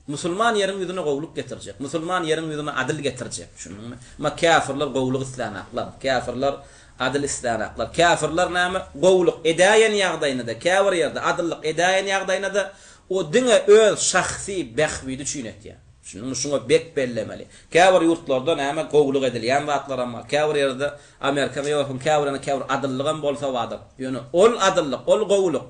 Musulman ýeriň ýüzüne gowulyk getirjek. Musulman ýeriň ýüzüne adyl getirjek. Düşündiňmi? Emma käfirler gowulyk islänaklar. Käfirler adyl islänaklar. Käfirler näme? Gowulyk edäýen ýagdaýynda-da, käbir ýerde adyllyk edäýen ýagdaýynda-da O diňe öz şahsy bähbidi üçin etýär. Düşündiňmi? Şuňa bek bellemeli. Käbir ýurtlarda näme gowulyk edilýän zatlaram bar. Käbir ýerde Amerikanyň, Ýewropanyň käbir ýerinde käbir adyllygam bolsa bardyr. Ýöne ol adyllyk, ol gowulyk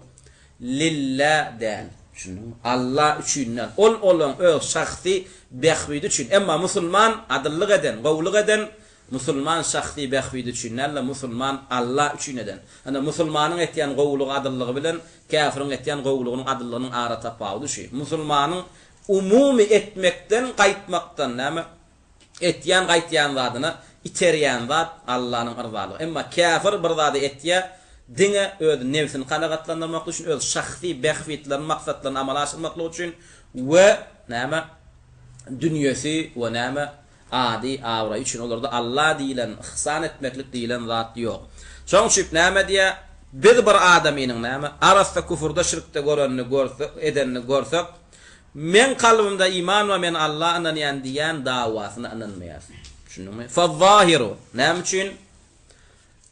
lillä däl. Düşündiňmi? Alla üçin däl. Ol olaň öz şahsy bähbidi üçin. Emma musulman adyllyk eden, gowulyk eden Musulman şahsy bähbidi üçin däl-de, musulman Alla üçin eden. Ynha, musulmanyň etýän gowulygy, adyllygy bilen käfiriň etýän gowulygynyň, adyllygynyň ara tapawudy şu. Musulmanyň umumy etmekden gaýtmakdan, näme, etýän, gaýtýan zadyna iterýän zat Allanyň yrzalygy. Emma käfir bir zady etýär, diňe öz nebsini kanagatlandyrmaklyk üçin, öz şahsy bähbitlerini, maksatlaryny amala aşyrmaklyk üçin we, näme, dünýesi we, näme, Ady, abraýy üçin olarda Alla diýlen, yhsan etmeklik diýlen zat ýok. Şoň üçip näme diýýär? Biz bir adamynyň näme, arassa küfürde, şirkde görenini görsek, edenini görsek, meň kalbymda iman bar, men Alla ynanýan diýýän dawasyna ynanmaýarys. Düşündiňmi? Fazzahiru, näme üçin?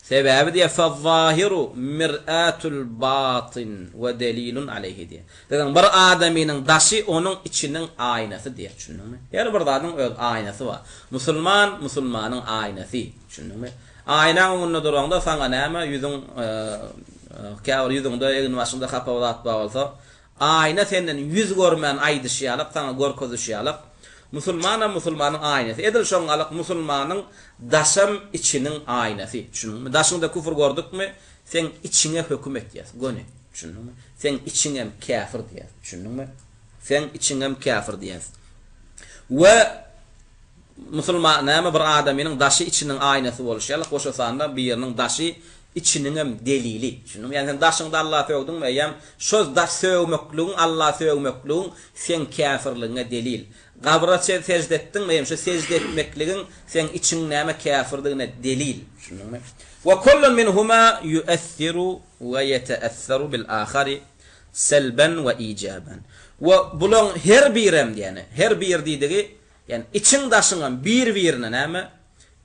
Sebäbi diýýär, Fazzahiru mir'atul batyn we delilun aleýhi diýýär. Siziň bir adamynyň daşy onuň içiniň aýnasy diýýär. Düşündiňmi? Her bir zadyň öz aýnasy bar. Musulman, musulmanyň aýnasy. Düşündiňmi? Aýnaň öňünde duraňda saňa näme, ýüzüň käbir ýüzüňde, egin-başyňda hapa bir zat bar bolsa, Aýna senden ýüz görmän aýdyşy ýalak, saňa görkezişi ýalak. Musulmanam musulmanyň aýnasy. Edil şoň ýalak musulmanyň daşam içiniň aýnasy. Düşündiňmi? Daşyňda küfür gördükmi, seň içiňe höküm etýäs. Göni. Düşündiňmi? Seň içiňem käfir diýýäs. Düşündiňmi? Seň içiňem käfir diýýäs. We musulman näme bir adamynyň daşy içiniň aýnasy boluşy ýalak, goşa sanda biriniň daşy. Içiniňem delili. Düşündiňmi? Ýagny sen daşyňda Alla sögdüňmi, eýýäm şo daş sögmekligiň, Alla sögmekligiň seň käfirligiňe delil. Gabra sežde etdiňmi, eýýäm şo sežde etmekligiň seň içiň näme käfirdigine delil. Düşündiňmi? Wa kullun minhuma ýuessiru we ýeteesseru bil ahari selben we ijaben. We bulaň her birem diýeni, her bir diýdigi, ýagny içiň daşyňam bir-birine näme?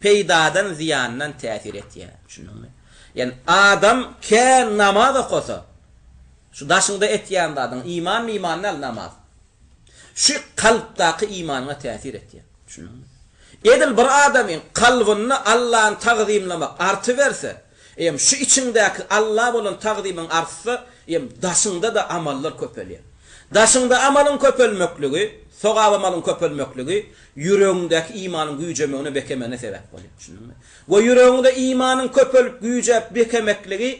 Peýdadan zyýandan täsir etýär. Düşündiňmi? Ýagny adam kän namaz okasa, şu daşyňda etýän zadyň iman miman däl namaz. Şu kalpdaky imanyňa täsir etýär. Düşündiňmi? Edil bir adamyň kalbynda Allany tagzymlamak artyberse, eýem şu içiňdäki Alla bolan tagzymyň artsa, eýem daşyňda-da amallar köpelýär. Daşyňda amalyň köpelmekligi, sogap amalyň köpelmekligi ýüregiňdäki imanyň güýjemegine, bekemegine sebäp bolýar. Düşündiňmi? We ýüregiňde imanyň köpelip, güýjäp, bekemekligi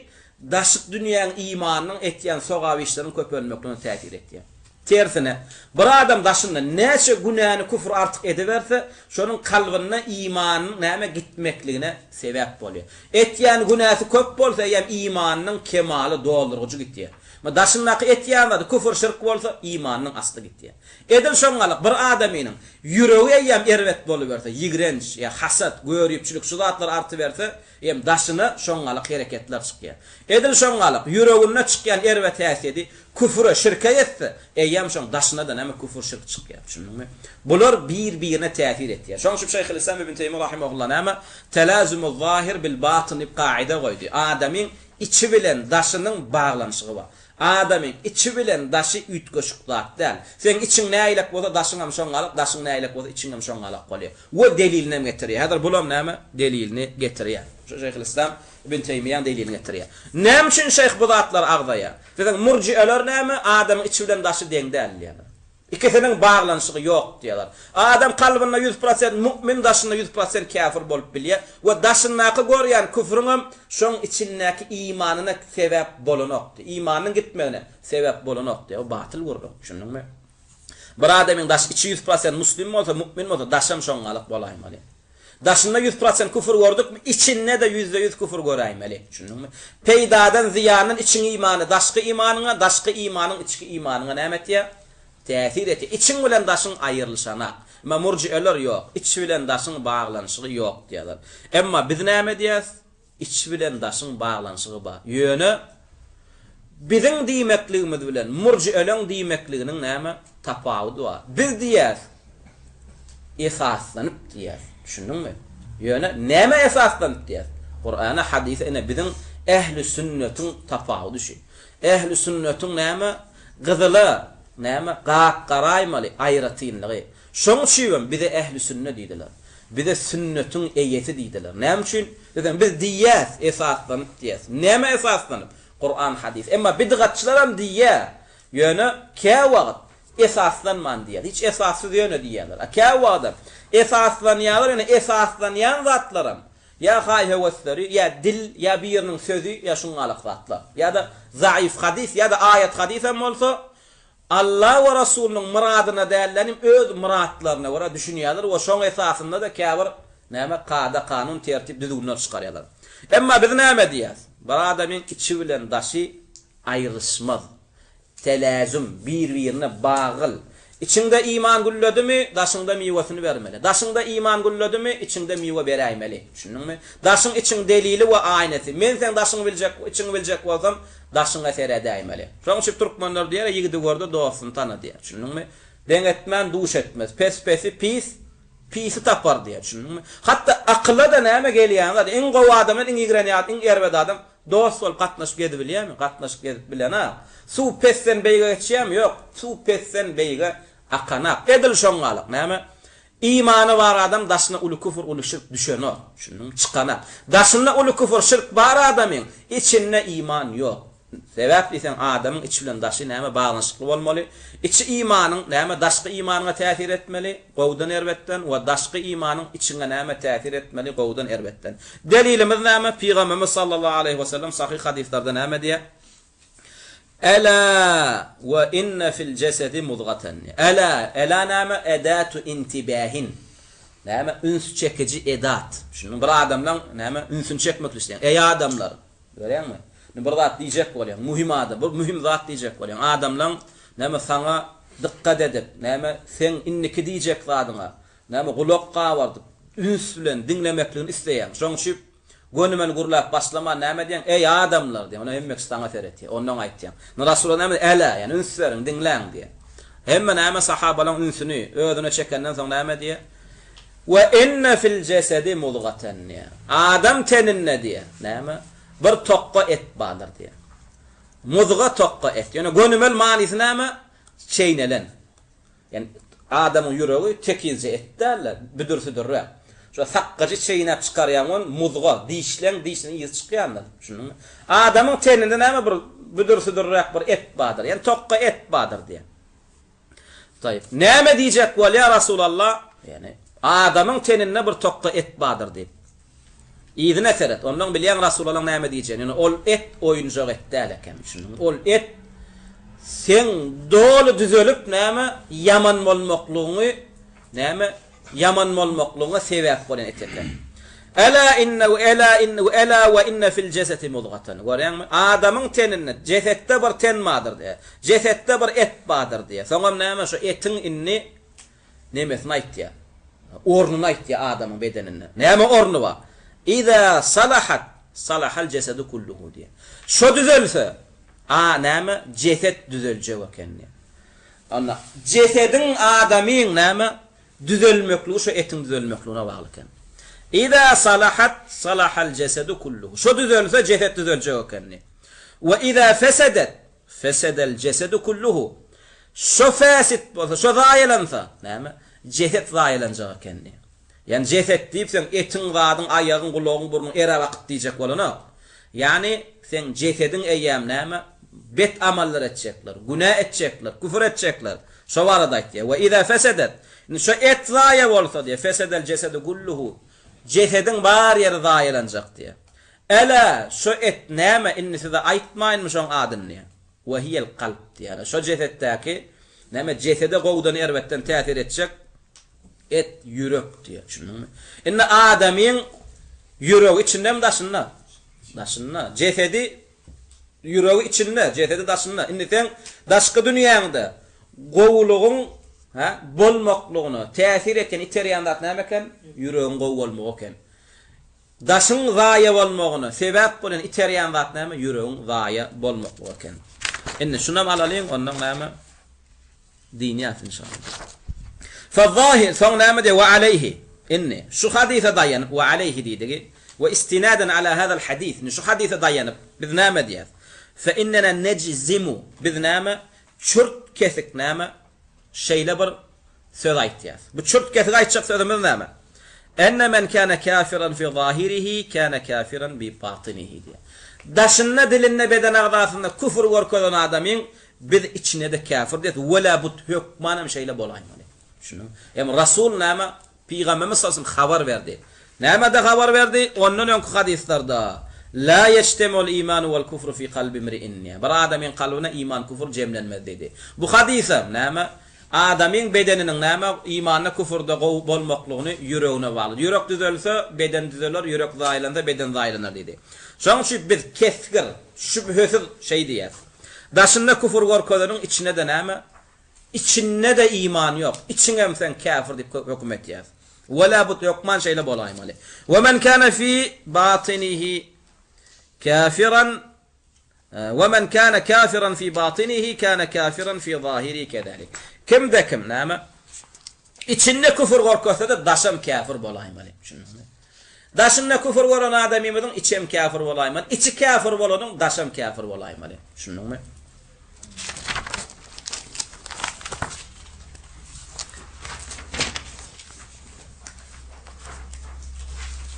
daşyk dünýäň imanynyň etýän sogap işleriniň köpelmekligine täsir etýär. Tersine, bir adam daşynda näçe günäni, küfri artyk ediberse, şonuň kalbynda imanynyň näme gitmekligine sebäp bolýar. Etýän günäsi köp bolsa, eýýäm imanynyň kemaly, doldurgyjy gitýär. Daşyndaky etýän zady küfür-şirk bolsa, imanynyň asly gitýär. Edil şoňňalyk bir adamynyň ýüregi eýýäm erbet boluberse, ýigrenç, ýa hasat, göripçilik şu zatlar artyberse, hem daşyna şoňňalyk hereketler çykýar. Edil şoňňalyk ýüreginde çykýan erbet häsiýedi küfüre, şirke ýetse, eýýäm şoň daşyna-da näme küfür-şirk çykýar. Düşündiňmi? Bular bir-birine täsir etýär. Şoň üçin Şeýhülislam Ibn Teými rahimehullah näme Telazumuz-zahir bil-batyn diýip kaida goýdy. Adamyň içi bilen daşynyň baglanyşygy bar. Adamyň içi bilen daşy üýtgeşik zat däl. Seň içiň nägilek bolsa daşyňam şoňňalak, daşyň nägilek bolsa içiňem şoňňalak bolýar. We delilinem getirýär. Häzir bulam näme? Delilini getirýär. Şu Şeýhülislam Ibn Teýmiýäň delilini getirýär. Näme üçin şeýh bu zatlary agzaýar? Diýseň murjieler näme? Adamyň içi bilen daşy deň däl diýýärler. Ikisiniň baglanyşygy ýok diýýärler. Adam kalbynda 100% mu'min daşynda 100% käfir bolup bilýär we daşyndaky görýän küfrüňem şoň içindäki imanyna sebäp bolanok diýýär. Imanynyň gitmegine sebäp bolanok diýýär. Bu batyl gürrüň. Düşündiňmi? Bir adamyň daş içi 100% muslim bolsa, mu'min bolsa daşam şoňňalyk bolaýmaly. Daşynda 100% küfür gördükmi, içinde-de 100% küfür göräýmeli. Düşündiňmi? Peýdadan, zyýandan içiň imany daşky imanyňa, daşky imanyň içki imanyňa näme etýär? Täsir etýär. Içiň bilen daşyň aýrylyşanak. Emma murjieler ýok. Iç bilen daşyň baglanyşygy ýok diýýärler. Emma biz näme edýäs? Iç bilen daşyň baglanyşygy bar. Ýöne biziň diýmekligimiz bilen murjieleň diýmekliginiň näme tapawudy bar. Biz diýýäs, esaslanyp diýýäs. Düşündiňmi? Ýöne nämä esaslanyp diýýäs? Kurana, hadysa ine biziň ähli sünnetiň tapawudy şu. Ähli sünnetiň näme gyzyla näme gap garaýmaly aýratynlygy. Şoň üçibem bize ähli sünne diýdiler. Bize sünnetiň eýesi diýdiler. Näme üçin? Diýseň, biz diýýäs, esaslanyp diýýäs. Nämä esaslanyp? Kuran, hadys. Emma bidgatçylaram diýýär. Ýöne käwagt esaslanman diýýär. Hiç esassyz ýöne diýýärler. A käwagtam esaslanýarlar, ýöne esaslanýan zatlaram ýa haý-höwesleri, ýa dil, ýa biriniň sözi, ýa şuňňalak zatlar. Ýa-da zaif hadys, ýa-da aýat hadysam bolsa, Alla we Rasulynyň myradyna dällenim öz myratlaryna görä düşünýärler we şoň esasynda-da käbir näme kada-kanun, tertip, düzgünler çykarýarlar. Emma biz näme diýýäs? Bir adamyň içi bilen daşy aýrylyşmaz. Telazüm, bir-birine bagyl. Içiňde iman gülledimi, daşyňda miwesini bermeli. Daşyňda iman gülledimi, içiňde miwe beräýmeli. Düşündiňmi? Daşyň içiň delili we aýnasy. Men seň daşyňy biljek, içiňi biljek bolsam, Daşyňa seredäýmeli. Şoň üçin türkmenler diýer, ýigidi gör-de dostuny tana diýer. Düşündiňmi? Deň etmän duş etmez. Pes pesi pis, pisi tapar diýer. Düşündiňmi? Hatda akyla-da näme gelýän zat, iň gowy adam bilen iň ýigrenýän, iň erbet adam dost bolup gatnaşyp gezibilýärmi? Gatnaşyp gezip bilenak. Suw pesden beýige geçýärmi? Ýok. Suw pesden beýige akanak. Edil şoňňalyk. Näme? Imany bar adam daşyna uly küfür uly şirk düşenok. Düşündiňmi? Çykanak. Daşynda uly küfür şirk bar adamyň içinde iman ýok. Sebäp diýseň adamyň içi bilen daşy näme baglanyşykly bolmaly. Içi imanyň näme daşky imanyňa täsir etmeli gowudan erbetden we daşky imanyň içiňe näme täsir etmeli gowudan erbetden. Delilimiz näme? Pygamberimiz sallallahu aleýhi we sellem sahyh hadyslarda näme diýýär? Ela we inne fil jesedi muzgaten. Ela, ela näme? Edatu intibahin. Näme? Üns çekiji edat. Şunuň bir adamlaň näme? Ünsüni çekmek isleýän. Eý adamlar! Görýäňmi? Indi bir zat diýjek bolýaň, mühim adam, bir mühim zat diýjek bolýaň. Adamlaň näme saňa dykgat edip, näme seň indiki diýjek zadyňa, näme gulak gabardyp, üns bilen diňlemekligini isleýäň. Şoň üçin gönümel gürläp başlaman näme diýýäň? Eý, adamlar diýýäň. Onda hemme kişi saňa seretýär. Ondan aýtýaň. Indi Resulullah näme diýýär? Älä, ýagny üns beriň, diňläň diýýär. Hemme näme sahabalaň ünsüni özüne çekenden soň näme diýýär? We inne fil jesedi muzgaten diýýär. Adam teninde diýýär, näme? Bir tokga et bardyr diýýär. Muzga tokga et. Ýöne gönümel manysy näme? Çeýnelen. Ýagny adamyň ýüregi tekizje et däl-de, büdür-südürräk. Şo sakgyjy çeýnäp çykarýaň ony muzga, dişleň dişiň yzy çykýandyr. Düşündiňmi? Adamyň teninde näme bir büdür-südürräk bir et bardyr. Ýagny tokga et bardyr diýýär. Taýyp. Näme diýjek bolýar Rasulalla? Ýagny, adamyň teninde bir tokga et bardyr diýip. Yzyna seret, ondan bilýäň Rasulallaň näme diýjegini. Ýöne ol et oýunjak et däl eken, düşündiňmi? Ol et seň doly düzelip näme ýaman bolmaklygyňy näme ýaman bolmaklygyňa sebäp bolýan et eken. Ela inne ela inne ela we inne fil jesedi muzgatan. Görýäňmi? Adamyň teninde, jesetde bir ten bardyr diýýär. Jesetde bir et bardyr diýýär. Soňam näme şu etiň indi nemesini aýtýar. Ornuny aýtýar adamyň bedeninde. Näme orny bar? Iza salahat salahal jesedu kulluhu diýýär. Şo düzelse, a näme? Jeset düzeljek eken diýýär. Onda jesediň adamyň näme? Düzelmekligi şo etiň düzelmekligine bagly eken. Iza salahat salahal jesedu kulluhu. Şo düzelse jeset düzeljek ekeni. We iza fesedet fesedel jesedu kulluhu. Şo fäsit bolsa, şo zaýalansa, näme? Jeset zaýalanjak ekeni. Ýagny jeset diýip seň etiň, zadyň, aýagyň, gulagyň, burnuň eräp akyp diýjek bolanok. Ýagny seň jesediň eýýäm näme? Bet amallar etjekler, günä etjekler, küfür etjekler. Şo barada aýtýar. We iza fesedet. Indi şo et zaýa bolsa diýýär, fesedel jesedu kulluhu. Jesediň bar ýeri zaýalanjak diýýär. Älä, şo et näme, indi size aýtmaýynmy şoň adyny diýýär. We hiýel kalp diýýär. Şo jesetdäki näme jesede gowudan erbetden täsir etjek et ýürek diýýär. Düşündiňmi? Indi adamyň ýüregi içindemi daşynda? Daşynda. Jesedi Ýüregi içinde, jesedi daşynda. Indi seň daşky dünýäňde gowulygyň, hä, bolmaklygyna täsir etýän, iterýän zat näme eken? Ýüregiň gowy bolmagy eken. Daşyň zaýa bolmagyna sebäp bolýan, iterýän zat näme? Ýüregiň zaýa bolmaklygy eken. Indi şunam alalyň, ondan näme? Dynýas inşallah. Fezahir, soň näme diýýär? We aleýhi. Indi, şu hadysa daýanyp, we aleýhi diýdigi, we istinaden ala hazal hadys. Indi şu hadysa daýanyp, biz näme diýýäs? Fe innena nejzimu. Biz näme? Çürt kesik näme? Şeýle bir söz aýtýas. Bu çürt kesik aýtjak sözümiz näme? Enne men kâne kâfiran fi zâhirihi kâne kâfiran bi batynihi diýýär. Daşynda, dilinde, beden agzasynda küfür görkezen adamyň Biz içine-de käfir diýýäs, welabut hökman hem şeýle bolaýmaly. Düşündiňmi? Hem Rasul näme? Pygamberimiz sallallahu aleyhi ve sellem habar berdi. Nämede habar berdi? Ondan öňki hadyslarda, La ýeçtemul imanu wal kufru fi kalbi imri'in diýýär. Bir adamyň kalbyna iman küfür jemlenmez diýdi. Bu hadysam näme? Adamyň bedeniniň näme imanda küfürde gowy bolmaklygyny ýüregine bagly. Ýürek düzelse, beden düzeler, ýürek zaýalansa, beden zaýalanar diýdi. Şonuň üçin biz kesgir, şübhesiz şeý diýýäs. Daşynda küfür görkezeniň içinde-de näme? Içinde-de iman ýok. Içiňem sen käfir diýip höküm etýäs. Welabut hökman şeýle bolaýmaly. We men kana fi batynihi kafiran we men kana kafiran fi batynihi kana kafiran fi zahirihi kezalik. Kimde kim näme? Içinde küfür görkezse-de daşam käfir bolaýmaly. Düşündiňmi? Daşynda küfür gören adamymyzyň içem käfir bolaýmaly. Içi käfir bolanyň daşam käfir bolaýmaly. Düşündiňmi?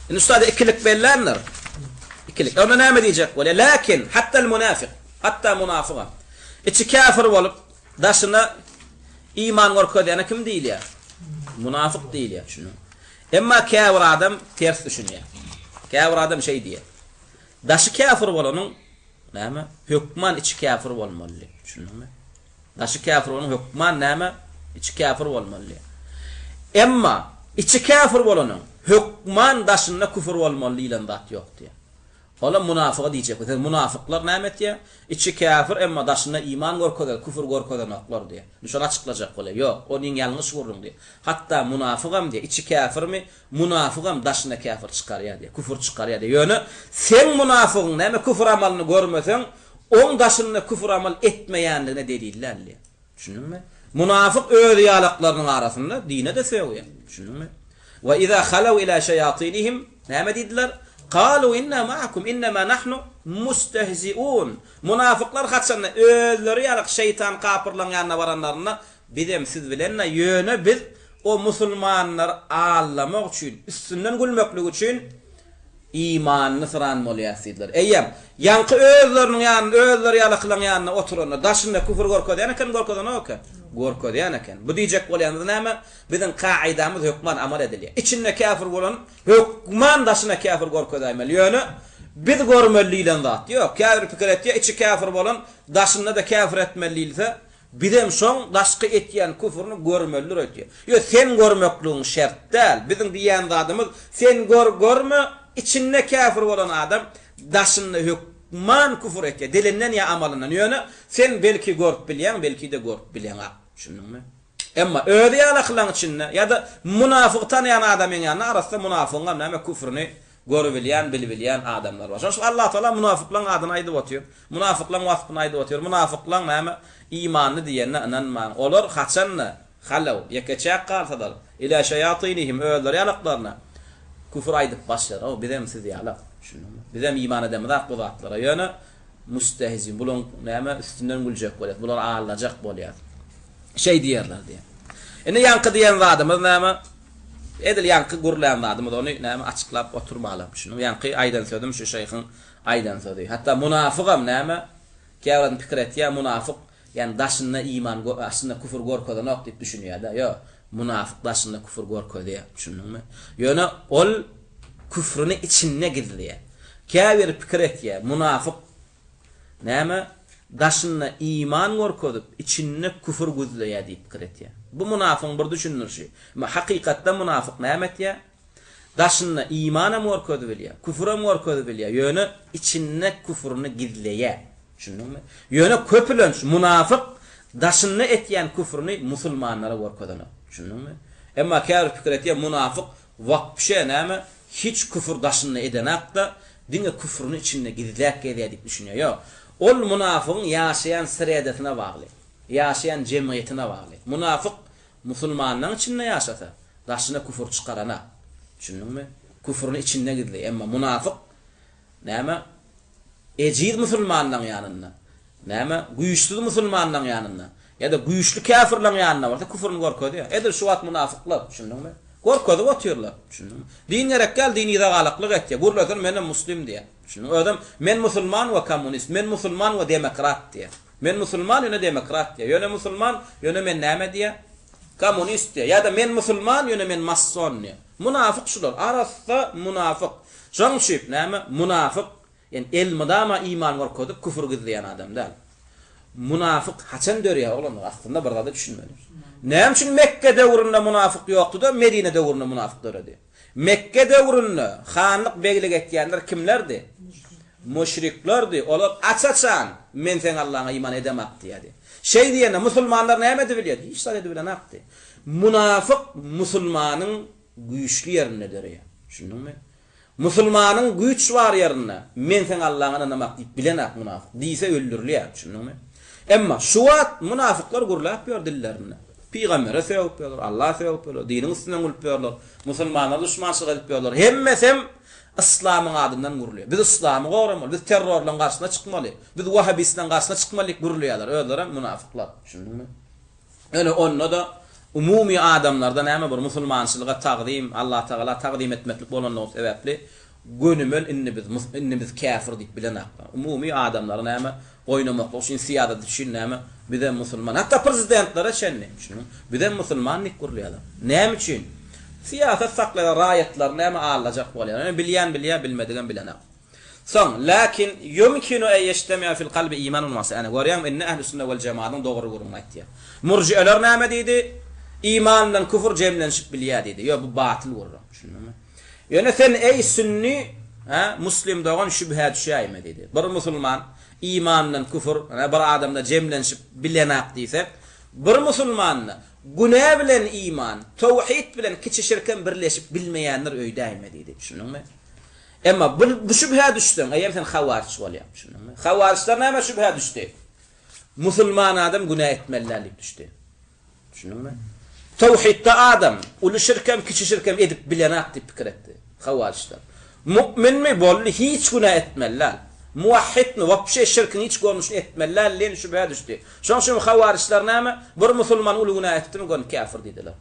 Indi ustada ikilik belländir. Ikilik. Onda näme diýjek bolýar? Lakin hattal munafik, hatda munafyga. Içi käfir bolup, daşyna iman görkezýäne kim diýilýär? Munafyk diýilýär, düşündiňmi? Emma käbir adam ters düşünýär. Käbir adam şeý diýýär. Daşy käfir bolanyň näme? Hökman içi käfir bolmaly diýip, düşündiňmi? Daşy käfir bolanyň hökman näme? Içi käfir bolmaly diýýär. Emma içi käfir bolanyň hökman daşynda küfür bolmaly diýlen zat ýok diýýär. Olam munafyga diýjek. Sen munafyklar näme etýär? Içi käfir, emma daşynda iman görkezer, küfür görkezenoklar diýýär. Indi şony açyklajak bolýar. Ýok, o diň ýalňyş gürrüň diýýär. Hatda munafygam diýýär, içi käfirmi, munafygam daşyna käfir çykarýar diýýär, küfür çykarýar diýýär. Ýöne seň munafygyň näme küfür amalyny görmeseň, oň daşynda küfür amal etmeýänligine delil däl diýýär. Düşündiňmi? Munafyk öz ýalaklarynyň arasynda dine-de sögýär. Düşündiňmi? Wa iza halaw ila şeýatinihim näme diýdiler? Kalu inna ma'akum innema nahnu mustehziun. Munafyklar haçanda özleri ýalak şeýtan kapyrlaryň ýanyna baranlarynda bizem siz bilen-de ýöne biz o musulmanlary aldamak üçin, üstünden gülmeklik üçin Imanyny syran bolýas diýdiler. Eýýäm, ýaňky özleriniň ýanynda, özleri ýalakylaň ýanynda oturanda, daşynda küfür görkezýän eken, görkezenok eken? Görkezýän eken. Bu diýjek bolýanymyz näme? Biziň kaidamyz hökman amal edilýär. Içinde käfir bolan hökman daşyna käfir görkezäýmeli. Ýöne, biz görmeli diýlen zat ýok. Käbir pikir etýär, içi käfir bolan daşynda-da käfir etmeli diýilse, Bizem şoň daşky etýän küfrüni görmelidir öýtýä. Ýo sen görmekligiň şert däl. Biziň diýýän zadymyz sen gör görme içinde käfir bolan adam daşynda hökman küfür etýä dilinden ýa amalyndan ýöne sen belki görüp bilýäň belkide görüp bileňak. Düşündiňmi? Emma özi ýalakylaň içinde ýa-da munafygy tanaýan adamyň ýanynda arassa munafygyňam näme küfrüni Görübilýän, bilibilýän adamlar bar. Şonuň üçin Allatagala munafyklaryň adyny aýdyp otyr. Munafyklaryň waspyny aýdyp otyr. Munafyklaryň näme, imanly diýenine ynanmaň. Olar haçan-da, halaw, ýeke-çäk galsalar, ilä şeýatynihim, özleri ýalaklaryna küfür aýdyp başlar. O, bizem siz ýalak. Düşündiňmi? Bizem iman edemizak bu zatlara. Ýöne, müstehzin, bularyň näme, üstünden güljek bolýas, bulary aldajak bolýas. Şeý diýerler diýýär. Indi ýaňky diýen zadymyz näme? Edil ýaňky gürlän zadymyz ony näme açyklap oturmaly. Şunuň ýaňky aýdan sözüm şu şeýhiň aýdan sözi. Hatda munafygam näme käbir adam pikir etýär munafyk ýani daşynda iman aslynda küfür görkezenok diýip düşünýärde. Ýok munafyk daşynda küfür görkezýär. Düşündiňmi? Ýöne ol küfrüni içinde gizleýär. Käbiri pikir etýär munafyk Näme, daşynda iman görkezip, içinde küfür güzleýär diýip pikir etýär. Bu munafygyň bir düşündirişi. Emma hakykatda munafyk näme etýär? Daşynda imanam görkezibilýär, küfürem görkezibilýär, ýöne içinde küfrüni gizleýär. Düşündiňmi? Ýöne köpülenç munafyk daşynda etýän küfrüni musulmanlara görkezenok. Düşündiňmi? Emma käbir pikir etýär, munafyk wapşe näme, hiç küfür daşynda edenakda, Diňe küfrüni içinde gizläp gezýär diýip düşünýär. Ýok. Ol munafygyň ýaşaýan sredasyna bagly. Ýaşaýan jemgyýetine bagly. Munafyk musulmanlaň içinde ýaşasa, daşyna küfür çykaranak. Düşündiňmi? Küfrüni içinde gizleýär. Emma munafyk näme? Ejiz musulmanlaň ýanynda, näme? Güýçsüz musulmanlaň ýanynda ýa-da güýçli käfirleň ýanynda bolsa küfrüni görkezýär. Edil şu wagt munafyklar, düşündiňmi? Görkezip otyrlar. Düşündiňmi? Din gerek däl, din yza galaklyk etýär. Gürlesen menem muslim diýýär. Düşündiňmi? Özem men musulman we kommunist, men musulman we demokrat diýýär. Men musulman ýöne demokrat diýýär. Ýöne musulman, ýöne men näme diýýär? Kommunist diýýär. Ýa-da men musulman, ýöne men masson diýýär. Munafyk şular. Arassa munafyk. Şoň üçin näme? Munafyk Ýani elmydama iman görkezip küfür gizleýän adam däl. Munafyk haçan dörýär oglanlar aslynda bir zada düşünmeli. Näme üçin Mekge döwründe munafyk ýokdy-da Medine döwründe munafyk döredi? Mekge döwründe hanlyk beglik etýänler kimlerdi? Müşriklerdi. Olar aç-açan men seň Allaňa iman edemak diýýärdi. Şeý diýende musulmanlar näme edibilýärdi? Hiç zat edibilenakdy. Munafyk musulmanyň güýçli ýerinde döreýär. Düşündiňmi? Musulmanyň güýç bar ýerinde men seň Allaňa ynanamak diýip bilenak munafyk. Diýse öldürilýär, düşündiňmi? Emma şu wagt munafyklar gürläp ýör dillerinde. Pygambere sögüp ýörler, Alla sögüp ýörler, diniň üstünden gülüp ýörler, musulmanlara duşmançylyk edip ýörler. Hemmesem yslamyň adyndan gürleýär. Biz yslamy goramaly, biz terrorlaryň garşysyna çykmaly, biz wahabistleriň garşysyna çykmaly diýip gürleýärler. Özlerem munafyklar, düşündiňmi? Ýöne onda-da umumy adamlarda näme bir musulmançylyga tagzym, Allatagala tagzym etmeklik bolanlygy sebäpli gönümel indi biz indi biz käfir diýip bilenaklar. Umumy adamlary näme oýnamaklyk üçin syýasat üçin näme bizem musulman hatda prezidentlere çenli düşüniň bizem musulman diýip gürleýärler. Näme üçin? Syýasat saklaýar raýatlary näme aldajak bolýar. Ýöne bilýän bilýär bilmedigem bilenak. Soň, Läkin ýumkinu en ýeştemi'a fil kalbi imanun wa Ana, görýäňmi, indi ähli sünne wel jemadyň dogry gürrüňini aýtýar. Murji'eler näme diýdi? Iman bilen küfür jemlenişip bilýär diýdi. Ýok, bu batyl gürrüň. Düşündiňmi? Ýöne sen, eý sünni, Hä, muslim dogan şübhä düşäýme diýdi. Bir musulman iman bilen küfür bir adamda jemlenişip bilenak diýsek, bir musulmanda günä bilen iman, towhid bilen kiçi şirkem birleşip bilmeýändir öýdäýme diýdi. Düşündiňmi? Emma bu şübhä düşseň, eýýäm sen hawaryç bolýaň. Düşündiňmi? Hawaryçlar nämä şübhä düşdi? Musulman adam günä etmeli däl diýip düşdi. Düşündiňmi? Towhidde adam uly şirkem, kiçi şirkem edip bilenak diýip pikir etdi. Hawaryçlar. Mu'minmi boldy hiç günä etmeli däl. Muwahhidmi wapşe şirkiň hiç görnüşini etmeli däl diýen şübhä düşdi. Şoň üçin hawaryçlar näme? Bir musulman uly günä etdimi göni käfir diýdiler.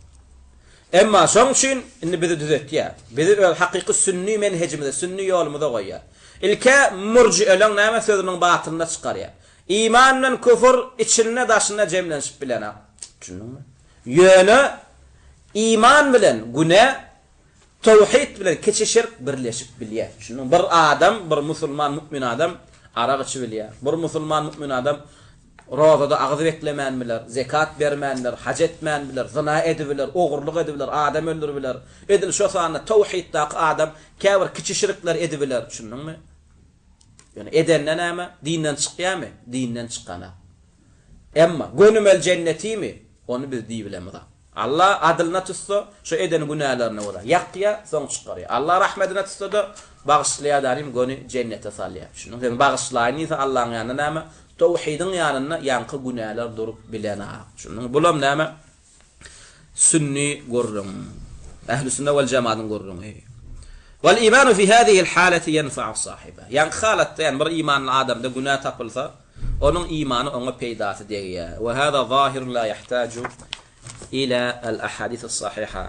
Emma şoň üçin indi bizi düzetýär. Bizi öz hakyky sünni menhejimize, sünni ýolumyza goýýar. Ilkä murjieleň näme sözüniň batylyna çykarýar. Iman bilen küfür içinde daşynda jemlenişip bilenak. Düşündiňmi? Ýöne iman bilen günä, towhid bilen kiçi şirk birleşip bilýär. Düşündiňmi? Bir adam, bir musulman mu'min adam arak içibilýär. Bir musulman mu'min adam rozada agyz beklemän biler, zekat bermän biler, haj etmän biler, zyna edibiler, ogurlyk edibiler, adam öldüribiler. Edil şo sanda towhiddaky adam käbir kiçi şirkler edibiler. Düşündiňmi? Ýöne edende näme? Dinden çykýarmy? Dinden çykanak. Emma gönümel jennetimi? Ony biz diýibilemizok. Allah adylyna tutsa, şo eden günälerine görä ýakýar, soň çykarýar. Allah rahmedine tutsa-da, bagyşlaýar danym göni jennete salýar. Düşündiňmi? Sen bagyşlaýyn diýse Allaň ýanynda näme? Towhidiň ýanynda ýaňky günäler durup bilenak. Düşündiňmi? Bulam näme? Sünni gürrüň. Ähli sünne wal jemadyň gürrüňi. Wal imanu fi hadihil halati ýenfa'u sahiba. Ýaňky halatda, ýagny bir imanly adamda günä tapylsa, onuň imany oňa peýdasy degýär. We hada zahirun la ýahtaju ila al ahadis as-sahiha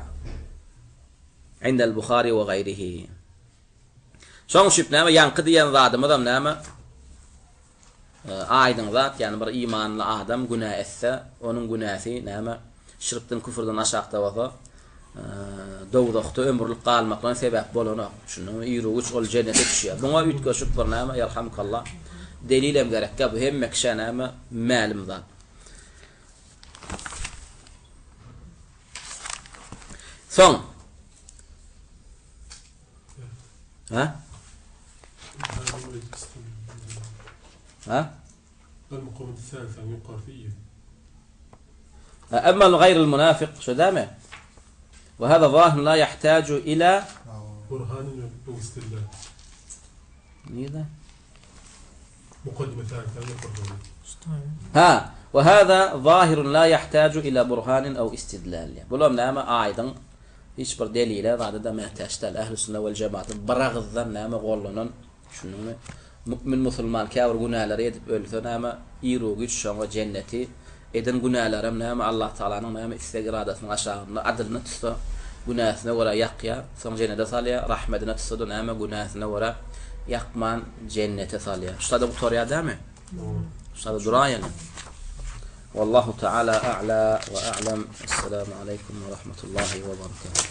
indel Buhari we gaýrihi. Şoň üçin näme ýaňky diýen zadymyzam näme? Aýdyň zat, ýagny bir imanly adam günä etse, onuň günäsi näme, şirkden, küfürden aşakda bolsa, dowzahda ömürlik galmaklygyna sebäp bolanok. Düşündiňmi? Iru-giç ol jennete düşýär. Muňa üýtgeşik bir näme, ýerhamkallah, delilem gerek däl, bu hemme kişä näme, mälim zat. Soň, Ha? Ha? Emma gaýrul munafik şo dämi? We hada zahir la yahtaju ila burhanin we istidlal. Nirde? Mukaddime tälikden ýokarda. Ha, we hada zahirun la yahtaju ila burhanin aw istidlal. Bulam näme aýdyň Hiç bir delile zada-da mätäç däl. Ähli sünne wel jematyň biragyzdan näme gollanan, düşündiňmi? Mümin musulman käbir günäleri edip ölse näme, iru-giç şoňa jenneti, eden günälerem näme Allah Tagalanyň näme isleg iradasynyň aşagynda adylyna tutsa günäsine görä ýakýar, soň jennete salýar, rahmedine tutsa-da näme günäsine görä ýakman jennete salýar. Şu sada gutarýar dämi? Şu sada duraýaly. Wallahu taala a'la we a'lam. Esselamu aleýkum we rahmetullahi we berekatuh.